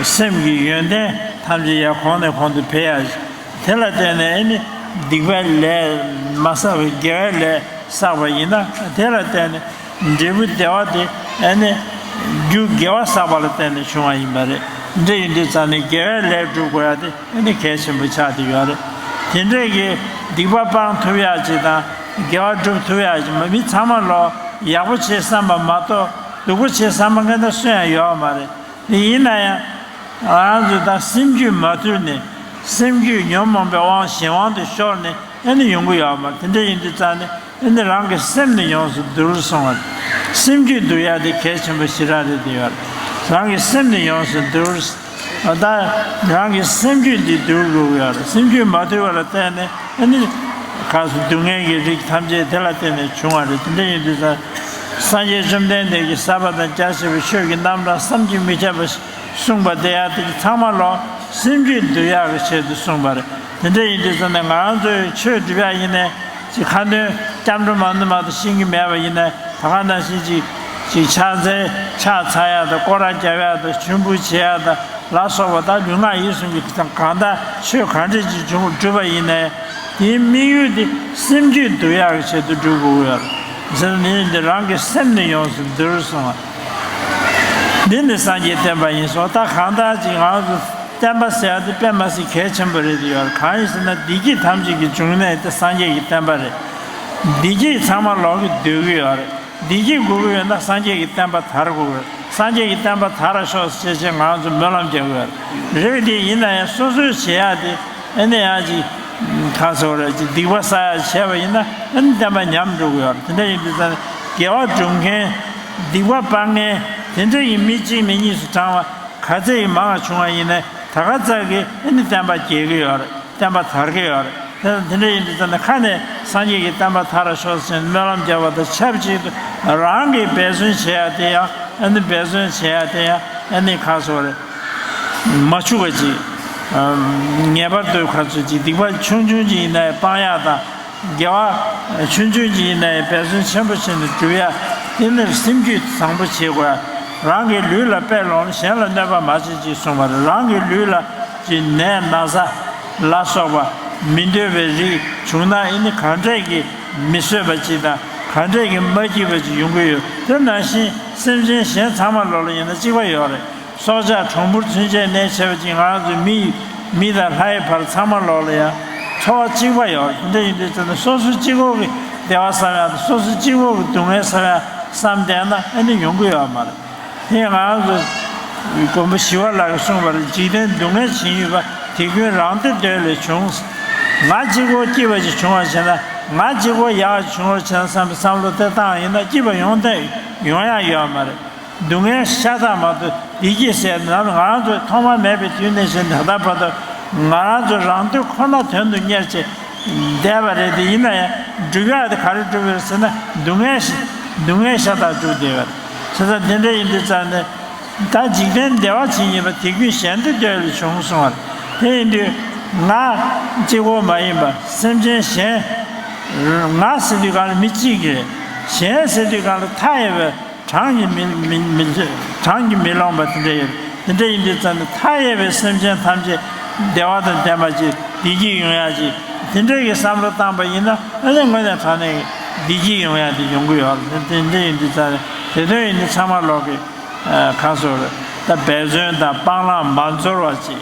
སེམས་ཀྱི་ཡོན་ཏན་ཐམས་ཅད་ཡར་གོང་ནས་གོང་དུ་འཕེལ་ཡ། དེ་ལ་བརྟེན་ནས་ཨེ་ནི་སྡིག་པའི་ལས་མ་བསགས་པའི་དགེ་བའི་ལས་བསགས་པ་ཡིན་ན་དེ་ལ་བརྟེན་ནས་འབྲས་བུ་བདེ་བ་དེ་ཨེ་ནི་རྒྱུ་དགེ་བ་བསགས་པ་ལ་བརྟེན་ནས་བྱུང་བ་ཡིན་པ་རེད། འདྲ་ཡིན་དུས་ཙང་ནས་དགེ་བའི་ལས་སྒྲུབ་དགོས་ཡ་དེ། ཨ་ནི་གལ་ཆེན་པོ་ཆགས་བསྡད་ཡོད་རེད། དེ་འདྲས་ཀྱི་སྡིག་པ་སྤང་ཐུབ་ཡག་ཅིག་དང་དགེ་བ་སྒྲུབ་ཐུབ་ཡག་ཅིག་མ་མི་ཚང་མ་ལོ་ཡག་པོ་བྱེད་བསམ་པ་མ་གཏོགས་སྡུག་པོ་བྱེད་བསམ་པ་མཁན་ད་སུ་ཡང་ཡོད་མ་རེད། དེ་ཡིན་ན་ཡང་ང་ཚོ་ད་སེམས་རྒྱུད་མ་དུལ་ནས་སེམས་རྒྱུད་ཉོན་མོངས་པའི་དབང་གཞན་དབང་དུ་ཤོར་ནས་ཨ་ནི་ཡོང་གི་ཡོད་མ་རེད། དེ་འདྲ་ཡིན་དུས་ཙང་ནས། ཨ་ནི་རང་གི་སེམས་ནི་ཡོངས་སུ་འདུལ་གསུང་བ་རེད། སེམས་རྒྱུད་འདུལ་ཡ་དེ་གལ་ཆེན་པོ་ཞེ་དྲག་རེད་དེ་ཡོད་རེད། རང་གི་སེམས་ནི་ཡོངས་སུ་འདུལ། ད་རང་གི་སེམས་རྒྱུད་འདི་འདུལ་དགོས་ཀྱི་ཡོད་རེད། སེམས་རྒྱུད་མ་འདུལ་བ་ལ་བརྟེན་ནས་ཨ་ནི་ག་སོ་སྡུག་བསྔལ་གྱི་རིགས་ཐམས་ཅད་དེ་ལ་བརྟེན་ནས་བྱུང་བ་རེད། དེ་འདྲ་ཡིན་དུས་ཙང་སངས་རྒྱས་བཅོམ་ལྡན་འདས་ཀྱིས་ཟབ་པ་དང་རྒྱ་ཆེ་བའི་ཆོས་ཀྱི་རྣམ་གྲངས་བསམ་གྱིས་མི་ཁྱབ་པ་གསུངས་པ་དེ་ཡང་དེ་ཚང་མ་ལོ་སེམས་རྒྱུད་འདུལ་ཡག་གི་ཆེད་དུ་གསུངས་པ་རེད། དེ་འདྲ་ཡིན་དུས་ཙང་ནས་ང་རང་ཚོས་ཆོས་སྒྲུབ་ཡག་ཡིན་ནའི་ཅིག་ཁ་འདོན་སྐྱབས་འགྲོ་མ་འདོན་མ་གཏོགས་ཤེས་ཀྱི་མེད་པ་ཡིན་ནའི་ད་ག་ནང་བཞིན་ཅིག་ཅིག་ཕྱག་འཚལ་ཕྱག་འཚལ་ཡག་དང་སྐོར་ར་རྒྱབ་ཡག་དང་མཆོད་འབུལ་བྱེད་ཡག་དང་ལ་སོགས་པ་ད་ལུས་ངག་ཡིད་གསུམ་གྱི་དང་གང་ལྟར་ཆོས་གང་འདྲ་ཅིག་བྱུང་སྒྲུབ་པ་ཡིན་ནའི་དེའི་དམིགས་ཡུལ་དེ་སེམས་རྒྱུད་འདུལ་ཡག་གི་ཆེད་དུ་སྒྲུབ་དགོས་ཀྱི་ཡོད་རེད། ཟེར་ན་ནི་འདི་རང་གི་སེམས་ནི་ཡོངས་སུ་འདུལ་གསུངས་པ། འདི་ནི་སངས་རྒྱས་བསྟན་པ་ཡིན་སོགས་ད་གང་ལྟར་ཅིག་ང་ཚོ་བསྟན་པ་ཟེར་ཡ་དེ་དཔེ་མ་སྲིད་གལ་ཆེན་པོ་རེད་དེ་ཡོད་རེད། གང་ཡིན་ཟེར་ན་བདེ་སྐྱིད་ཐམས་ཅད་ཀྱི་འབྱུང་གནས་དེ་སངས་རྒྱས་ཀྱི་བསྟན་པ་རེད། བདེ་སྐྱིད་ཚང་མ་ལོག་གི་འདོད་ཀྱི་ཡོད་རེད། བདེ་སྐྱིད་དགོས་ཀྱི་ཡོད་ན་སངས་རྒྱས་ཀྱི་བསྟན་པ་དར་དགོས་རེད། སངས་རྒྱས་ཀྱི་བསྟན་པ་དར་ཤོག་ཅེས་བྱས་ང་ཚོ་སྨོན་ལམ་རྒྱག་གི་ཡོད་རེད། རེད་དེ་ཡིན་ན་ཡང་སོ་སོས་བྱེད་ཡག་དེ་ཨ་ནི་ཡང་ཅིག་ག་ཟེར་རེད་ཅིག་སྡིག་པ་བསགས་ཡག་བྱས་པ་ཡིན་ན་ཨ་ནི་བསྟན་པ་ཉམས་འགྲོ་གི་ཡོད་རེད། དེ་འདྲ་ཡིན་དུས་ཙང་དགེ་བ་སྒྲུབ་མཁན་སྡིག་པ་སྤང་མཁན་དེ་འདྲ་ཡི་མི་གཅིག་མི་གཉིས་སུ་བགྲང་བ་ག་ཚད་ཡི་མང་བ་བྱུང་བ་ཡིན་ནའི་ད་ག་ཚད་ཀྱི་ཨ་ནི་བསྟན་པ་རྒྱས་ཀྱི་ཡོད་རེད། བསྟན་པ་དར་གྱི་ཡོད་རེད། དེ་དེ་འདྲ་ཡིན་དུས་ཙང་ནས་ཁ་ནས་སངས་རྒྱས་ཀྱི་བསྟན་པ་དར་ཤོག་ཟེར་ནས་སྨོན་ལམ་རྒྱག་པ་དང་ཆབས་ཅིག་ཏུ་རང་གིས་འབད་བརྩོན་བྱེད་ཡ་དེ་ཡང་ཨ་ནི་འབད་བརྩོན་བྱེད་ཡ་དེ་ཡང་ཨ་ནི་ཁ་སོ་རེད། མ་འཆུག་པ་ཅིག་ངེས་པར་དུ་ཁ་སོ་ཅིག་སྡིག་པ་ཆུང་ཆུང་ཅིག་ཡིན་ན་ཡང་སྤང་ཡ་དང་དགེ་བ་ཆུང་ཆུང་ཅིག་ཡིན་ན་ཡང་འབད་བརྩོན་ཆེན་པོ་བྱས་ནས་སྒྲུབ་ཡ་དེ་ནི་སེམས་རྒྱུད་བཟང་པོ་བྱེད་དགོས་ཡ། རང་གི་ལུས་ལ་དཔེ་ལོངས་ན་གཞན་ལ་གནོད་པ་མ་བྱེད་ཅིག་གསུངས་པ་རེད། རང་གི་ལུས་ལ་ཅིག་ནད་ན་ཚ་ལ་སོགས་པ་མི་འདོད་པའི་རིགས་བྱུང་ན་ཨེ་ནི་གང་འདྲས་ཀྱི་མི་བཟོད་པ་ཅིག་དང་གང་འདྲས་ཀྱི་མ་སྐྱིད་པ་ཅིག་ཡོང་གི་ཡོད། དེ་ནང་བཞིན་སེམས་ཅན་གཞན་ཚང་མ་ལོག་ལ་ཡིན་ན་གཅིག་པ་ཡོད་རེད། སྲོག་ཆགས་གྲོང་འབུར་ཚུན་ཆད་གནས་ཆེ་བ་ཅིག་ང་རང་ཚོ་མི་མི་དང་ལྷ་ཡི་བར་ཚང་མ་ལོག་ལ་ཡང་འཚོ་བ་གཅིག་པ་ཡོད་རེད། དེ་འདྲ་ཡིན་དུས་ཙམ་ན་སོ་སོ་གཅིག་པོ་གི་བདེ་བ་བསམ་ཡག་དང་སོ་སོ་གཅིག་པོ་གི་སྡུག་བསྔལ་བསམ་ཡག་བསམ་བསྡད་ན་ཨ་ནི་ཡོང་གི་ཡོད་མ་རེད། དེ་ང་རང་ཚོ་མགོན་པོ་ཞི་བ་ལྷ་གིས་གསུངས་པ་རེད། འཇིག་རྟེན་སྡུག་བསྔལ་ཇི་སྙེད་པ། དེ་ཀུན་རང་བདེ་འདོད་ལས་བྱུང་། ང་གཅིག་པོ་སྐྱིད་པ་ཅིག་བྱུང་བ་བྱས་ན་ང་གཅིག་པོ་ཡག་ཅིག་བྱུང་བ་བྱས་ན་བསམ་པའི་བསམ་བློ་དེ་བཏང་ཡིན་ན་སྐྱིད་པ་ཡོང་ཐབས་ཡོང་ཡག་ཡོད་མ་རེད། སྡུག་བསྔལ་ཤ་སྟག་མ་གཏོགས་བདེ་སྐྱིད་ཟེར་ནམ་ང་རང་ཚོས་ཐོག་མ་མེད་པའི་དུས་ནས་བཟུང་ད་ལྟ་བར་དུ་ང་རང་ཚོ་རང་འདོད་ཁོ་ན་དོན་དུ་གཉེར་བྱས་བསྡད་པ་རེད། དེ་ཡིན་ན་ཡང་སྒྲུབ་ཡག་དེ་ག་རེ་སྒྲུབ་ཡོད་ཟེར་ན་སྡུག་བསྔལ་ཞིག་སྡུག་བསྔལ་ཤ་སྟག་སྒྲུབ་བསྡད་པ་རེད། བྱས་ཙང་དེ་འདྲ་ཡིན་དུས་ཙང་ནས་ད་འཇིག་རྟེན་བདེ་བ་ཇི་སྙེད་པ། དེ་ཀུན་གཞན་བདེ་འདོད་ལས་བྱུང་གསུངས་པ་རེད། དེ་ཡིན་དུས་ང་གཅིག་པོ་མ་ཡིན་པ་སེམས་ཅན་གཞན་ང་ཟེར་དུས་གང་ལ་མི་གཅིག་གིས་གཞན་ཟེར་དུས་གང་ལ་མཐའ་ཡས་པའི་གྲངས་ཀྱིས་མི་མི་མི་གྲངས་ཀྱིས་མི་ལོངས་པ་དེ་འདྲ་ཡོད། དེ་འདྲ་ཡིན་དུས་ཙམ་ནས་མཐའ་ཡས་པའི་སེམས་ཅན་ཐམས་ཅད་བདེ་བ་དང་ལྡན་པ་ཅིག་བདེ་སྐྱིད་ཡོང་ཡག་ཅིག་དེ་འདྲ་གི་བསམ་བློ་བཏང་པ་ཡིན་ན་ཨ་ནི་དངོས་གནས་དྲང་གནས་ཀྱི་བདེ་སྐྱིད་ཡོང་ཡག་དེ་ཡོང་གི་ཡོད་རེད། དེ་འདྲ་ཡིན་དུས་ཙམ་ནས་དེ་དོན་ཡིན་དུས་ཚང་མ་ལོག་གི་ཁ་སོ་རེད། ད་འབད་བརྩོན་དང་སྤང་བླང་མ་འཛོར་བ་ཅིག་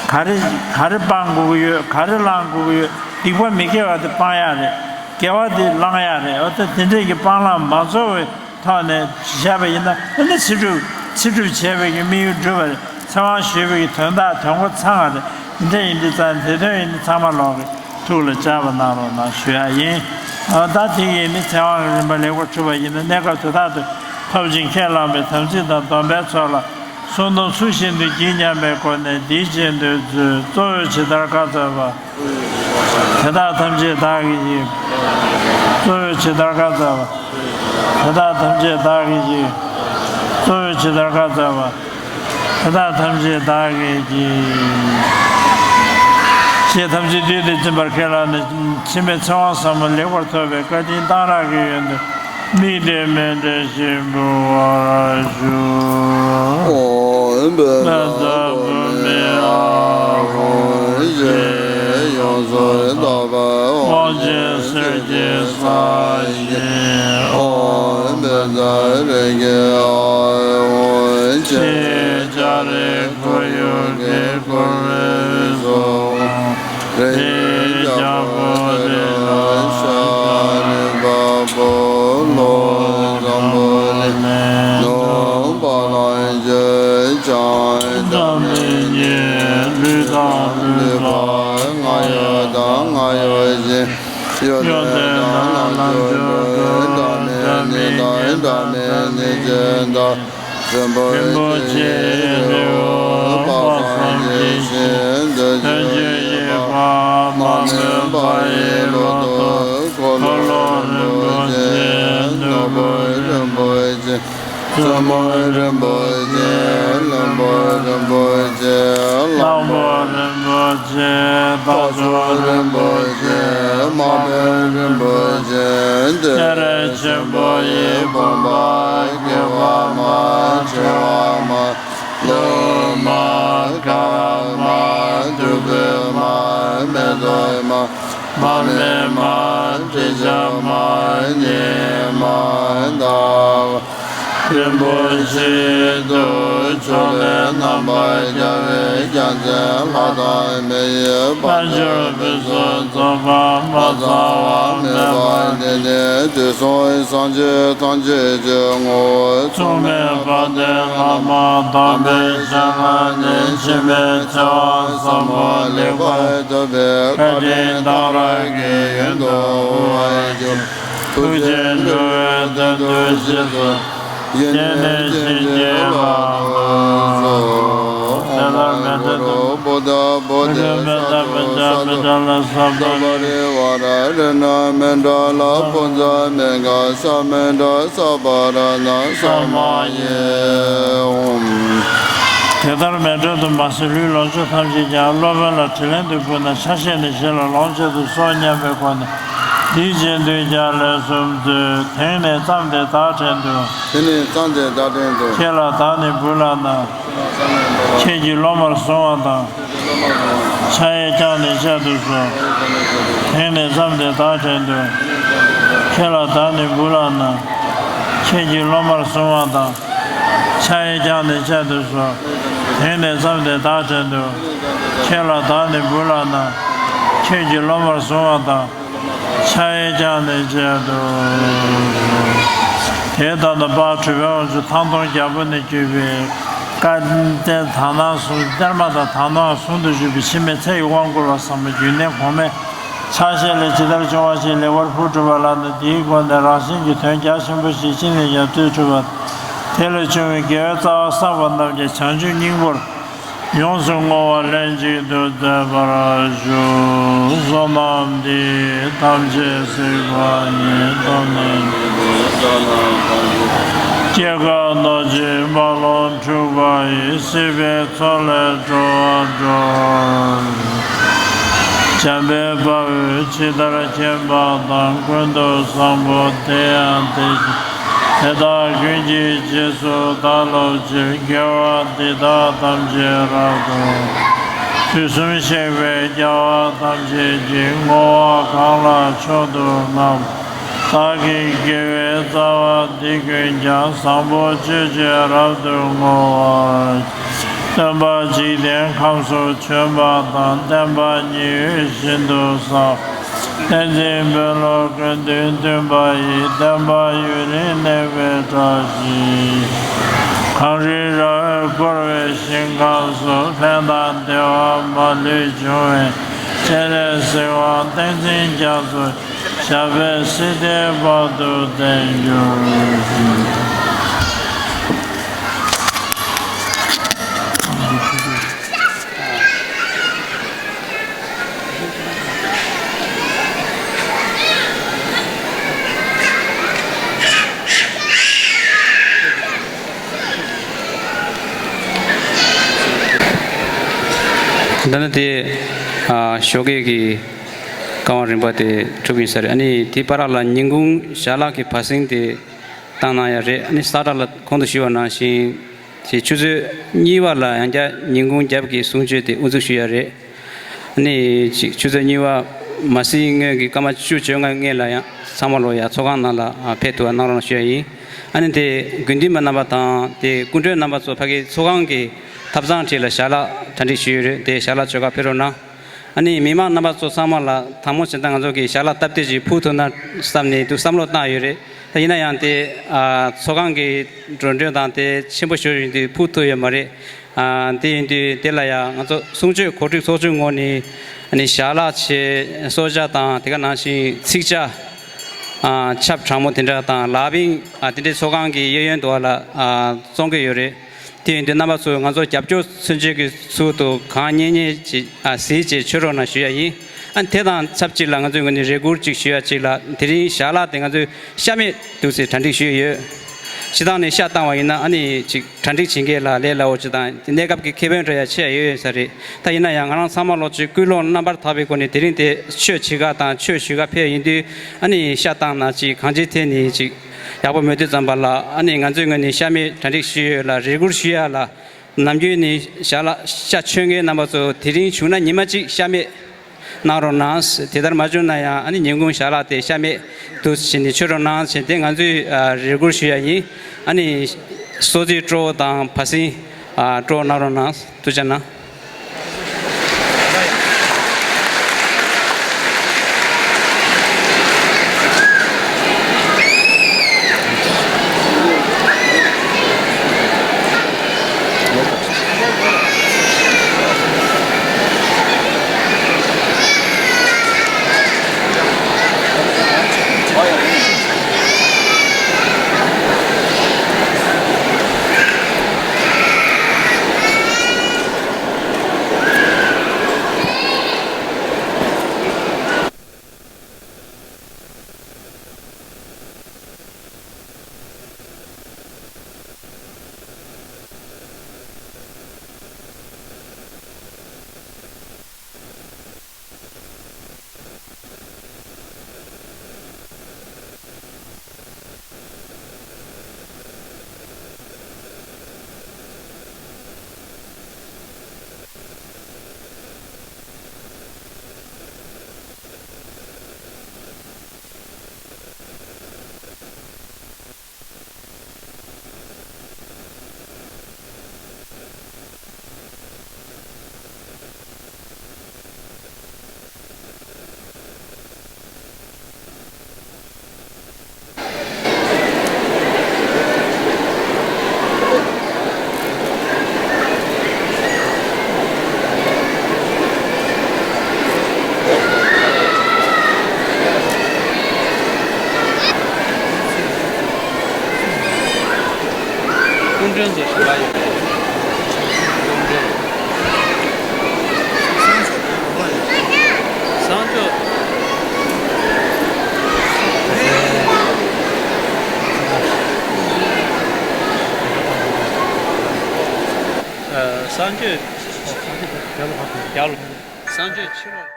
ག་རེ་ག་རེ་སྤང་དགོས་ཀྱི་ཡོད། ག་རེ་བླང་དགོས་ཀྱི་ཡོད། སྡིག་པ་མི་དགེ་བ་དེ་སྤང་ཡག་རེད། དགེ་བ་དེ་བླང་ཡག་རེད། འོ་ད་དེ་འདྲས་ཀྱི་སྤང་བླང་མ་འཛོར་བའི་ཐོག་ནས་བཞག་པ་ཡིན་ན་ཨ་ནི་ཚེ་སྒྲུབ་ཚེ་སྒྲུབ་བྱས་པའི་གི་དམིགས་ཡུལ་འགྲུབ་པ་རེད། ཚེ་དབང་ཞུས་པའི་གི་དོན་དག་དོན་གོ་ཚང་བ་རེད། དེ་འདྲ་ཡིན་དུས་ཙང་དེ་དོན་ཡིན་དུས་ཚང་མ་ལོག་གི་ཐུགས་ལ་འཇགས་པ་གནང་རོགས་གནང་ཞུ་ཡག་ཡིན། འོ་ད་དེ་ཡིན་ནི་ཚེ་དབང་གི་རིམ་པ་ལེགས་པར་གྲུབ་པ་ཡིན་ན་གནས་སྐབས་དེ་དག་ཏུ་ཐོབ་ཅིང་ཁས་བླངས་པའི་དམ་ཚིག་དང་སྡོམ་པའི་ཚོགས་ལ་གསུང་དང་ཚུལ་བཞིན་དུ་བགྱིས་སྙམ་པའི་སྒོ་ནས་འདིའི་རྗེས་ཟློས་མཛོད། གཙོ་བོས་ཇི་ལྟར་བཀའ་སྩལ་པ། དེ་དག་ཐམས་ཅད་བདག་གིས་བགྱི། གཙོ་བོས་ཇི་ལྟར་བཀའ་སྩལ་པ། དེ་དག་ཐམས་ཅད་བདག་གིས་བགྱི། གཙོ་བོས་ཇི་ལྟར་བཀའ་སྩལ་པ། དེ་དག་ཐམས་ཅད་བདག་གིས་བགྱི། ཞེས་ཐམས་ཅད་བསྡུས་ཏེ་འཛིན་པར་ཁས་བླངས་ནས་ཕྱི་མའི་ཚེ་དབང་ཟབ་མོ་ལེགས་པར་ཐོབ་པའི་བཀའ་དྲིན་གཏང་རག་གི་ཡོན་དུ། དམིགས་ཏེ་སྨོན་འདུན་ཆེན་པོ་བར་ཞུ། ཨོཾ་བཛྲ་བྷཱུ་མི་ཨཱཿཧཱུྃ་ཡེ། ཡོངས་སུ་དག་པའི་དབང་ཆེན་གསེར་གྱི་ས་གཞི། ཨོཾ་བཛྲ་རེ་ཁེ་ཨཱཿཧཱུྃ་ཡེ། ཕྱི་ལྕགས་རི་ཁོར་ཡུག་གི་བསྐོར་བའི་དབུས་སུ། རི་རྒྱལ་པོ་རི་ལ་ཤར་རི་དཔལ་པོ་ལྷོ་འཛམ་བུ་གླིང་ནུབ་བ་ལང་སྤྱོད་བྱང་འཛམ་གླིང་ཉིད། ལུས་དང་ལུས་པ་ང་ཡོད་དང་ང་ཡོད་ཅིང་། ཡོད་ཚད་དང་ལམ་མཆོག་གྲོལ། འདྲ་མིན་ཉིད་དང་འདྲ་མིན་ཉིད་ཅན་དག་རིན་པོ་ཆེའི་རི་བོ་དཔག་བསམ་གྱི་ཞིང་དོན་བཅུ་ཡི་དཔལ། མ་མུན་པ་ཡི་ལོ་ཏོག་འཁོར་ལོ་རིན་པོ་ཆེ། ནོར་བུ་རིན་པོ་ཆེ། བཙུན་མོ་རིན་པོ་ཆེ། བློན་པོ་རིན་པོ་ཆེ། གླང་པོ་རིན་པོ་ཆེ། རྟ་མཆོག་རིན་པོ་ཆེ། དམག་དཔོན་རིན་པོ་ཆེ། སྤྱན་རས་ཆེན་པོ་ཡི་དགོངས་པ། སྐྱེ་བ་མ། འཆི་བ་མ། ལོ་མ། སྐར་མ། དུས་བབ་མ། མེ་ཏོག་མ། མར་མེ་མ། དྲི་ཆབ་མ། ཉི་མ། ཟླ་བ། རིན་པོ་ཆེ་དུ་ཕྱོགས་ལས་རྣམ་པར་རྒྱལ་བའི་རྒྱལ་མཚན་ལྷ་དང་མི་ཡི་དཔལ་འབྱོར་ཕུན་སུམ་ཚོགས་པ་མ་ཚང་བ་མེད་པ་འདི་ནི་དུས་གསུམ་སངས་རྒྱས་ཐམས་ཅད་ཀྱི་ངོ་བོ་མཚུངས་མེད་དཔལ་ལྡན་བླ་མ་དམ་པའི་ཞལ་སྔ་ནས་ཕྱི་མའི་ཚེ་དབང་ཟབ་མོ་ལེགས་པར་ཐོབ་པའི་བཀའ་དྲིན་གཏང་རག་གི་ཡོན་དུ་འོང་བར་ཤོག་ཐུགས་རྗེས་འགྲོ་བའི་དོན་དུ་རྗེས་སུ་ཡི་ནས་བྱིན་གྱིས་བརླབ་ཏུ་གསོལ། དེ་ལྟར་མཎྜལ་དུ། བོ་དྷ་བོ་དྷི་ས་ཏྭ། ས་ཏྭ་པ་རི་ཝཱ་ར་རཏྣ་མཎྜལ་ཕུན་ཚོགས་མན་ངག་ས་མཎྜལ་སརྦ་རཏྣ་ས་མ་ཡེ། ཨོཾ། དེ་ལྟར་མཎྜལ་དུ་མ་ཟད་ལུས་ལོངས་སྤྱོད་ཐམས་ཅད་ཀྱང་སློབ་དཔོན་ལ་དྲིན་ལན་དུ་ཕུལ་ན་ཆ་ཤས་ནས་བཞི་ལ་ལོངས་སྤྱོད་དུ་གསོག་སྙམ་པའི་སྒོ་ནས། དེ་བཞིན་དུ་ཀྱང་ལན་གསུམ་མཛོད། དེང་ནས་བརྩམས་ཏེ་བདག་བྲན་དུ། དེང་ནས་བརྩམས་ཏེ་བདག་བྲན་དུ། ཁྱེད་ལ་བདག་ནི་འབུལ་ལགས་ན། ཁྱེད་ཀྱིས་སློབ་མར་བཟུང་བ་དང་། ཕྱག་གཡས་བརྐྱངས་ནས་བཅད་དུ་གསོལ། དེང་ནས་བརྩམས་ཏེ་བདག་བྲན་དུ། ཁྱེད་ལ་བདག་ནི་འབུལ་ལགས་ན། ཁྱེད་ཀྱིས་སློབ་མར་བཟུང་བ་དང་། ཕྱག་གཡས་བརྐྱངས་ནས་བཅད་དུ་གསོལ། དེང་ནས་བརྩམས་ཏེ་བདག་བྲན་དུ། ཁྱེད་ལ་བདག་ནི་འབུལ་ལགས་ན། ཁྱེད་ཀྱིས་སློབ་མར་བཟུང་བ་དང་། ཕྱག་གཡས་བརྐྱངས་ནས་བཅད་དུ། དེ་ལྟར་ན་དཔལ་གྲུབ་པའི་དབང་ཕྱུག་ཐང་སྟོང་རྒྱལ་པོ་ནས་བརྒྱུད་པའི་བཀའ་བསྟན་དག་སྣང་གསུམ། གཏེར་མ་དང་དག་སྣང་ཟུང་དུ་འཇུག་པའི་འཆི་མེད་ཚེ་ཡི་དབང་བསྐུར་བ་ཟབ་མོ་རྒྱུད་སྡེ་གོང་མའི་ཕྱག་བཞེས་ལས་ཇི་ལྟར་བྱུང་བ་ཞིག་ལེགས་པར་ཕུལ་གྲུབ་པ་ལགས་ན། དེའི་སྒོ་ནས་རང་གཞན་གྱི་དོན་རྒྱ་ཆེན་པོ་ཞིག་ཅི་ནས་ཀྱང་བསྟོད་གྲུབ་པ། དེ་ལས་བྱུང་བའི་དགེ་བའི་རྩ་བ་བསགས་པ་རྣམས་ཀྱང་བྱང་ཆུབ་སྙིང་པོར་ཡོངས་སུ་བསྔོ་བ་ལྷན་ཅིག་ཏུ་མཛད་པར་ཞུ། བསོད་ནམས་འདི་ཡིས་ཐམས་ཅད་གཟིགས་པ་ཉིད། ཐོབ་ནས་ཉེས་པའི་དགྲ་རྣམས་ཕམ་བྱས། སྐྱེ་རྒ་ན་འཆིའི་རྦ་ཀློང་འཁྲུགས་པ་ཡི། སྲིད་པའི་མཚོ་ལས་འགྲོ་བ་སྒྲོལ། འཇམ་དཔལ་དཔའ་བོས་ཇི་ལྟར་མཁྱེན་པ་དང་། ཀུན་ཏུ་བཟང་པོ་དེ་ཡང་དེ་བཞིན་དེ་དག་ཀུན་གྱི་རྗེས་སུ་བདག་སློབ་ཕྱིར། དགེ་བ་འདི་དག་ཐམས་ཅད་རབ་ཏུ། དུས་གསུམ་གཤེགས་པའི་རྒྱལ་བ་ཐམས་ཅད་ཀྱིས། བསྔོ་བ་གང་ལ་མཆོག་ཏུ་བསྔགས་པ། བདག་གི་དགེ་བའི་རྩ་བ་འདི་ཀུན་ཀྱང་། བཟང་པོ་སྤྱོད་ཕྱིར་རབ་ཏུ་བསྔོ་བར། སྟོན་པ་འཇིག་རྟེན་ཁམས་སུ་བྱོན་པ་དང་། བསྟན་པ་ཉི་འོད་བཞིན་དུ་གསལ། བསྟན་འཛིན་དཔོན་སློབ་དགེ་འདུན་སྟོན་པ་ཡིས། བསྟན་པ་ཡུན་རིང་གནས་པའི་བཀྲ་ཤིས་ཤིང་། གངས་རིའི་ར་བས་བསྐོར་བའི་ཞིང་ཁམས་སུ། ཕན་དང་བདེ་བ་མ་ལུས་འབྱུང་བའི་སྤྱན་རས་གཟིགས་དབང་བསྟན་འཛིན་རྒྱ་མཚོ། ཞབས་པད་སྲིད་མཐའི་བར་དུ་བརྟན་གྱུར་ཅིག། ད་ནི་དེ་ཨ་ཞོགས་ཀས་ཀྱི་བཀའ་དབང་རིམ་པ་དེ་གྲུབ་ཡིན་ས་རེད། ཨ་ནི་དེའི་བར་ལ་ཉིན་གུང་ཞལ་ལག་གི་བར་གསེང་དེ་བཏང་གནང་ཡ་རེད། ཨ་ནི་ས་བཀྲ་ལ་གོང་དུ་ཞུས་པ་ནང་བཞིན་དེ་ཆུ་ཚོད་གཉིས་པ་ལ་ཡང་བསྐྱར་ཉིན་གུང་རྒྱབ་ཀྱི་གསུང་ཆོས་དེ་དབུ་འཛུགས་ཞུ་ཡ་རེད། ཨ་ནི་ཅིག་ཆུ་ཚོད་གཉིས་པ་མ་ཟིན་སྔོན་གྱི་སྐར་མ་བཅུ་བཅོ་ལྔ་སྔོན་ལ་ཡང་ཚང་མ་ལོ་ཡ་ཚོགས་ཁང་ནང་ལ་ཕེབས་ཐུབ་པ་གནང་རོགས་ཞུ་ཡ་ཡིན། ཨ་ནི་དེ་དགེ་འདུན་པ་རྣམ་པ་དང་དེ་སྐུ་མགྲོན་རྣམ་པ་ཚོ་ཕ་གི་ཚོགས་ཁང་གི་ཐབ་ཚང་འཁྲིས་ལ་ཞལ་ལག་གྲ་སྒྲིག་ཞུས་ཡོད་རེད། དེ་ཞལ་ལག་མཆོད་ཁར་ཕེབས་རོགས་གནང་། ཨ་ནི་མི་མང་རྣམ་པ་ཚོ་ཚང་མ་ལ་དང་པོ་བྱས་ན་ང་ཚོ་གི་ཞལ་ལག་སྟབས་བདེ་ཅིག་ཕུལ་ཐུབ་ན་བསམ་ནས་འདུག་བསམ་བློ་བཏང་ཡོད་རེད། ད་ཡིན་ན་ཡང་དེ་ཨ་ཚོགས་ཁང་གི་འགྲོ་གྲོན་དང་དེ་ཆེན་པོ་ཞིག་ཡིན་དུས་ཕུལ་ཐུབ་ཡོད་མ་རེད། ཨ་དེ་ཡིན་དུས་དེ་ལ་ཡང་ང་ཚོ་གསུང་ཆོས་གོ་སྒྲིག་ཚོགས་ཆུང་ངོས་ནས་ཨ་ནི་ཞལ་ལག་ཆེད་གསོལ་ཇ་དང་དེ་ག་ནང་བཞིན་ཚིག་ཇ། ཨ་ཆབ་གྲང་མོ་དེ་འདྲ་དང་ལག་བིང་ཨ་དེ་འདྲའི་ཚོགས་ཁང་གི་གཡས་གཡོན་དུ་བ་ལ་ཨ་བཙོང་གི་ཡོད་རེད། དེ་ཡིན་དུས་རྣམ་པ་ཚོས་ང་ཚོ་རྒྱབ་སྐྱོར་མཚོན་བྱེད་ཀྱི་ཚུལ་དུ་གང་རྙེད་རྙེད་ཅིག་ཨ་གཟིགས་བྱས་མཆོད་རོགས་གནང་ཞུ་ཡ་ཡིན། ཨ་དེ་དང་ཆབས་ཅིག་ལ་ང་ཚོའི་ངོས་ནས་རེ་སྐུལ་ཅིག་ཞུ་ཡ་ཅིག་ལ། དེ་རིང་ཞལ་ལག་དེ་ང་ཚོས་ཤ་མེད་འདུག་ཟེར་གྲ་སྒྲིག་ཞུས་ཡོད། སྤྱིར་བཏང་ནས་ཤ་བཏང་བ་ཡིན་ན་ཨ་ནི་ཅིག་གྲ་སྒྲིག་བྱེད་མཁན་ལ་ལས་སླ་བོ་ཅིག་དང་དེ་གནས་སྐབས་ཀྱི་ཁེ་ཕན་འདྲ་ཡ་ཆེ་ཡ་ཡོད་ཡོད་ས་རེད། ད་ཡིན་ན་ཡང་ང་རང་ཚང་མ་ལོག་ཅིག་སྐུལ་སློང་རྣམ་པར་དག་པའི་སྒོ་ནས་དེ་རིང་དེ་ཆོས་བྱེད་ག་དང་ཆོས་ཞུ་ག་ཕེབས་ཡིན་དུས་ཨ་ནི་ཤ་བཏང་ན་ཅིག་གང་ཅིའི་ཐད་ནས་ཅིག་ཡག་པོ་མེད་དུས་ཙམ་པ་ལ་ཨ་ནི་ང་ཚོའི་ངོས་ནས་ཤ་མེད་གྲ་སྒྲིག་ཞུས་ཡོད་ལ་རེ་སྐུལ་ཞུ་ཡ་ལ། ནམ་རྒྱུན་ནས་ཞལ་ལག་ཤ་མཆོད་མཁན་རྣམ་པ་ཚོ་དེ་རིང་བྱུང་ན་ཉི་མ་གཅིག་ཤ་མེད་གནང་རོགས་གནང་། དེ་ལྟར་མ་བྱུང་ན་ཡང་ཨ་ནི་ཉིན་གུང་ཞལ་ལག་དེ་ཤ་མེད་དུ་བྱས་ནས་མཆོད་རོགས་གནང་བྱས་ཏེ་ང་ཚོས་ཨ་རེ་སྐུལ་ཞུ་ཡ་ཡིན། ཨ་ནི་གསོལ་ཚིགས་སྤྲོ་བོ་དང་བར་གསེང་ཨ་སྤྲོ་བོ་གནང་རོགས་གནང་། ཐུགས་རྗེ་གནང་། སྐུ་མགྲོན་ཚོ་ཞུ་བ་ཡོད་རེད། སྐུ་མགྲོན། གསང་སྤྱོད། ཨ། གསང་སྤྱོད། རྒྱབ་ལ། གསང་སྤྱོད་ཕྱི་ལོགས།